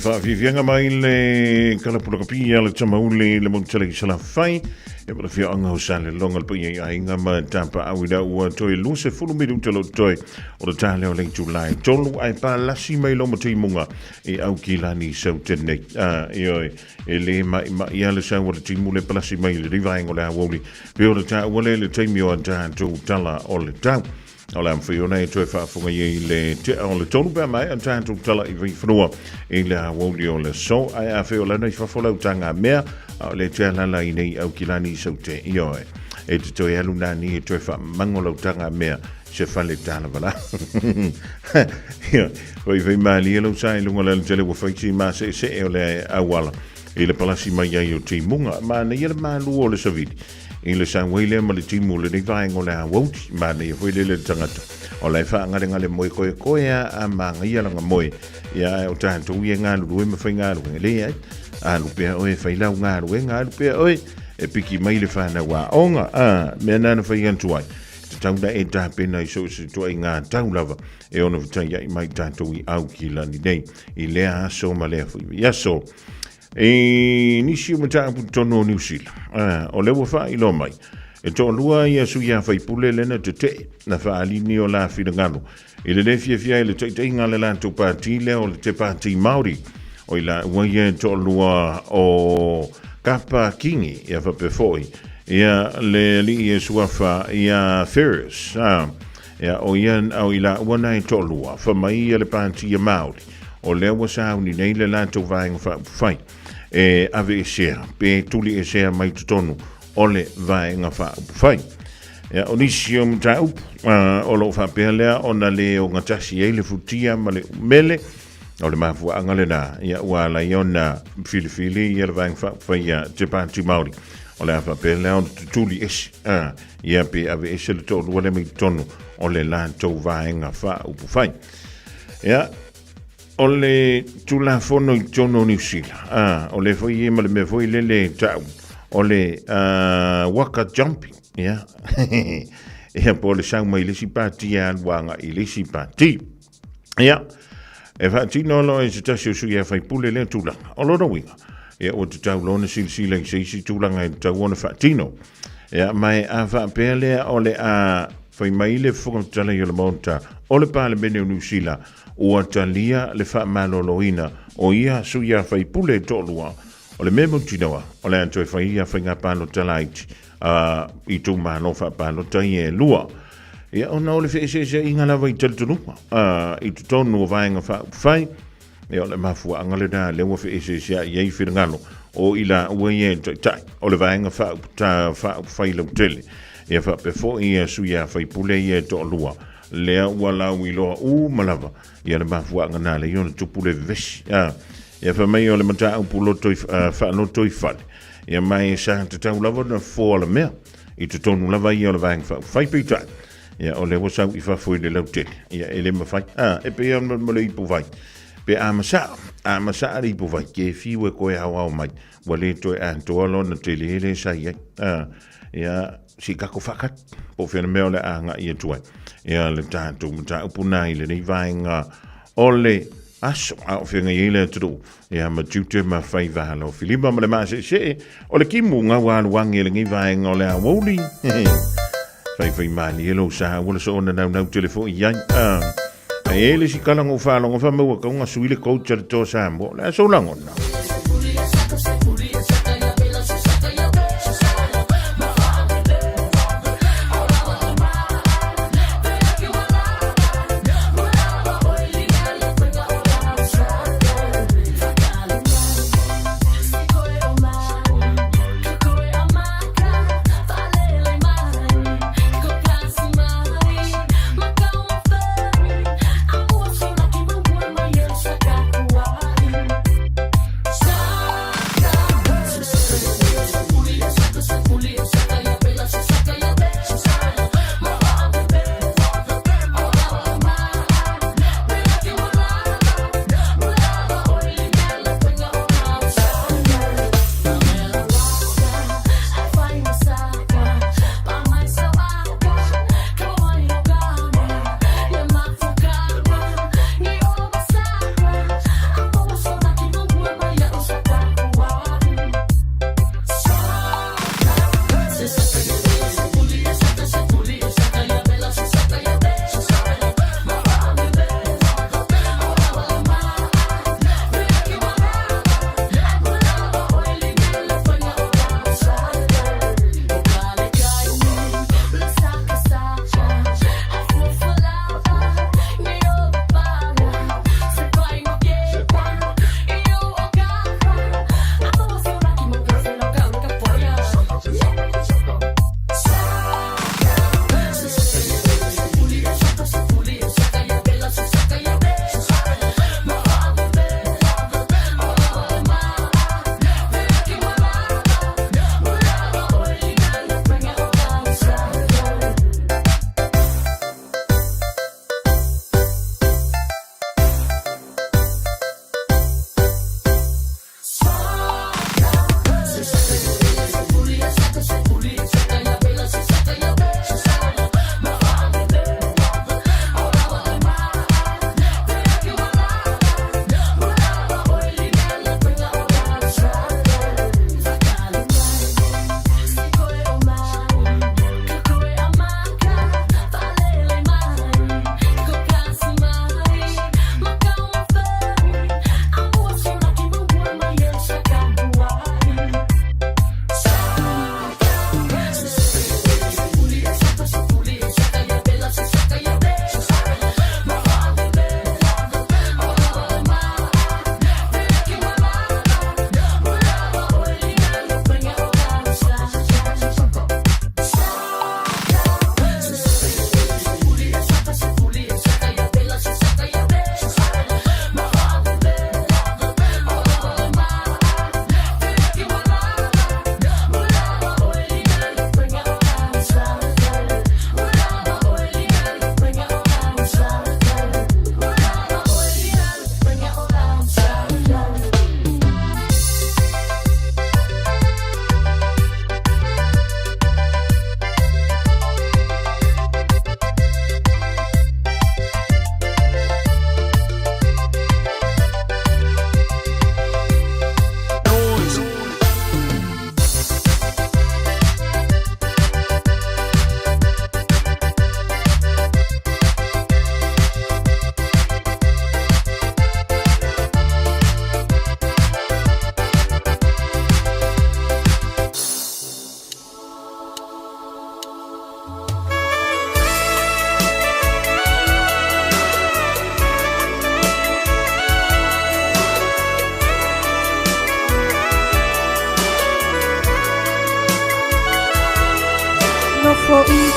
Faafiafiaga mai le kalapulakapi a le Tamauli le Motele i Salafai e ma le afioaga o Salelologa le paia i aiga ma tapaau i lau ua toe 20 minuta lo toe o le ta lea o le itula e 3 ae palasi mai loma timuga i Aukilani sau tenei. Ioe, e le maimai a le sau o le timu le palasi mai i le vaega o le aoauli pe o le taua lea i le taimi o a tatou tala o le tau. O le a mafai ona e toe faafofoga i le tea o le 3 pe a maea tatou tala i Vaifanua i le aoauli o le aso. Ae afai o lana i fafo lau taga mea, a o le te alala i nei Aukilani i Saute, ioe, e te toe alu nani e toe faamago lau taga mea se fale talavala. Ioe, faifai malie lau sa i luga o le alatele ua fai si maseesee o le auala i le palasi mai ai o timuga. Manaia le malu o le savili I le sau ai lea ma le timu o lenei vaega o le aoauli, manaia foi lele le tagata o la e faagalegale moe koekoe a a magaia lana moe, ia ae o tatou ia e galulue ma faigaluega, leai, alu pea oe e fai lau galuega, alu pea oe e piki mai le fanau aoga, a, mea na na fai atu ai, tatau na e tapena i so o se ituaiga tau lava e ono fetaiai mai tatou i Aukilani nei i lea aso ma lea foi aso. I nisi o mataupu i totonu o Niu Sila, o lea ua faailoa mai, e toalua ia sui a faipule lea na tetee na faalini o la finagalo i le le fiafia ai le taitaiga a le latou pati lea o le Te Pāti Māori. O i laua ia e toalua o Kapa Kingi ia faapea foi ia le alii e suafa ia Ferris. Ia, o ia o i laua na e toalua, fa mai ia le Pāti a Māori. O lea ua sauni nei le latou vaega faaupufai e aveesea pe tuliesea mai totonu o le vaega faaupufai. Ia, o nisi o mataupu o lo o faapea lea ona le ogatasi ai le futia ma le umele, o le mafuaaga lena, ia, ua ala ai ona filifili ia le vaega faaupufai a Te Pāti Māori. O le a faapea lea ona tutuli ese, ia pe aveese le toalua lea mai totonu o le latou vaega faaupufai. Ia, o le Tulafono i totonu o Niu Sila, o le foi ia ma le mea foi lele tau, o le waka jumping, ia, ia po o le sau mai le isi pati e alu agai i le isi pati. Ia, e faatino loa e se tasi o sui a faipule lea tulaga. O lona uiga, ia ua tatau loa ona silasila i se isi tulaga e tatau ona faatino. Ia, ma e a faapea lea o le a fai mai le Fofoga Fetalai o le Maota o le Palemene o Niu Sila ua talia le faamaloloina o ia sui a faipule e toalua, o le mea mautinoa o le a toe fai ia faiga palota laiti a itumalo faapalota ia e lua. Ia, ona o le feeseeseaiga lava i talitonuga i totonu o vaega faaupufai, Ia, o le mafuaaga lena lea ua feeseeseai ai finagalo o i laua ia e taitai o le vaega faaupufai lautele. Ia faapea foi ia sui a faipule ia e toalua lea ua lauiloa uma lava ia le mafuaaga na ala ai ona tupu le vevesi. Ia fai mai o le mataupu loto i, faaloto i fale. Ia ma e sa tatau lava ona fofoa la mea i totonu lava ia o le vaega faaupufai peitai. Ia, o lea ua sau i fafo i le lautele. Ia, e le mafai. A, e pei ona ma le ipuvai. Pe a masaa, a masaa le ipuvai, ke fiu e koe aoao mai. Ua le toe atoa lona tele le sa i ai. A, ia, si kako whakat, po whena mea o le a ngai atu ai. Ia, le tātou mataupu nā i lenei vaenga o le aso a o whenga i le atunuu. Ia, ma tiute ma faiva alo filima ma le maseesee o le kimu ngau aluagi e lenei vaega o le aoauli. Faifai malie lou sa ua le soona naunau tele foi i ai. Ai e le si kala ngou whaalongo wha maua kaunga sui le coach a le toa Samoa. Le aso langona.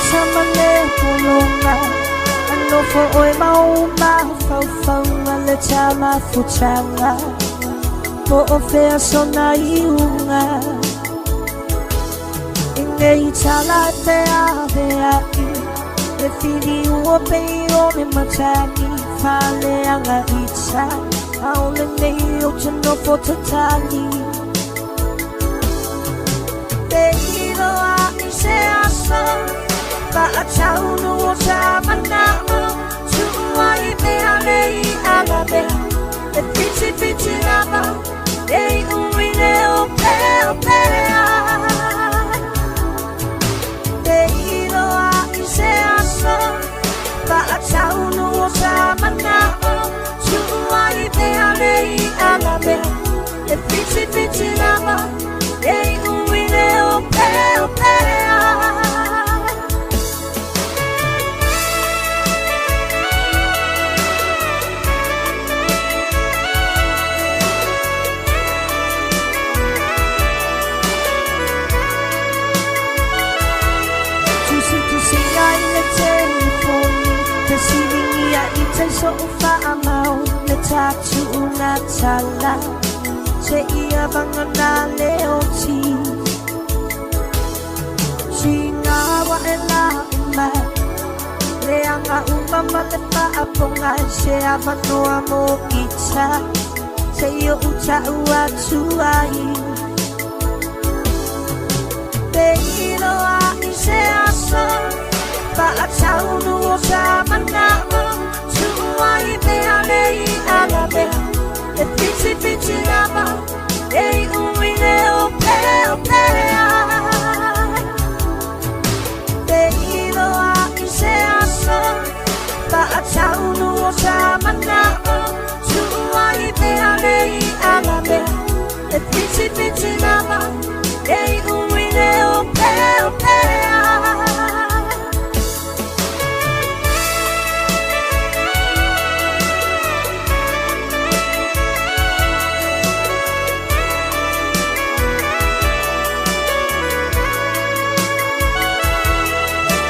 sama le polonga Anofo oe mau mafaufauga le tamafutaga Po o fea sona iuga I nei tala e feaveaʻi Le filiu o pei o le matagi Faleaga ita Ao lenei o te nofo tatali Te iloa i se aso Faataunu o sa manao Tuua i mea nei alavea E whiti whiti lava E ui le o peo pea Te iloa i se aso Faataunu o sa manao Tuua i mea nei alavea E whiti whiti lava E ui le o peo pea Tusi tusi ai le telefoni Te siringia i te so whaamau Le tatu ngā tala Se ia vanga nā leo ti Si ngā wa e la mai Le anga umama le whaaponga Se avanoa mō ita Se i o uta ua tuai Te iloa i se aso Faataunu o sa manao Tuua i mea nei alavea E whiti whiti lava E ui le o peo pea Te iloa i se aso Faataunu o sa manao Tuua i mea nei alavea E whiti whiti lava E ui le o peo pea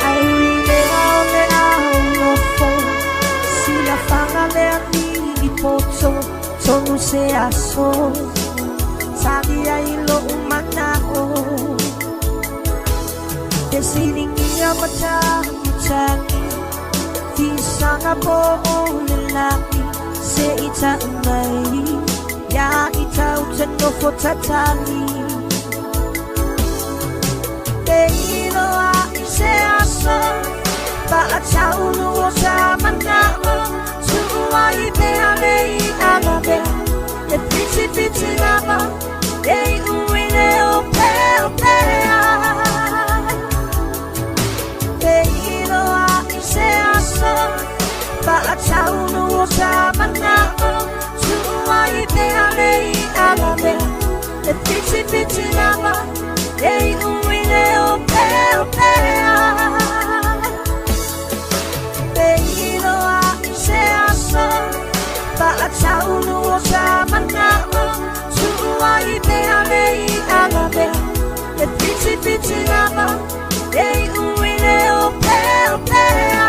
Ai ui le ao le ao nofo Sila fanga le ani i poto Tonu se aso Tali ai lo umanao Te siringia mata matangi Fisanga po o le lai Se ita umai Ya ita ute nofo tatali Te iloa i se aso Faataunu o sa manao Tuua i mea nei alavea E whiti whiti lava E ui le o peo pea Te iloa i se aso Faataunu o sa manao Tuua i mea nei alavea E whiti whiti lava E ui le o peo pea Te iloa i se aso Faataunu o sa manao Tuua i mea nei alavea E whiti whiti lava E ui le o peo pea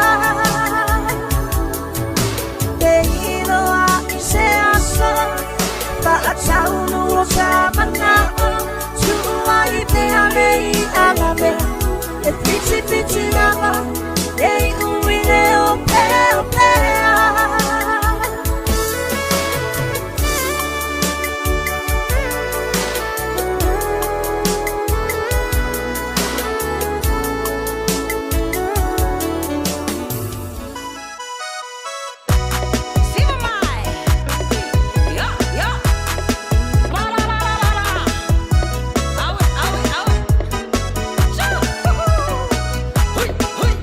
Te iloa i se aso Faataunu o sa manao Tuua i mea nei alavea E whiti whiti lava E ui le o peo pea Hui, hui.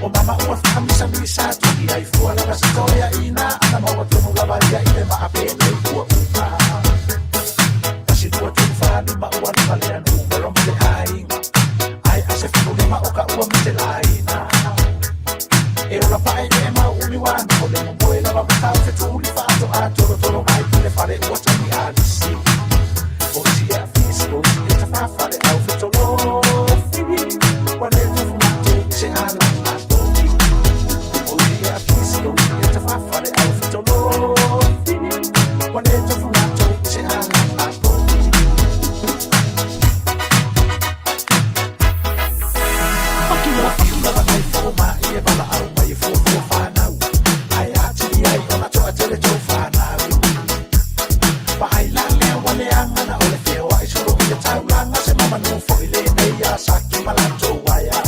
O mama ua whakamisamisa Tuki ai fua lava se toea ina Ana maua tonu lava ia i le maa pēnei ua uma. Tasi lua tolu whā lima ua luga lea numero ma le aiga. Ai a se fulu lima o ka ua mitelaina. E ola pae e mau umi wa noho le momoe lava ma tau fetuli whaatoa torotoro mai ki le fale ua tangi a lisi. O isi e afisi, o isi e tawhawhale au fetolofi. Wa le tofu matou i se ala matofi. O isi e afisi, o isi e tawhawhale au fetolofi. Wa le tofu matou i se ala matofi. Paki lava, paki lava ai fo ma i e valaau mai e fuafua whanau. Ai atili ai ona toa tele tau whanau. Paai la lea wa le angana o le whio ai solo i le taulanga se mama nu fo i le nei a saki malato waia.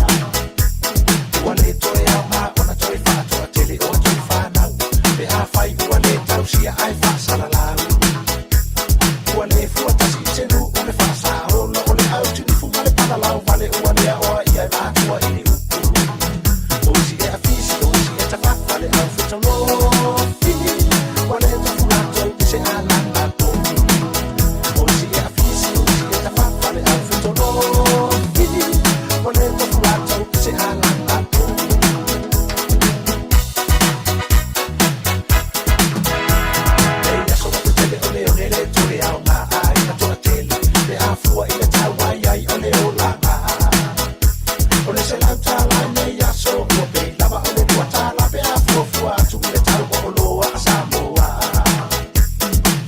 Ua le toe au ngā ona toe whaatoa tele o atu i whanau. Pe a whai ua le tausia ai whaasalalau. Ua le fua tasi i se nu o le whaasaolo o le au tinifu ma le palalau vale ua lea oa ia e mātua i ni upu. O isi e afisi, o isi e tawhawhale au fetolofi. Ua le tofu latou i se alanga tofi. O isi e afisi, o isi e tawhawhale au fetolofi. Ua le tofu latou i se alanga tofi. Nei aso o te tele o le one le toe ao ngā ai na toa tele. Pe a fua i le tau ai ai o le olanga. O le se lau tālai nei aso ua pei lava o le lua tāla pe a fua fua atu i le tau o oloa a Samoa.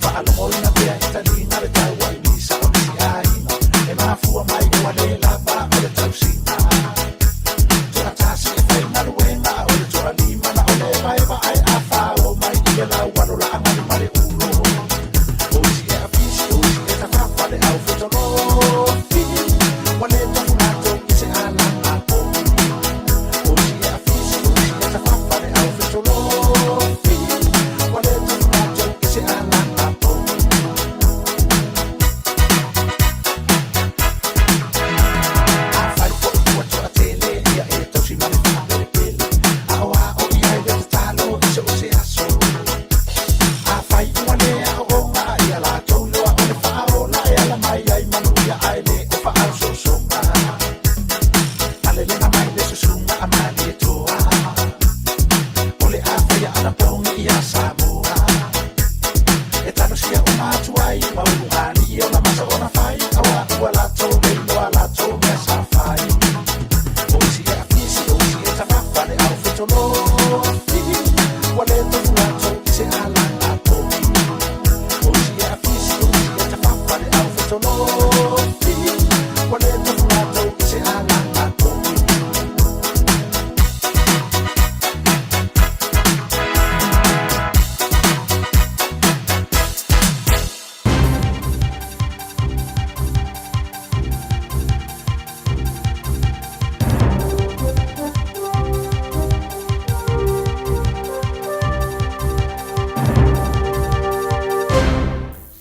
Whaalongoina pea i talinga le tau ai misa o nisi aiga. E mafua mai ua le lava o le tausiga. Toa tasi e whai ngaluenga o le toa lima na o le vaeva ai a whao mai i le lau alo la angani ma le ulo. O isi e afisi, o isi e tawhawhale au fetolofi. Wa le tofu latou i se alanga povi. O isi e afisi, o isi e tawhawhale au fetolofi. Wa le tofu latou i se alanga povi. A whai fo i ua toa tele ia e tausi ma le whapelepele. A o a o i ai le tatalo i se o se aso. A whai ua le a o ngā ia latou loa o le whaola e ala mai ai manu ia ai le o whaau sosonga. Alelenga mai le susunga a mali e toa. O le a whaia ana pongi ia Samoa. E tano sia o mātua i maulugani i ona masa ona whai. Awa ua latou le iloa latou mea sa whai. O isi e afisi, o isi e tawhawhale au fetolofi. Ua le tofu latou i se alanga povi. O isi e afisi, o isi e tawhawhale au fetolofi. Ua le tofu latou i se alanga povi.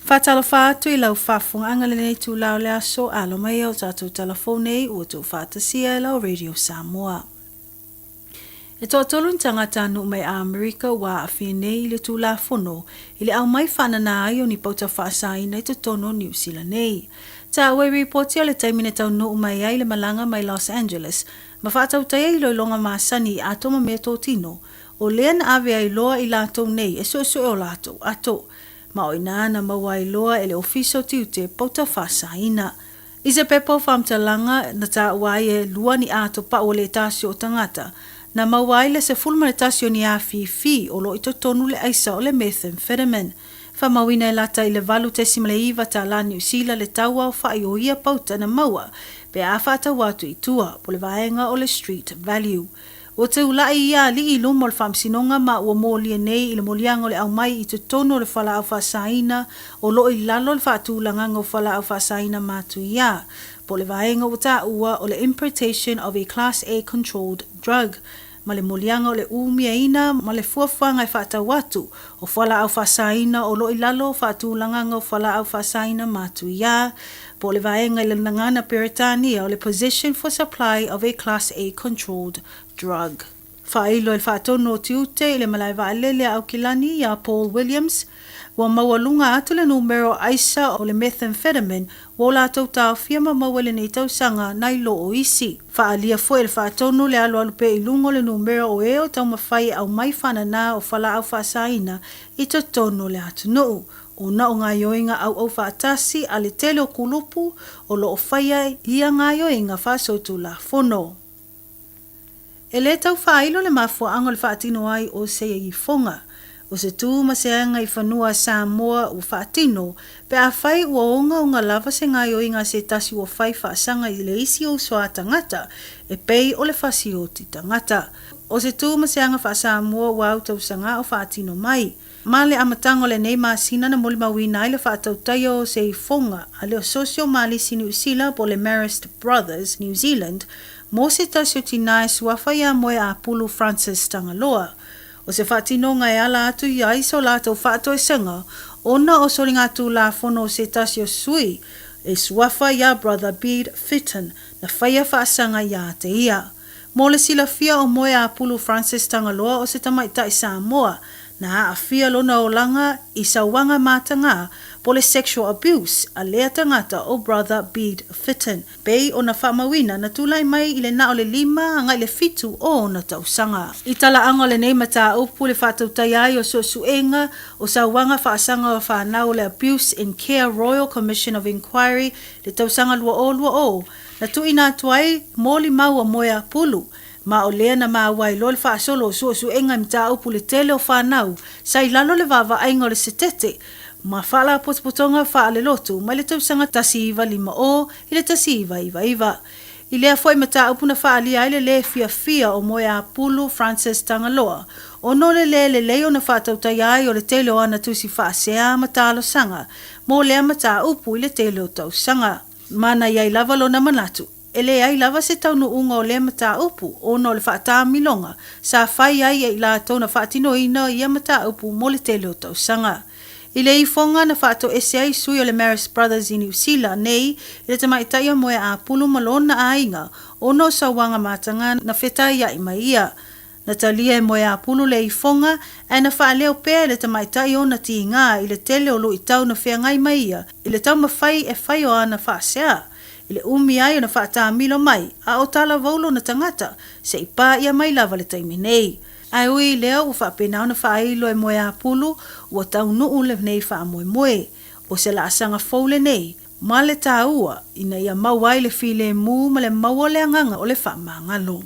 Whātalofa atu i lau whaafofogaga lenei itulā o le aso alo mai ai o tatou talafou nei ua tuufaatasia e lau Radio Samoa. E toatolu ni tagata nuu mai Amerika ua aafia nei i le Tulafono i le aumai faananā ai o ni pauta faasāina i totonu o Niu Sila nei. Taua i ripoti o le taimi na taunuu mai ai le malaga mai Los Angeles ma faatautai ai iloiloga masani i ato ma meatotino o lea na ave ai loa i latou nei e suesue o latou ato ma o inā na maua ai loa e le Ofisa o Tiute pauta faasāina. I se pepa o faamatalaga na taua ai e lua ni ato pau o le tasi o tagata, na maua ai le 11 o ni afifi o loo i totonu le aisa o le methamphetamine. Faamauina e lata i le 8.9 tālā Niu Sila le tau aofa'i o ia pauta na maua pe a faataua atu i tua po le vaega o le street value. Ua teula'i ia ali'i i luma o le faamasinoga ma ua molia nei i le moliaga o le aumai i totonu o le falaau faasāina o loo i lalo o le faatulagaga o falaau faasāina matuiā po o le vaega ua taua o le Importation of a Class A Controlled Drug. ma le moliaga o le umiaina ma le fuafuaga e faatau atu o fualaau faasaina o lo o i lalo o faatulagaga o fualaau faasaina matuia po o le vaega i le gagana Peretania o le Possession for Supply of a Class A Controlled Drug. Faailo e le Faatonu o Tiute i le malae vaalele a Aukilani iā Paul Williams, ua maualuga atu le numera o aisa o le methamphetamine ua o latou taofia ma maua i lenei tausaga nai lo o isi. Faaalia foi e le Faatonu le alualu pea i luga o le numera o e o taumafai e aumai fanana o falaau faasaina i totonu o le atunuu ona o gaoioiga auau faatasi a le tele o kulupu o lo o faia ia gaoioiga faasolitulafono. E lē tau faailo le mafuaaga o le faatino ai o se ifoga, o se tu ma se aga i fanua a Samoa ua faatino, pe afai ua ogaoga lava se gaoioiga a se tasi ua fai faasaga i le isi uso a tagata, e pei o le fasioti tagata. O se tu ma se aga faa-Samoa ua autausagā o faatino mai. Ma le amataga o lenei masina na molimauina ai le faatautaia o se ifoga a le Asosi o Malisi Niu Sila po o le Marist Brothers New Zealand mo se tasi o tinā e suafa iā Moeapulu Francis Tagaloa. O se faatinoga e ala atu i ai so latou faatoesega ona o soligatulafono o se tasi o sui e suafa iā Brother Bede Fitton na faia faasaga iā te ia. Mo le silafia o Moeapulu Francis Tagaloa o se tamaitai Samoa, na aafia lona olaga i sauaga matagā po le sexual abuse a lea tagata o Brother Bede Fitton, pei ona faamauina na tulai mai i le na o le 5 agai le 7 o ona tausaga. I talaaga o lenei mataupu le faatautaia ai o suesuega o sauaga faasaga o fanau o le Abuse in Care Royal Commission of Inquiry le tausaga 2020, Na tuuina atu ai molimau a Moeapulu, ma o lea na maua ai loa le faasolo o suesuega i mataupu le tele o fanau sa i lalo le vaavaaiga o le setete ma faalapotopotoga faalelotu mai le tausaga 1950 i le 1999. I lea foi mataupu na faaalia ai le lē fiafia o Moeapulu Francis Tagaloa ona o le lē lelei ona faatautaia ai o le tele o ana tusi faasea ma talosaga mo lea mataupu i le tele o tausaga. Ma na i ai lava lona manatu, e leai lava se taunuuga o lea mataupu ona o le faataamiloga sa fai ai e i latou na faatinoina ia mataupu mo le tele o tausaga. I le ifoga na faatoese ai sui o le Marist Brothers i Niu Sila nei i le tamaitai o Moeapulu ma lona aiga ona o sauaga mataga na fetaiai mai ia. Na talia e Moeapulu le ifoga ae na faaleo pea e le tamaitai ona tigā i le tele o luitau na feagai mai ia i le taumafai e fai o ana faasea i le umi ai ona faataamilo mai a o talavou lona tagata se i paia mai lava le taimi nei. Ae ui i lea ua faapena ona faailo e Moeapulu ua taunuu lenei faamoemoe. O se laasaga fou lenei ma le taua ina ia maua ai le filemu ma le maua o le agaga o le faamagalo.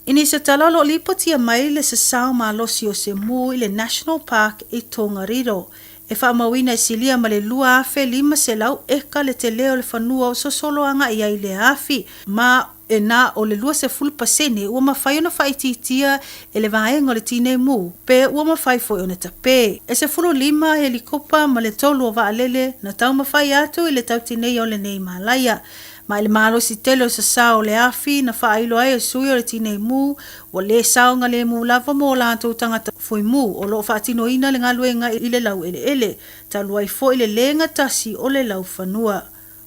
I nisi o tala o lo o lipotia mai le sasao malosi o se mū i le National Park i Tongariro, e faamauina e silia ma le 2,500 eka le tele o le fanua o sosolo agai ai lea afi, ma e na o le 20% ua mafai ona faaitiitia e le vaega o le tinei mū, pe ua mafai foi ona tapē. E 15 helikopa ma le tolu o vaalele na taumafai atu i le tautineia o lenei malaia. Ma i le malosi tele o sasao o le afi na faailo ai e sui o le tinei mu, ua lē saogalemu lava mo latou tagata foemū o lo o faatinoina le galuega i le laueleele, talu ai foi le lē gatasi o le laufanua.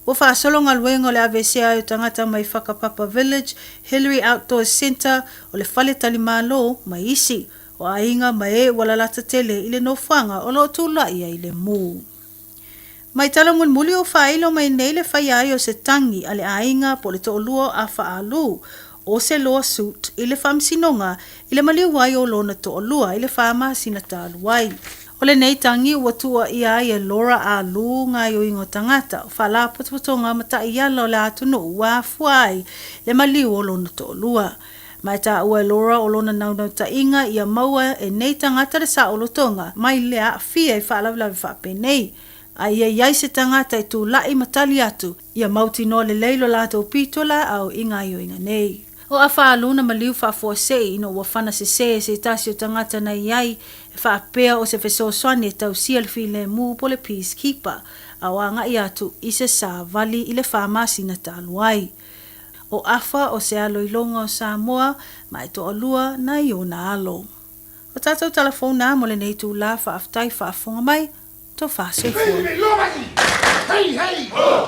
Ua faasolo galuega o le aveesea ai o tagata mai Whakapapa Village, Hillary Outdoors Centre, o le Fale Talimalo ma isi o aiga ma e ua lalata tele i le nofoaga o lo o tulai ai le mū. Mai tala mulimuli o faailo mai nei le faia ai o se tagi a le aiga po o le toalua o Afa Alu o se loa suit i le faamasinoga i le maliu ai o lona toalua i le 4 masina talu ai. O lenei tagi ua tuuaia ai e Laura Alu gaoioiga o tagata o faalapotopotoga ma taiala o le atunuu ua afua ai le maliu o lona toalua. Ma e taua e Laura o lona naunautaiga ia maua e nei tagata le saolotoga mai le aafia i faalavelave faapenei, a ia i ai se tagata e tulai ma tali atu ia mautinoa lelei lo latou pitolaau i gaoioiga nei. O Afa Alu na maliu faafuasei ina ua fana sesē e se tasi o tagata na i ai e faapea o se fesoasoani e tausia le filemu po o le peacekeeper, a o agai atu i se savali i le 4 masina talu ai. O Afa o se alo iloga o Samoa ma e toalua nai ona alo. O tatou tala fou na mo lenei itulā faafetai faafofoga mai, tofa soifua. Hey, hey, ho!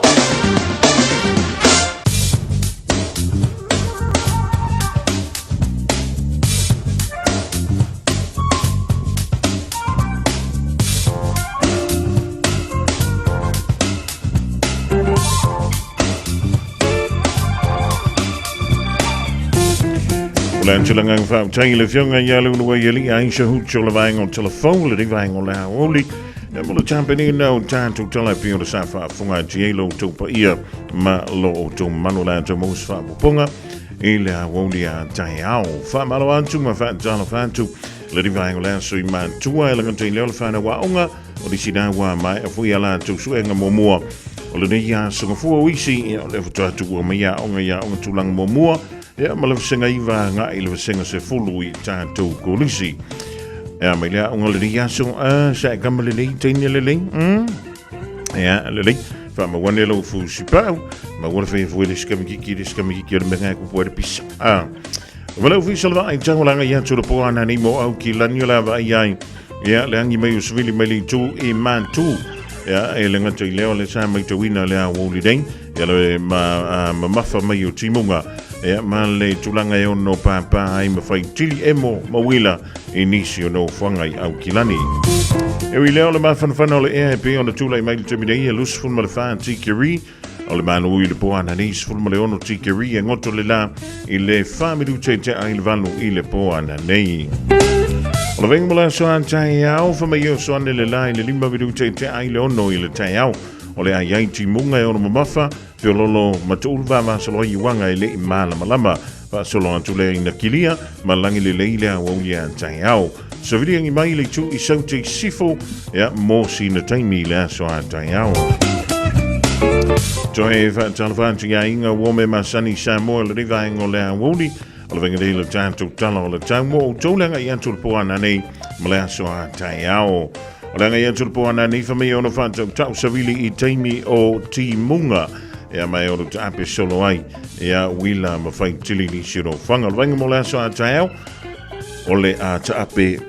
O le antilagaga faafetai i le Afioga ia Leuluaialii Aisha Hucho le vaega o telefon le vaega o le aoauli e mo le tapenina o tatou tala e pei ona sa faafofoga atu ai lo outou paia ma lo outou mamalu o le a outou maua se faaopoopoga i le aoauli a taeao. Faamalo atu ma faatalofa atu le vaega o le aso i matua e lagata i lea o le fanau aoga o nisi na ua maea foi a latou suega muamua o lenei aso gafua o isi ia, o le faatoa atu ua mai aoga i aoga tulaga muamua ia, ma le vasega 9 agai i le vasega 10 i tatou kolisi. Ia, mai le aoga lenei aso, a, sa e kama lelei, teine lelei, Ia, lelei, faamauane lau fusipau, maua le fai fue le sikamikiki, le sikamikiki o le mea ngai kupu ai le pisa. A, o lau fisa le vaai tau langa ia atu le po ana nei mo au ki lani o la vaai ai. Ia, le angi mai o savili mai le itu i mātū. Ia, e le ngata i leo le sa mai tauina le a woli nei. Ia, le ma, a, mamafa mai o timunga. Ia, ma le tulaga e ono pāpā ai ma fai tili emo ma uila i nisi o nofoaga i Aukilani. E ui lea o le mafanafana o le ea e pei ona tulai mai le taimi nei e 24 tikeri o le malo i le po ananei 16 tikeri e goto le la i le 4 minute te ai le 8 i le po ananei. O le venga mo le aso a taeao, fa mai o soane le la i le 5 minute te ai le 6 i le taeao. O le ai ai timunga e ono mamafa, Feololo ma tuulu vavasolo ai uaga e le'i malamalama. Faasolo atu lea ina kilia ma lagi lelei le aoauli a taeao. Saviliagi mai le itu i saute i sifo, ia, mo sina taimi i le aso a taeao. Toe faatalofa atu ia iga ua me masani Samoa le vaega o le aoauli. O le venga nei le tatou tala o le tau mo outou le agai atu le po ana nei ma le aso a taeao. O le agai atu le po ana nei whamei ono whātau tau savili i taimi o timunga. Ea mai ono ta ape solo ai. Ea wila ma whai tili ni siro whanga. O le vainga mo le aso a taeao. O le a ta ape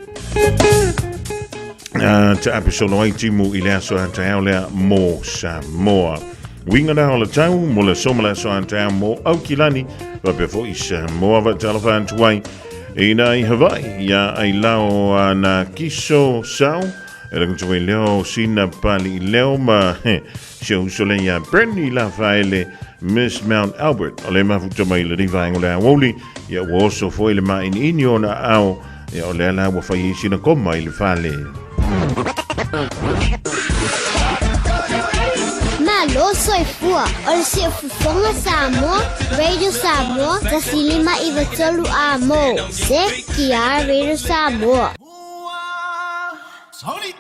ta ape solo ai timu i le aso a taeao lea mo Samoa. Uiga na o le tau mo le aso ma le aso a taeao mo Aukilani faapea foi Samoa faatalofa atu ai ina i Hawaii ia ai lao a na kiso sau e lagata ai leo sina pali leo ma si uso le ia Brandy Lafaele Miss Mount Albert o le mafuta mai le vaega o le aoauli ia ua oso foi le mainiini o na ao ia o lea la ua fai ai sina koma i le fale. Malo soifua o le siufofoga Samoa, Radio Samoa, 159 A mo, CKR Radio Samoa. Sorry.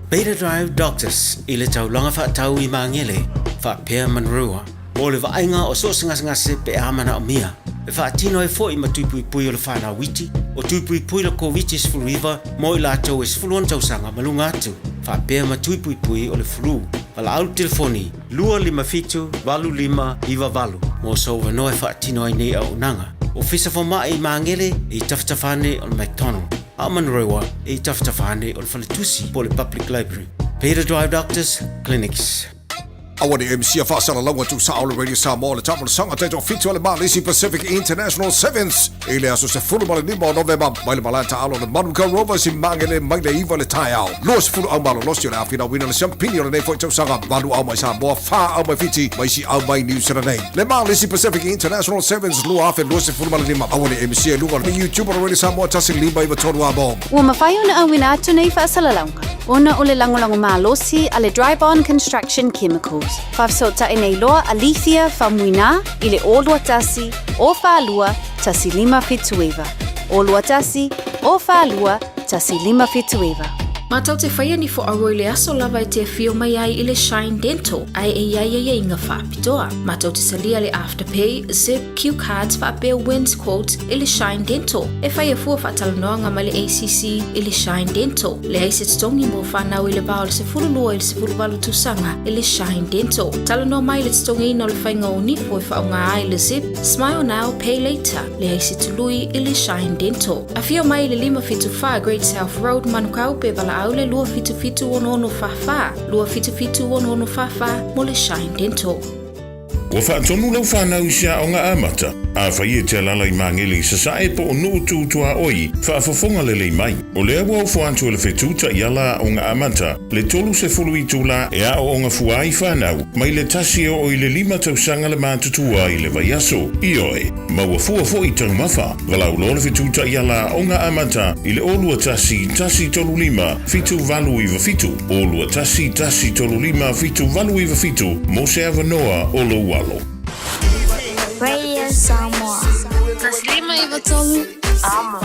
Beta Drive Doctors i le taulaga faatau i Magele faapea Manurewa mo le vaaiga o so o se gasegase pe a manaomia. E faatino ai foi ma tuipuipui o le fanau iti, o tuipuipui le Koviti-19 mo i latou e 16 tausaga ma luga atu, faapea ma tuipuipui o le flu. Valaau le telefoni 257 8598 mo sou avanoa e faatino ai nei auaunaga. Ofisa Fomai i Magele e i tafatafa ane o le McDonald, a o Manurewa e i tafatafa ane o le Faletusi po o le Public Library. Beta Drive Doctors Clinics. Aua ne i misia faasalalauga tuusao le Radio Samoa le taamolosaga taitoafitu a le Malisi Pacific International Sevens i le aso 15 o Novema mai le malae taaalo o le Manukau Rovers i Magele mai le 9 le taeao. 20 au malolosi o le a finauina le siampini o lenei foi tausaga, 8 au mai Samoa, 4 au mai Fiti ma isi au mai Niu Sila nei. Le Malisi Pacific International Sevens 2025. Aua ne i misia i luga o le YouTube o le Radio Samoa 1593 Amo. Ua mafai ona auina atu nei faasalalauga ona o le lagolago malosi a le Dryborn Construction Chemicals. Faafesootai nei loa a Lethia Faumuina i le 021 042 1579. 021 042 1579. Mātou te whaia ni whoaroa i le aso lava e te awhio mai ai i le Shine Dental, ai e iai ia inga whaapitoa. Mātou te salia le Afterpay, Zip, Cue Cards whaapea Wins Quote i le Shine Dental. E whai a fua whaatalanoanga mai le ACC i le Shine Dental. Le ai se totogi mo whanau i le vā o le 12 i le 18 tausaga i le Shine Dental. Talanoa mai le totogiina o le whainga o nifo e whaonga ai le Zip, Smile Now, Pay Later, le ai se tului i le Shine Dental. Afio mai i le 574 Great South Road, Manukau, pe valaau le 277 6644, 277 6644 mo le Shine Dental. Ua faatonu lau fanau i se aoga amata, afai e te alaala i Magele i Sasae po o Nuu Tu Tuaoi, faafofoga lelei mai. O lea ua ofo atu e le Fetu Taiala Aoga Amata le 30 itula e aooga fua ai fanau mai le 1 e oo i le 5 tausaga le matutua i le vaiaso. Ioe, maua fua foi taumafa. Valaau loa le Fetu Taiala Aoga Amata i le 0 21 135 7897, 0 21 135 7897 mo se avanoa o lou alo. Radio Samoa. 1593 Amo.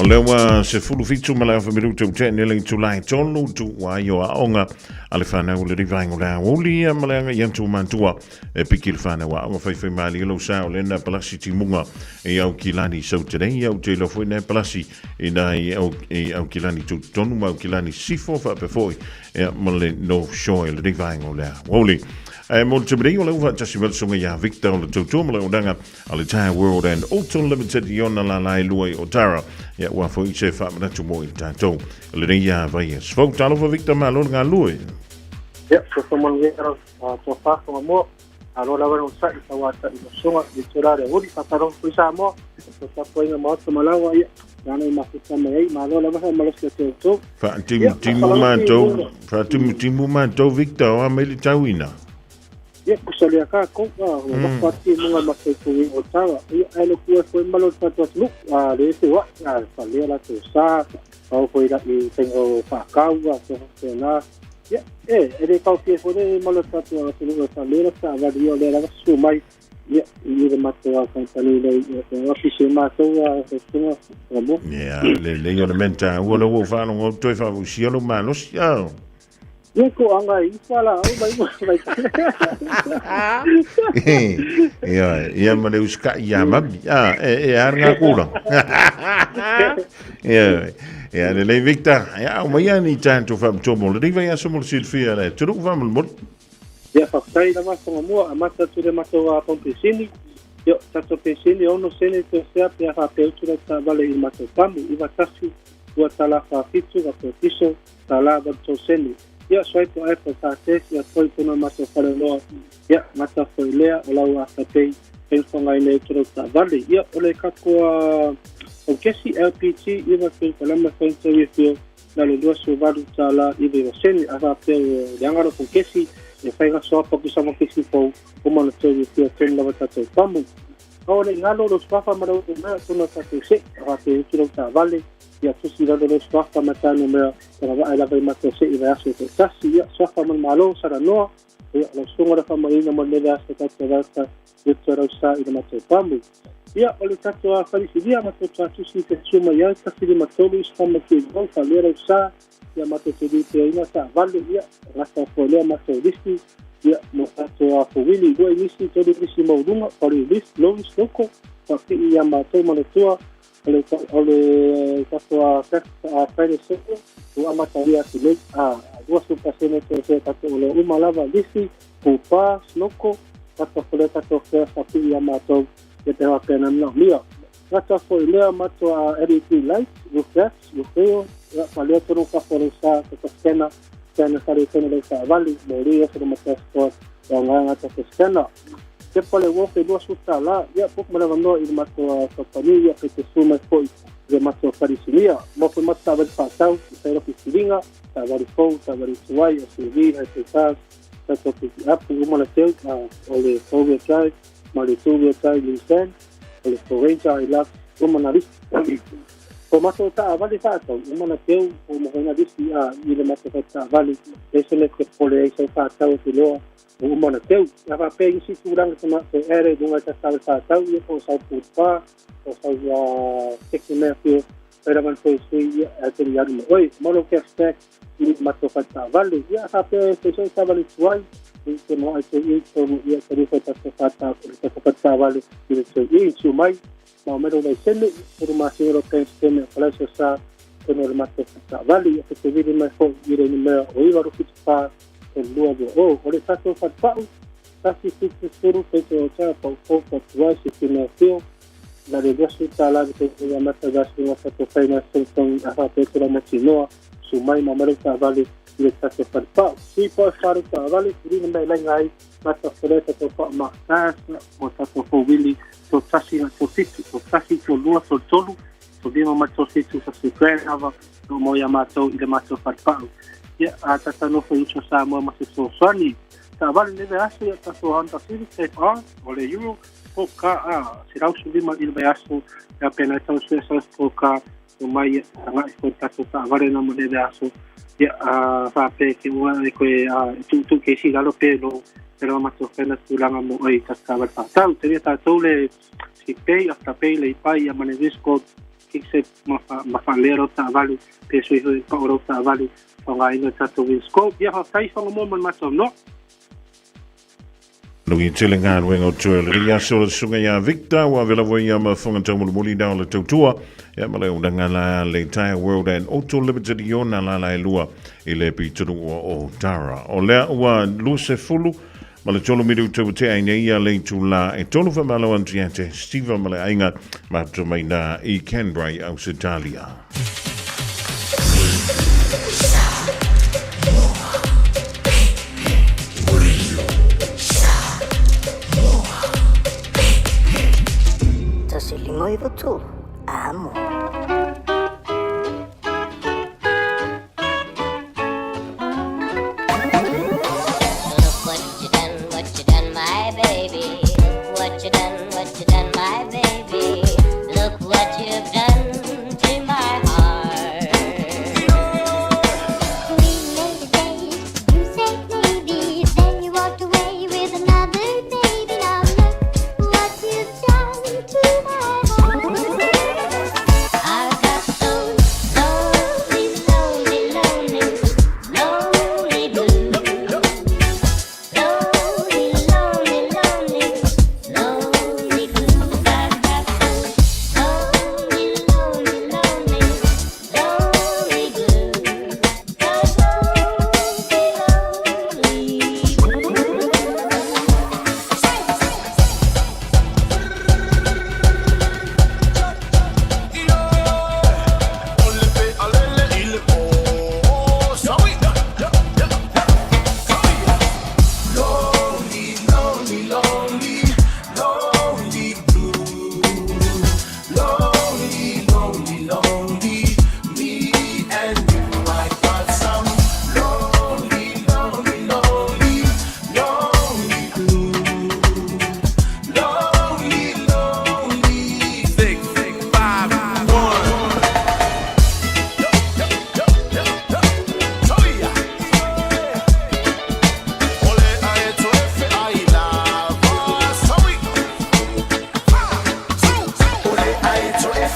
O lea ua 17 ma le afa minuta ua tea nei le itula e tolu tuua ai o aoga a le fanau o le Rivaenga o le Aoauli ma le aga'i atu o matua e piki le fanau aoga faifai malie lou sa o lena palasi timuga i Aukilani Sauta nei au te iloa foi na palasi i nai au, i Aukilani Tutotonu ma Aukilani Sifo faapea foi ia ma le North Shore i le Rivaenga o le Aoauli. Ae mo le taimi nei o lea ua faatasi mai le susuga ia Victor o le tautua ma le auaunaga a le Tire World and Auto Limited i ona lala e lua i Otara. Ia ua foi se faamanatu mo i tatou. Lenei ia vai e sfau. Talofa Victor, malo le galue. Ia, so manuia tua whākonga mua. Alo lava no sa'i sa wāta'i mo sunga i te rā uri whakarongo kui Samoa. So tapuainga maota malawa ia. Nāna i mafuta mai ai. Malo lava sa malosi o te outou. Whaatimutimu mātou, whaatimutimu mātou Victor, o a mai le tauina. Ia, kusa lea ka kou, a, ua mafa ati munga ma te kou o tawa. Ia, ai lo kua foi malo te tātou atu a, le se wa, a, fa lea la te sa, au foi la i tenga o whakau, a, te te la. Ia, e, e le kau fie foi le malo te tātou atu fa lea la sa, wali o lea la su mai, Ia, i le matou kampani lei ia ofisi e matou a susuga mo. Ia, lelei o le mea taua lea ua ou faalogo atu toe faafausia lou malosi. Oh. Ia ko anga i fa la au mai mai. Ia, ia ma le usikai ia mami. Ah, e a ngā kula. Ia, ia lelei Victor. Ia, au mai ia ni tātou whaamatoa mo le riva ia so mo le silfia le turu whaamulmuli. Ia faafetai lava Fagamua, amata atu le matou pampesini. Ia, tatou pesini ono sene toe sea pe a faapea utu lau taavale i le matou pamu, 91 2 tala 47 faapea piso tala 83 sene. Ia, swipe o Apple ta cash ia toi tonu matou faleoloa. Ia, gata foi lea o lau afterpay e faaaogaina ai utu lau taavale. Ia, o le tatou paukesi LPG 9 kalama faigata fio na le 28 tala 99 sene. A faapea ua leaga lou paukesi e fai gasoa pa sama kesi fou uma na toe fia tonu lava tatou pamu. O le galo lo suafa ma lau mea tonu tatou se'i a faapea utu lau taavale ia tusi lalo lo suafa ma tanu mea tagavaai lava i matou se'i vaiaso to'atasi. Ia suafa ma le malo salanoa ia lau susuga le faamanuiga mo lenei vaiaso tatou vaota utu lau sa i le matou pamu. Ia o le tatou a falisilia matou tatusi te suma ia 153 i sama ki gol fa le lau sa ia matou te lipeaina taavale ia gata foi lea matou lisi ia mo tatou a fowili lua inisi tolu inisi mauluga o le lis lois loko faapii ia matou manatua o le tatou a Friday sale ua amatalia atu nei a 20% toe sea tatou oloa uma lava lisi pupa snoko tatou fole tatou fea faapii ia matou ia pe faapea manaomia. Gata foi lea matou a LED light roof roof ia falea tonu ka fole sa ta scanner scanner fale tonu le taavale mo le ia ma passport ia nganga ta scanner ke pale wo fe 20 tala ia puk ma lava i le matou kompani ia pe te suma foi le matou falisinia mo foi matou taavale faatau i faila filiga taavale fou taavale tuai SUV hybrid cars tatou pick up uma na teu o le 4 wheel drive ma le 2 wheel drive Nissan o le Ford Ranger Hilux uma na lisi o matou taavale faatau uma na teu o mo na lisi a i le matou taavale e se le te pole ai sau faatau e loa o uma na teu a faapea isi tulaga te te ere lunga ta taavale faatau ia po sau pupa o sau teki mea fio pera man foi sui ia a te alu mo oi mo cashback i matou taavale ia faapea se sau taavale tuai i te mo ai te i tonu ia te rifo ta te whata o te whataavale i le te i tu mai ma o mero lai sene o ma se ro pen sene o lai sa tonu le matou taavale ia te vili mai fo i le numera o 9 ro fitu fa e lua lua o o le tatou fatupa'u 170 feito o taa pau fou patuai se kina fio na le 20 tala te ia mata gasi nga tatou faina song a faapea la motinoa su mai ma mero taavale i le tatou fatupa'u si po faru taavale purina mai lainga ai mata fole tatou fa ma kasa o tatou fowili to tasi na to fitu to tasi to lua to tolu to lima ma to fitu sa se grand ava no mo ia matou i le matou fatupa'u ia a tata nofo uso Samoa ma se fesoasoani taavale le vaiaso ia tatou Honda Civic Type R o le Euro po ka a 115 i le vaiaso ia pena tau sue sa po ka o mai taga'i foi tatou taavale na mo le vaiaso ia a faapea ke ua e koe a tuutuu ke isi lalo pe lo pero matou faina tulaga mo ai tatou taavale faatau te ia tatou le sick pay afterpay le ipai ia ma le Viscode kikse ma faalea lau taavale pe sui hui pa'o lau taavale faaaogaina tatou Winscope ia faafetai Fagamua ma le matou no. Lui tele ngā luenga o tue le ria so le sunga ia Victor wa vela voi ia ma whanga tau muli dao le tautua ia ma le unanga la le Tire World and Auto Limited i ona la la e lua i le pitunu o Tara. O lea ua 23 ma le 3 minuta ua te ai nei ia le tula e tolu whamalo antu ia te Steve ma le ainga ma tu mai nā i Canberra i Australia. 153 amo. Look what you done, what you done, my baby. Look what you done, what you done, my baby. Look what you've done to my heart. We made a date, you said maybe, then you walked away with another baby. Now look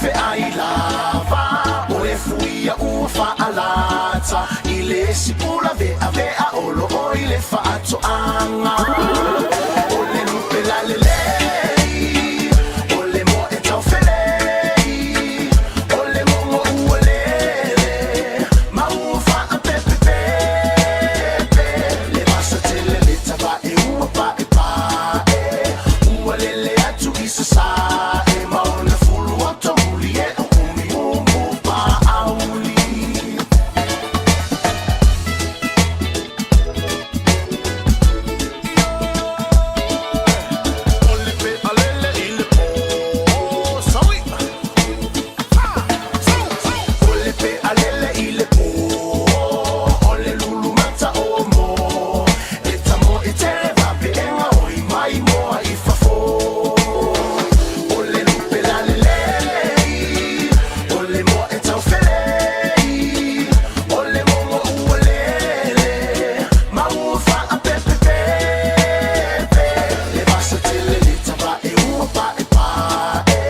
feai lava o le fuia ua faalata i le sipula veavea o loo i le faatoaga o le lupe lalelei o le moe taufelei o le mogo ua lele ma ua faapepepepe le vasa tele le tavae ua paepae ua lele atu i sasae ma ona fulu oto muli e o umiumu paauli. O le pe alele i le pō O le lulu mata o mō E tamo i tele vapeega o i mai moa i fafo O le lupe lalelei O le moa e taufelei O le mogo ua lele Ma ua faapepepepe Le vasa tele le tavae ua paepae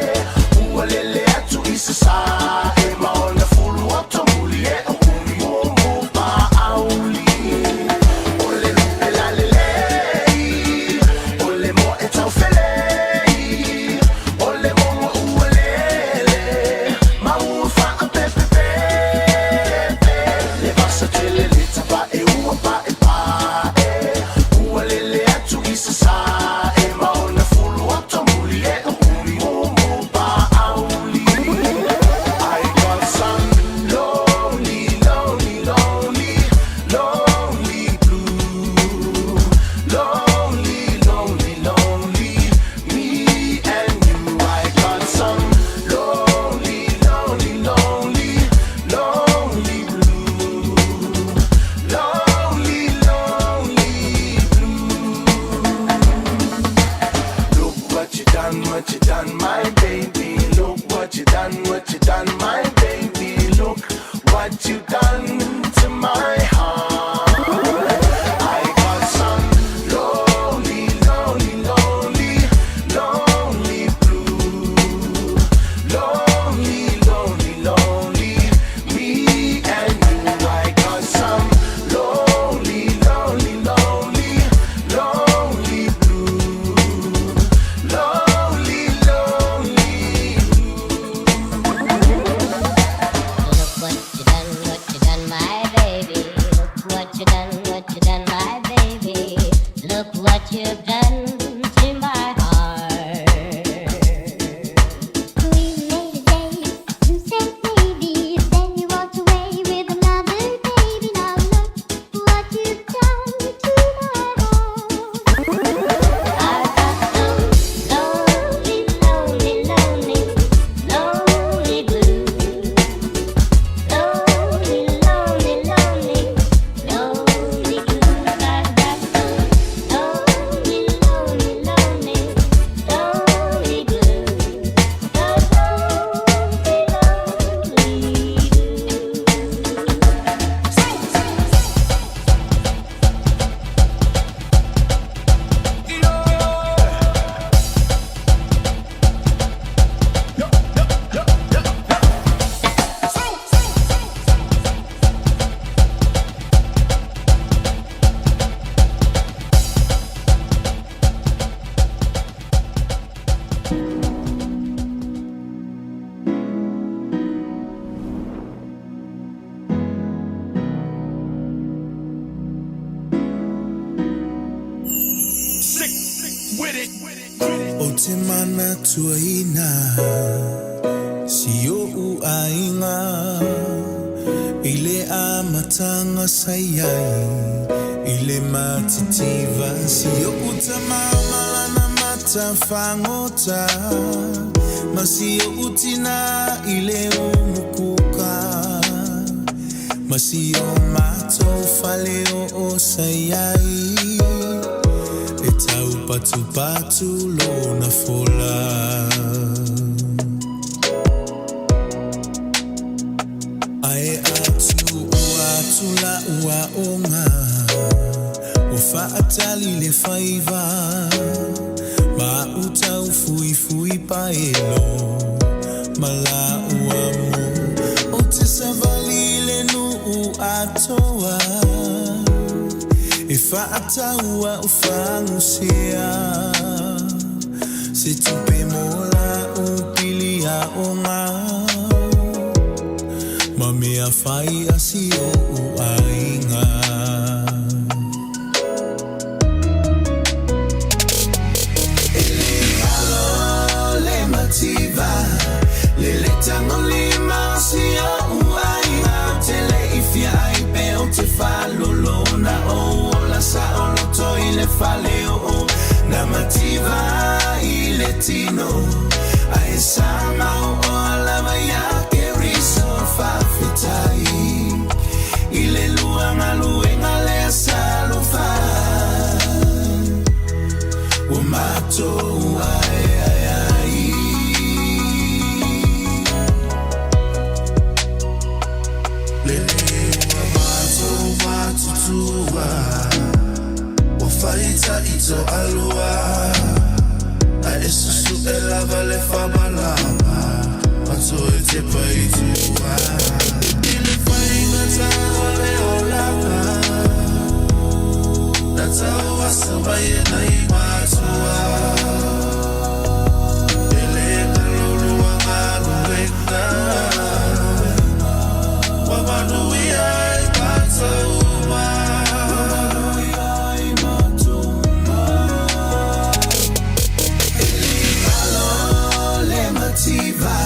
Ua lele atu i sasae Ma ona fulu oto muli e o umiumu paauli O le lupe lalelei O le moe taufelei O le mogo ua lele Ma ua faapepepepe Le vasa tele le tavae ua paepae Ua lele atu i sasae Ma ona fulu oto muli e o umiumu paauli I got some lonely, lonely, lonely, lonely blue. Lonely, lonely, lonely, me and you. I got some lonely, lonely, lonely, lonely blue. Lonely, lonely blue. Look what you done, what you done, my baby. Look what you done, what you done, my baby. Look what you done to my heart. I got some lonely, lonely, lonely, lonely blue. Lonely, lonely, lonely, me and you. I got some lonely, lonely, lonely, lonely blue. Lonely, lonely. Look what you done, what you done, my baby. Look what you done, what you done, my baby. Look what you've done to my heart. We made a day, you said maybe, then you walked away with another baby. Now look what you've done to my heart. I've got some lonely, lonely, lonely, lonely blues. Lonely, lonely, lonely, lonely blues. I've got some lonely, lonely, lonely, lonely blues. The lonely, lonely blues. With it. O te mana tuaina Si o u aiga I le amataga sa iai I le matitiva Si o u tamamalana matafagota Ma si o u tina i le umukuka Ma si o matou fale o o sa iai E tau patupatu lona fola. Ae atu ua atu la ua onga O faatali le faiva Ma utau fui fui paelo. Ma la'u amu Ou te savali i le nu'u atoa E fa'atau a'u fagusia Se tupe mo la'u pili a'oga Ma mea fai a si o'u aiga. E le alo le mativa Le le tagolima o si o'u aiga Ou te le'i fia ai pe ou te faalolo Na ou ola sa'oloto i le fale o'o Na mativa i le tino Ae sa mao'oa lava iā Keriso Faafetai i le lua galuega lea sa alofa Ua matou aeae ai. Le ua matou matutua Ua faitaʻi toalua Ae susuʻe lava le faamalama Ma toe tepa i tua I le faigata o le olaga Na tauasa mai e nai matua E le galo lua galuega Ua manuia ai matou uma. E le galo le mativa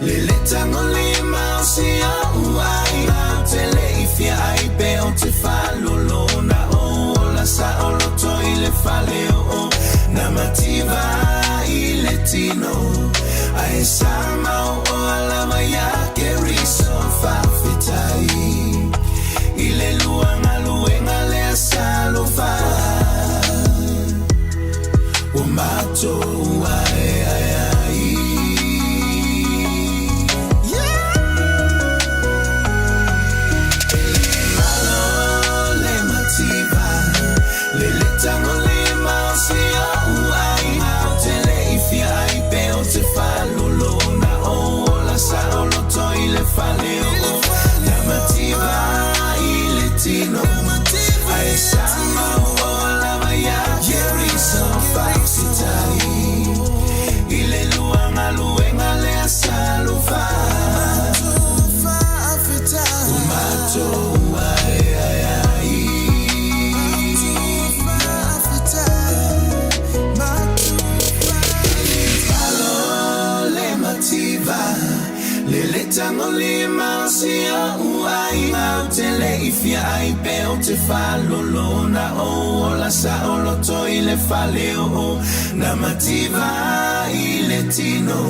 Le le tagolima o si o'u aiga Ou te le'i fia ai pe ou te faalolo Na ou ola sa'oloto i le fale o'o Na mativa i le tino Ae sa mao'oa lava iā Keriso Faafetai i le lua galuega lea sa alofa Ua matou aeae ai. E le galo le mativa Le le tagolima o si o'u aiga Ou te le'i fia ai pe ou te faalolo Na ou ola sa'oloto i le fale o'o Na mativa i le tino Ae sa mao'oa lava iā Keriso Faafetai i le lua galuega lea sa alofa Ua matou aeae ai. E le galo le mativa Le le tagolima o si o'u aiga Ou te le'i fia ai pe ou te faalolo Na ou ola sa'oloto i le fale o'o Na mativa i le tino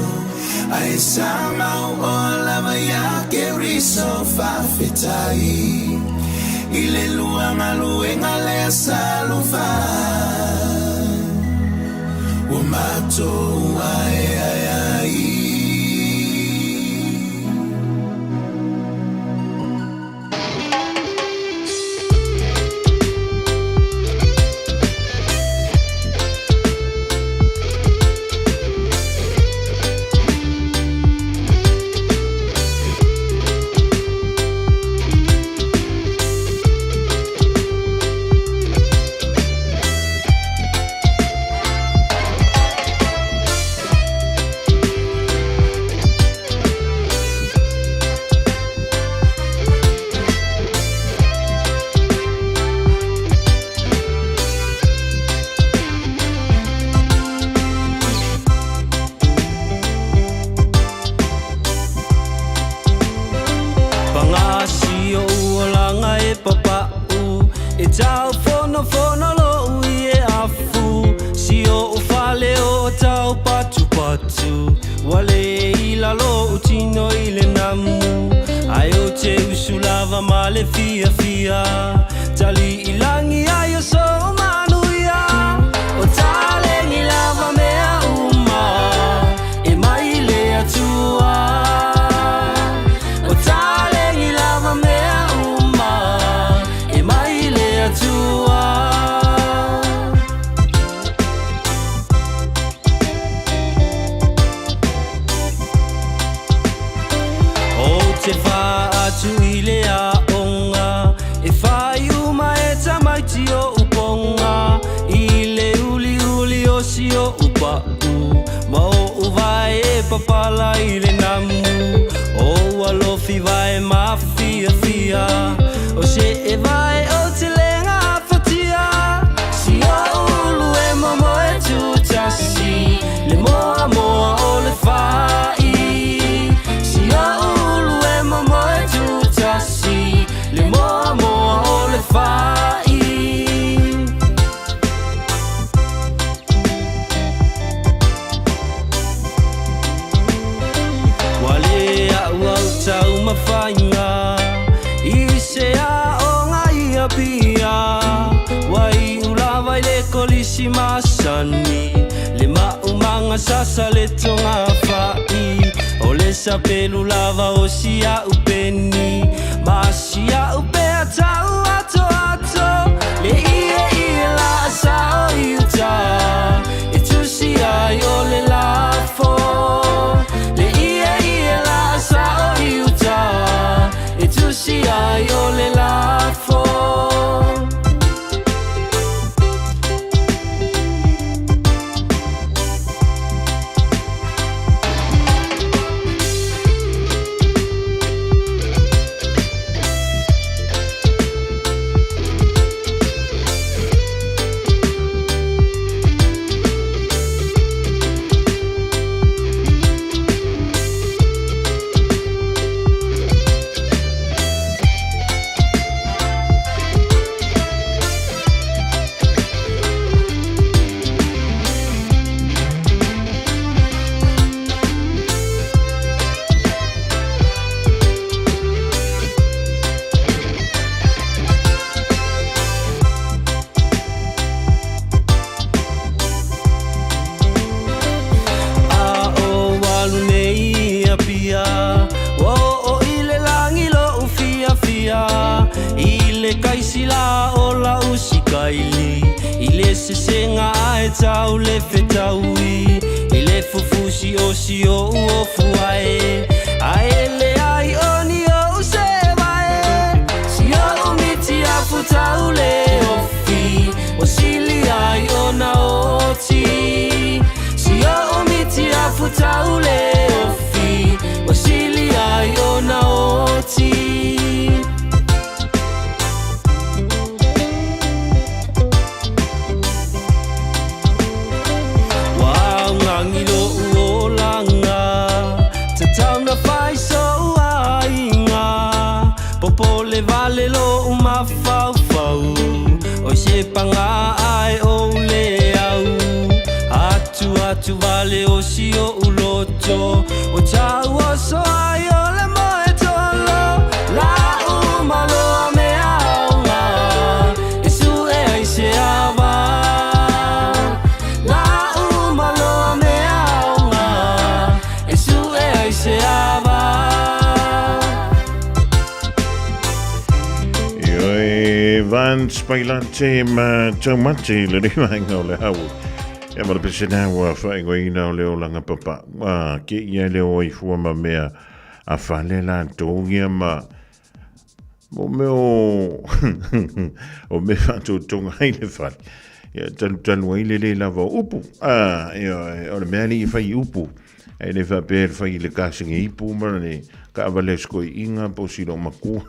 Ae sa mao'oa lava iā Keriso Faafetai i le lua galuega lea sa alofa Ua matou aeae ai. Paga si o'u olaga e papa'u E taufonofono lo'u ie afu Si o'u fale o tau patupatu Ua lē i lalo o'u tino i le namu Ae ou te usu lava ma le fiafia Tali'i lagi ai o sou manuia O taleni lava mea uma E mai le Atua O taleni lava mea uma E mai le Atua. atu i le aoga E fai uma e tamaiti o uponga I le uliuli o si o upa'u Ma o uvae e papala i le namu O ua lofi vae mafiafia O se e vae o te lenga afatia Si o ulu e momo e tutasi Le moa moa o le fai Si o ulu e momo e tutasi Le moa moa o le fai Ua le a'u au taumafaiga I se aoga i Apia Ua iu lava i le kolisi masani Le maumaga sasa le togafa'i O le sapelu lava o si a'u peni Ma si a'u pea tau atoato Le ieie la'a o i uta E tusi ai o le lafo Le ieie la'a o i uta E tusi ai o le lafo A o alu nei i Apia Ua oo i le lagi lo'u fiafia I le kaisila o la'u sikaili I le sesega ae tau le fetaui I le fufusi o si o'u ofu ae Ae leai o ni o'u sevae Si o'u miti afu tau le ofi Ua sili ai ona oti Si o'u miti afu tau le ofi Ua sili ai ona oti Ua augagi lo'u olaga Tatau na fai so'u aiga Popole vale lo'u mafaufau Oi se paga ae ou le au Atu atu vale o si o'u loto Ua tau oso ai o le moe tolo La'u maloa mea aoga E su'e ai se ava La'u maloa mea aoga E su'e ai se ava Ioe, Vance Pailate ma taumate le vaega o le hau. Ia ma le pesena ua whaingoina o le olanga papa. Ua ke ia le o i fua ma mea a fale la tōgia ma mo mea o o me whaatoutonga ai le fale. Ia talu talu ai le le lava o upu. Ah, ia, o le mea li whai upu. E le whapea le whai le kasinga ipu ma le kaavale skoiinga po silo makua.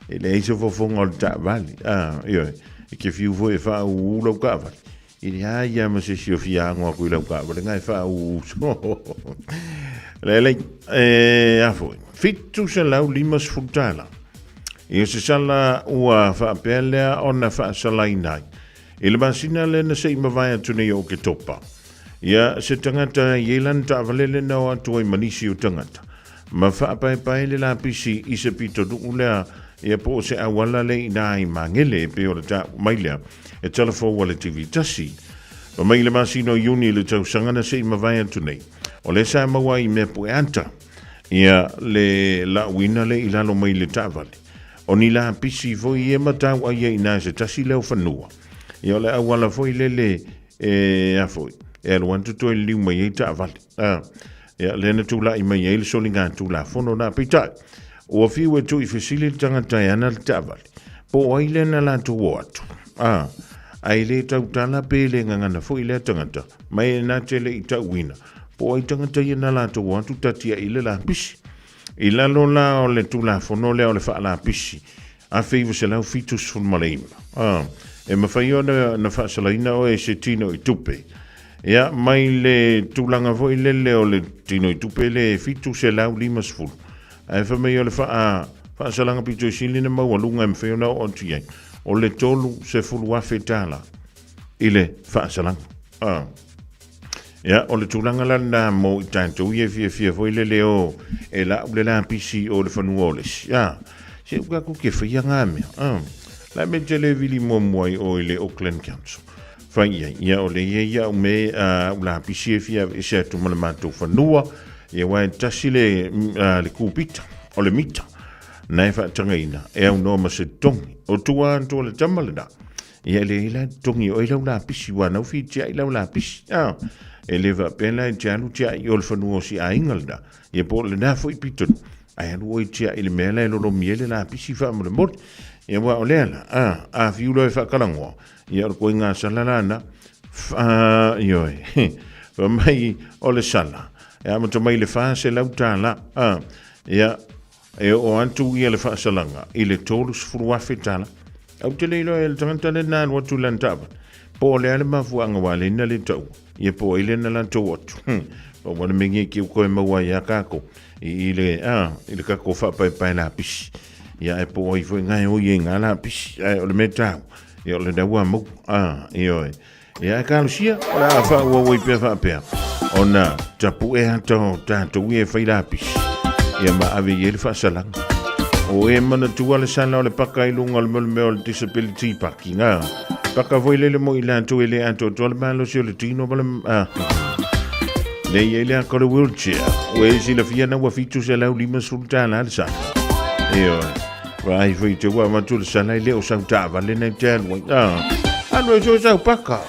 E le eisa fofonga o le taavale. Ah, ia, e ke fiu foi e wha uu lau kaavale. I le a ia ma se sio fia ango aku i lau kaavale ngai wha uu so. Le le, e a foi. 750 tala. Ia se sala ua whaapea lea ona whaasalaina ai. I le masina le na se i mavae atu nei o Oketopa. Ia se tagata i lana taavale le na o atu ai ma nisi o tagata. Ma faapaepae le lapisi i se pitonuu lea ia po o se auala le i na ai magele e pei o le taua mai lea e talafou a le TV tasi. Ma mai le masina o Iuni i le tausaga na se i mavae atu nei, o lea sa maua ai i mea pueata ia le lauina le i lalo mai le taavale. O ni lapisi foi ia ma tau ai ia i na se tasi lea o fanua. Ia o le auala foi lele E a foi, e alu atu toe liliu mai ai taavale. A, ia, lea na tula'i mai ai le soliga tulafono na peitai. Ua fiu e tuuifesili le tagata e ana le taavale, po o ai lea na latou o atu, a, ae le tautala pe le gagana foi lea tagata, ma e na te le i tauina, po o ai tagata ia na latou o atu tatiai i le lapisi. I lalo la o le Tulafono lea o le Faalapisi 1979, a, e mafai ona na faasalaina oe e se tino i tupe, ia, mai le tulaga foi lele o le tino i tupe le 750, ae fai mai o le faa, faasalaga pito i sili na maualuga e mafai ona oo atu i ai, o le $30,000 i le faasalaga. A. Ia, o le tulaga la lena mo i tatou ia e fiafia foi lele o e lau le lapisi o le fanua o le isi. A, se u tatou ke faia ngā mea. A, la me te le vili muamua i o i le Auckland Council. Fai i ai, ia o le ia ia au me a, u lapisi e fia ese atu ma le matou fanua, ia wa e tasi le, a, le kūpita, o le mita, na e faatagaina, e au noa ma se totogi. O tua atu o le tama lena. Ia e leai la totogi o ai lau lapisi, ua nau fi tiai lau lapisi. Ah, e le faapea la e te alu tiai o le fanua o si aiga lena. Ia po o lena foi pitonu. Ae alu oe tiai le mea la e lolomi ai le lapisi faamolemole. Ia ua o lea la, ah, a fiu loa e faakalagoa, ia o le koiga sala lana, fa, ioe, fa mai o le sala, e amata mai le $400, ah, ia, E oo atu ia le faasalaga i le $30,000. Ou te le iloa e le tagata lea na alu atu i lana taavale, po o le a le mafuaaga ua ala ai na le taua, ia po o ai lea na latou atu. Pau lava le mea nei ke koe maua ai iā kākou i, i le, a, i le kākou faapaepae lapisi. Ia ae po o ai foi ngā e oi ai ngā lapisi, ae o le mea tāua, ia o le ua maua, a, ioe. Ia ae kalosia, o le a faaauau ai pea faapea, ona tapu'e ata o tatou ia e fai lapisi, ia ma ave i ai le faasalaga. O e manatua le sala o le paka i luga o le mea o le disability parking, a. Paka foi lele mo i latou e le atoatoa le malosi o le tino ma le... A, le i ai le aka o le wheelchair. Ua e silafia na ua $750 le sala. Ioe. Vaai foi te ua avatu le sala e le o sau taavale nei te alu ai. Ah, alu e so sau paka.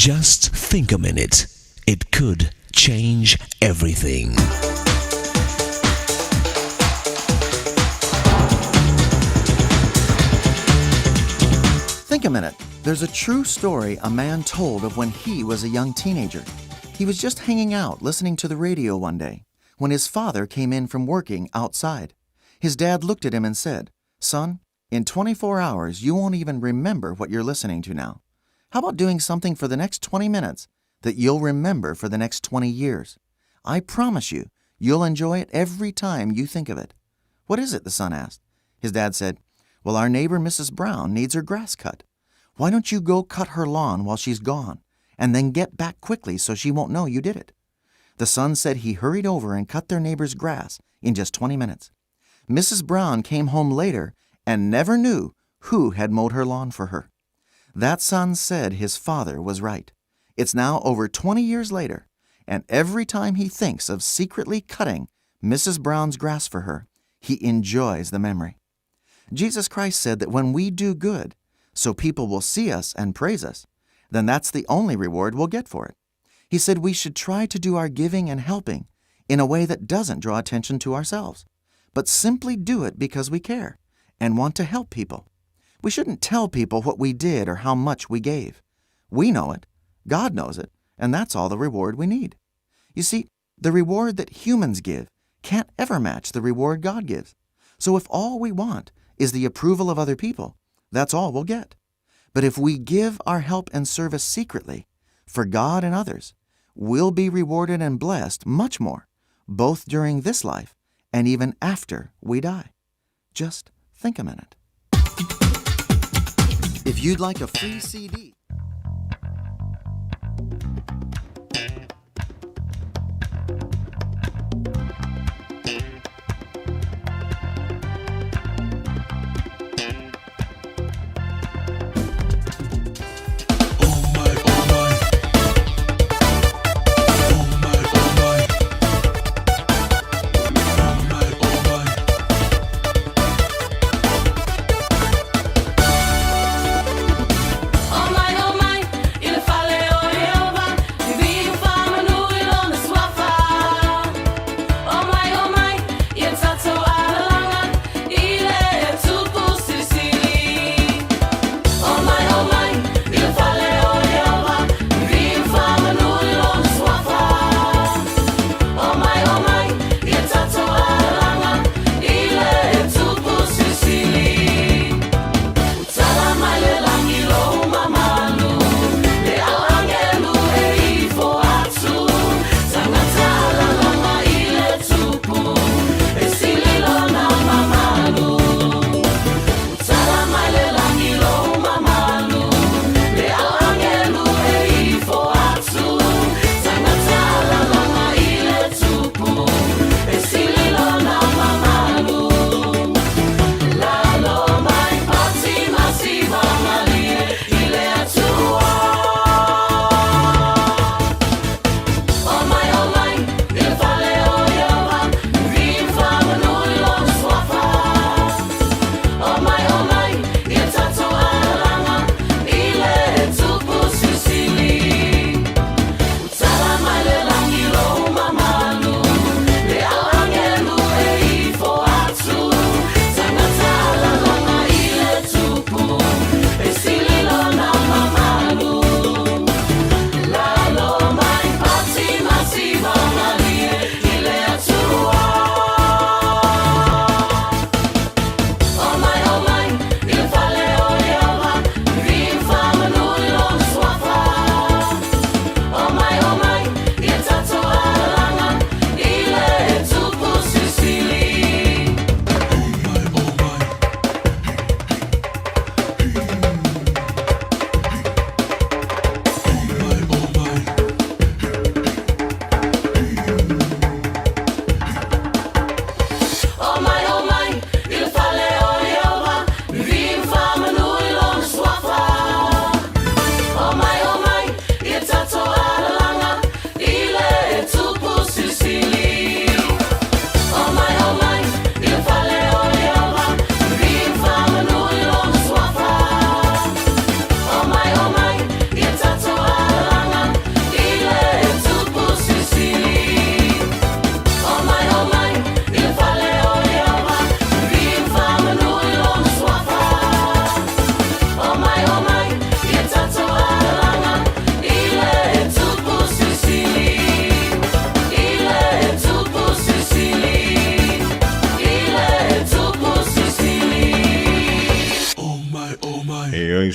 Just think a minute. It could change everything. Think a minute. There's a true story a man told of when he was a young teenager. He was just hanging out listening to the radio one day when his father came in from working outside. His dad looked at him and said, Son, in 24 hours you won't even remember what you're listening to now. How about doing something for the next 20 minutes that you'll remember for the next 20 years? I promise you, you'll enjoy it every time you think of it. What is it? the son asked. His dad said, Well, our neighbor Mrs. Brown needs her grass cut. Why don't you go cut her lawn while she's gone, and then get back quickly so she won't know you did it? The son said he hurried over and cut their neighbor's grass in just 20 minutes. Mrs. Brown came home later and never knew who had mowed her lawn for her. That son said his father was right. It's now over 20 years later, and every time he thinks of secretly cutting Mrs. Brown's grass for her, he enjoys the memory. Jesus Christ said that when we do good, so people will see us and praise us, then that's the only reward we'll get for it. He said we should try to do our giving and helping in a way that doesn't draw attention to ourselves, but simply do it because we care and want to help people. We shouldn't tell people what we did or how much we gave. We know it, God knows it, and that's all the reward we need. You see, the reward that humans give can't ever match the reward God gives. So if all we want is the approval of other people, that's all we'll get. But if we give our help and service secretly for God and others, we'll be rewarded and blessed much more, both during this life and even after we die. Just think a minute. If you'd like a free CD, Oh my,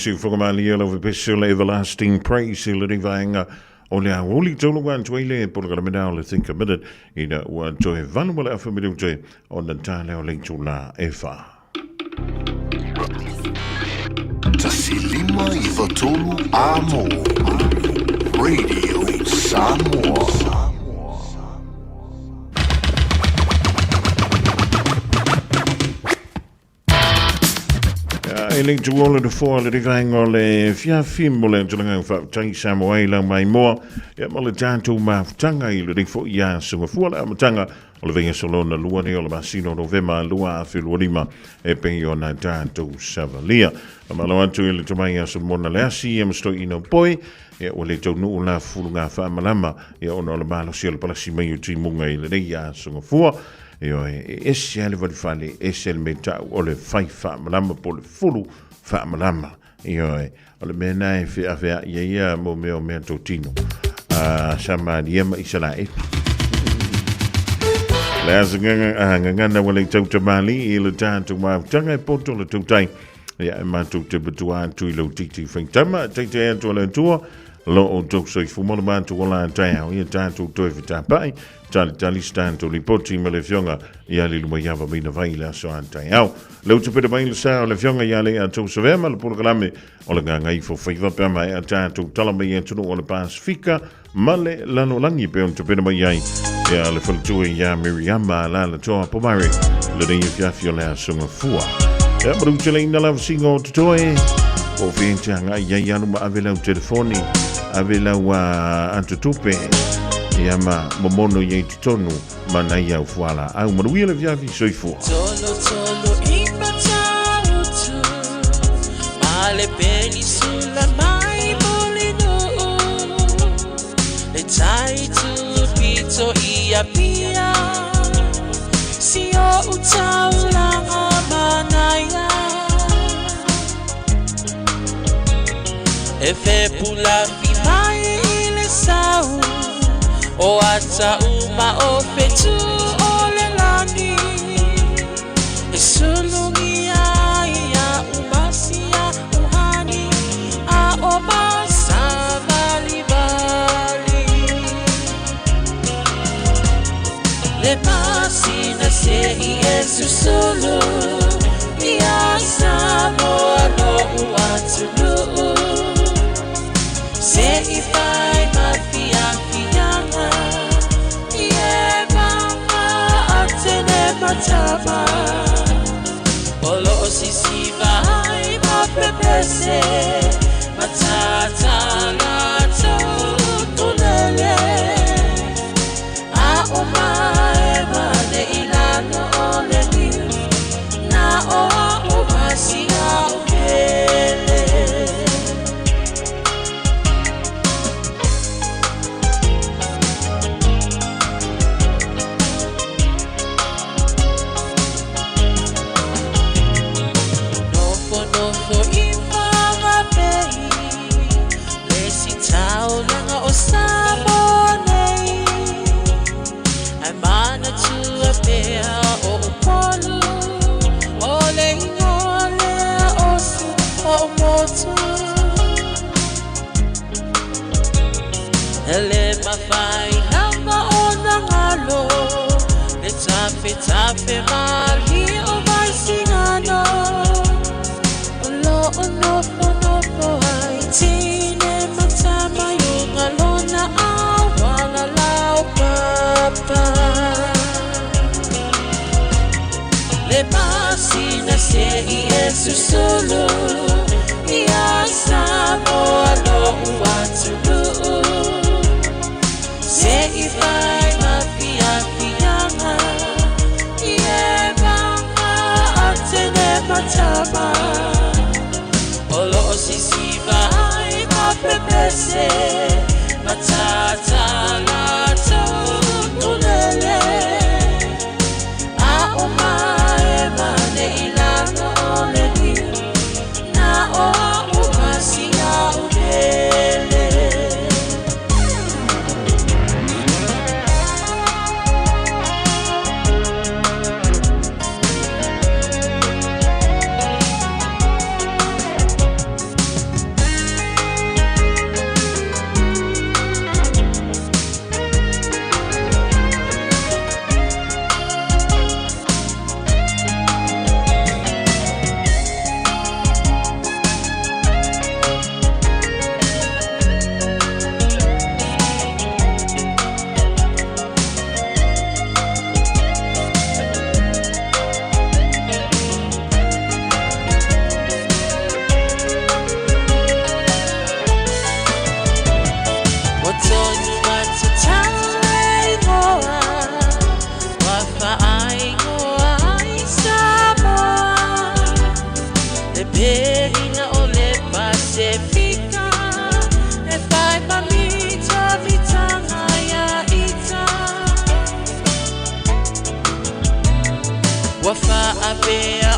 siufoga malie lau vepese o le Everlasting Praise i lenei vaega o le aoauli. Taulu atu ai le polokalame o le Think a Minute ina ua toe 8 ma le afa minute ona ta lea o le itulā e 4. 159 Amo Radio Samoa. E le tu ola te foa le rikainga o le fiafi mo le tulaga faafetai Samoa ai lau mai moa ia ma le tatou mafutaga i le rifo ia sungafua le amataga o le vaiaso lona lua nei o le masina o Novema 2025 e pei ona tatou savalia. Faamalo atu i le tomai aso mona le asi ia ma stoeina o poi ia ua le taunuu la fuluga faamalama ia ona o le malosi o le palasi mai o timuga i lenei aso gafua. Ioe, e ese lava le valifale, e ese le mea tau o le fai faamalama po o le fulu faamalama. Ioe, o le mea lena e feafea'i ai ia mo mea o meatotino a Samaria ma Isaraelu. Le aso gagana ua le tautamali'i i le tatou mafutaga e poto le tautai. Ia e matou te matua atu i lau titi faitama, taitai atu a le Atua, lo outou soifua ma le matou ola taeao, ia tatou toe fetapa'i, talitali se tatou lipoti ma le Afioga ia Lilomaiava Maina Vai i le aso a taeao. Le utupena mai le sa o le Afioga ia Leiatou Savea ma le polokalame o le Gagaifo Faiva pe a maea tatou tala mai i atunuu o le Pasifika ma le lalolagi pe ona tupena mai ai ia le faletua ia Miriama Alaalatoa Pomare lenei afiafi o le aso gafua. Ia maluteleina lava siga o totoe o fea te agai ai alu ma ave lau telefoni, ave lau atutupe ia ma momono i ai totonu ma nai au fualaau. Manuia le afiafi, soifua. Tolo tolo i Matautu, ma le penisula mai Mulinuu, le tai tupito i Apia, si o utaulanga manaia. E fepulafi mai i le sau, o ata uma o fetu o le lani. E sulungi ai ia umasia uhani, a o masavalivali. Le masina se i e susulu, ia Samoa lo'u atunuu. Se i fai ma fiafiaga, i e maga atene matama. O loo sisiva ai ma pepese, matata latou tulele. A o mae mane i lalo o le niu, na o a umasia o pele. Nofo nofo i Whanganui, le sitaulaga o Samoa nei. Ai manatua pea o Upolu, o le ingoa lea o si o motu. E le mafai lava ona galo, le tafetafe malie o Vaisigano. O loo nofonofo ai teine ma tama i uga lona auala laupapa. Le masina se i e susulu, ia Samoa lo'u atunuu. Se i fai ma fiafiaga, i e maga atene matama. O loo sisiva ai ma pepese, matata latou tulele. A o mae mane i lalo o le niu, na o a umasia o pele. Ua faapea.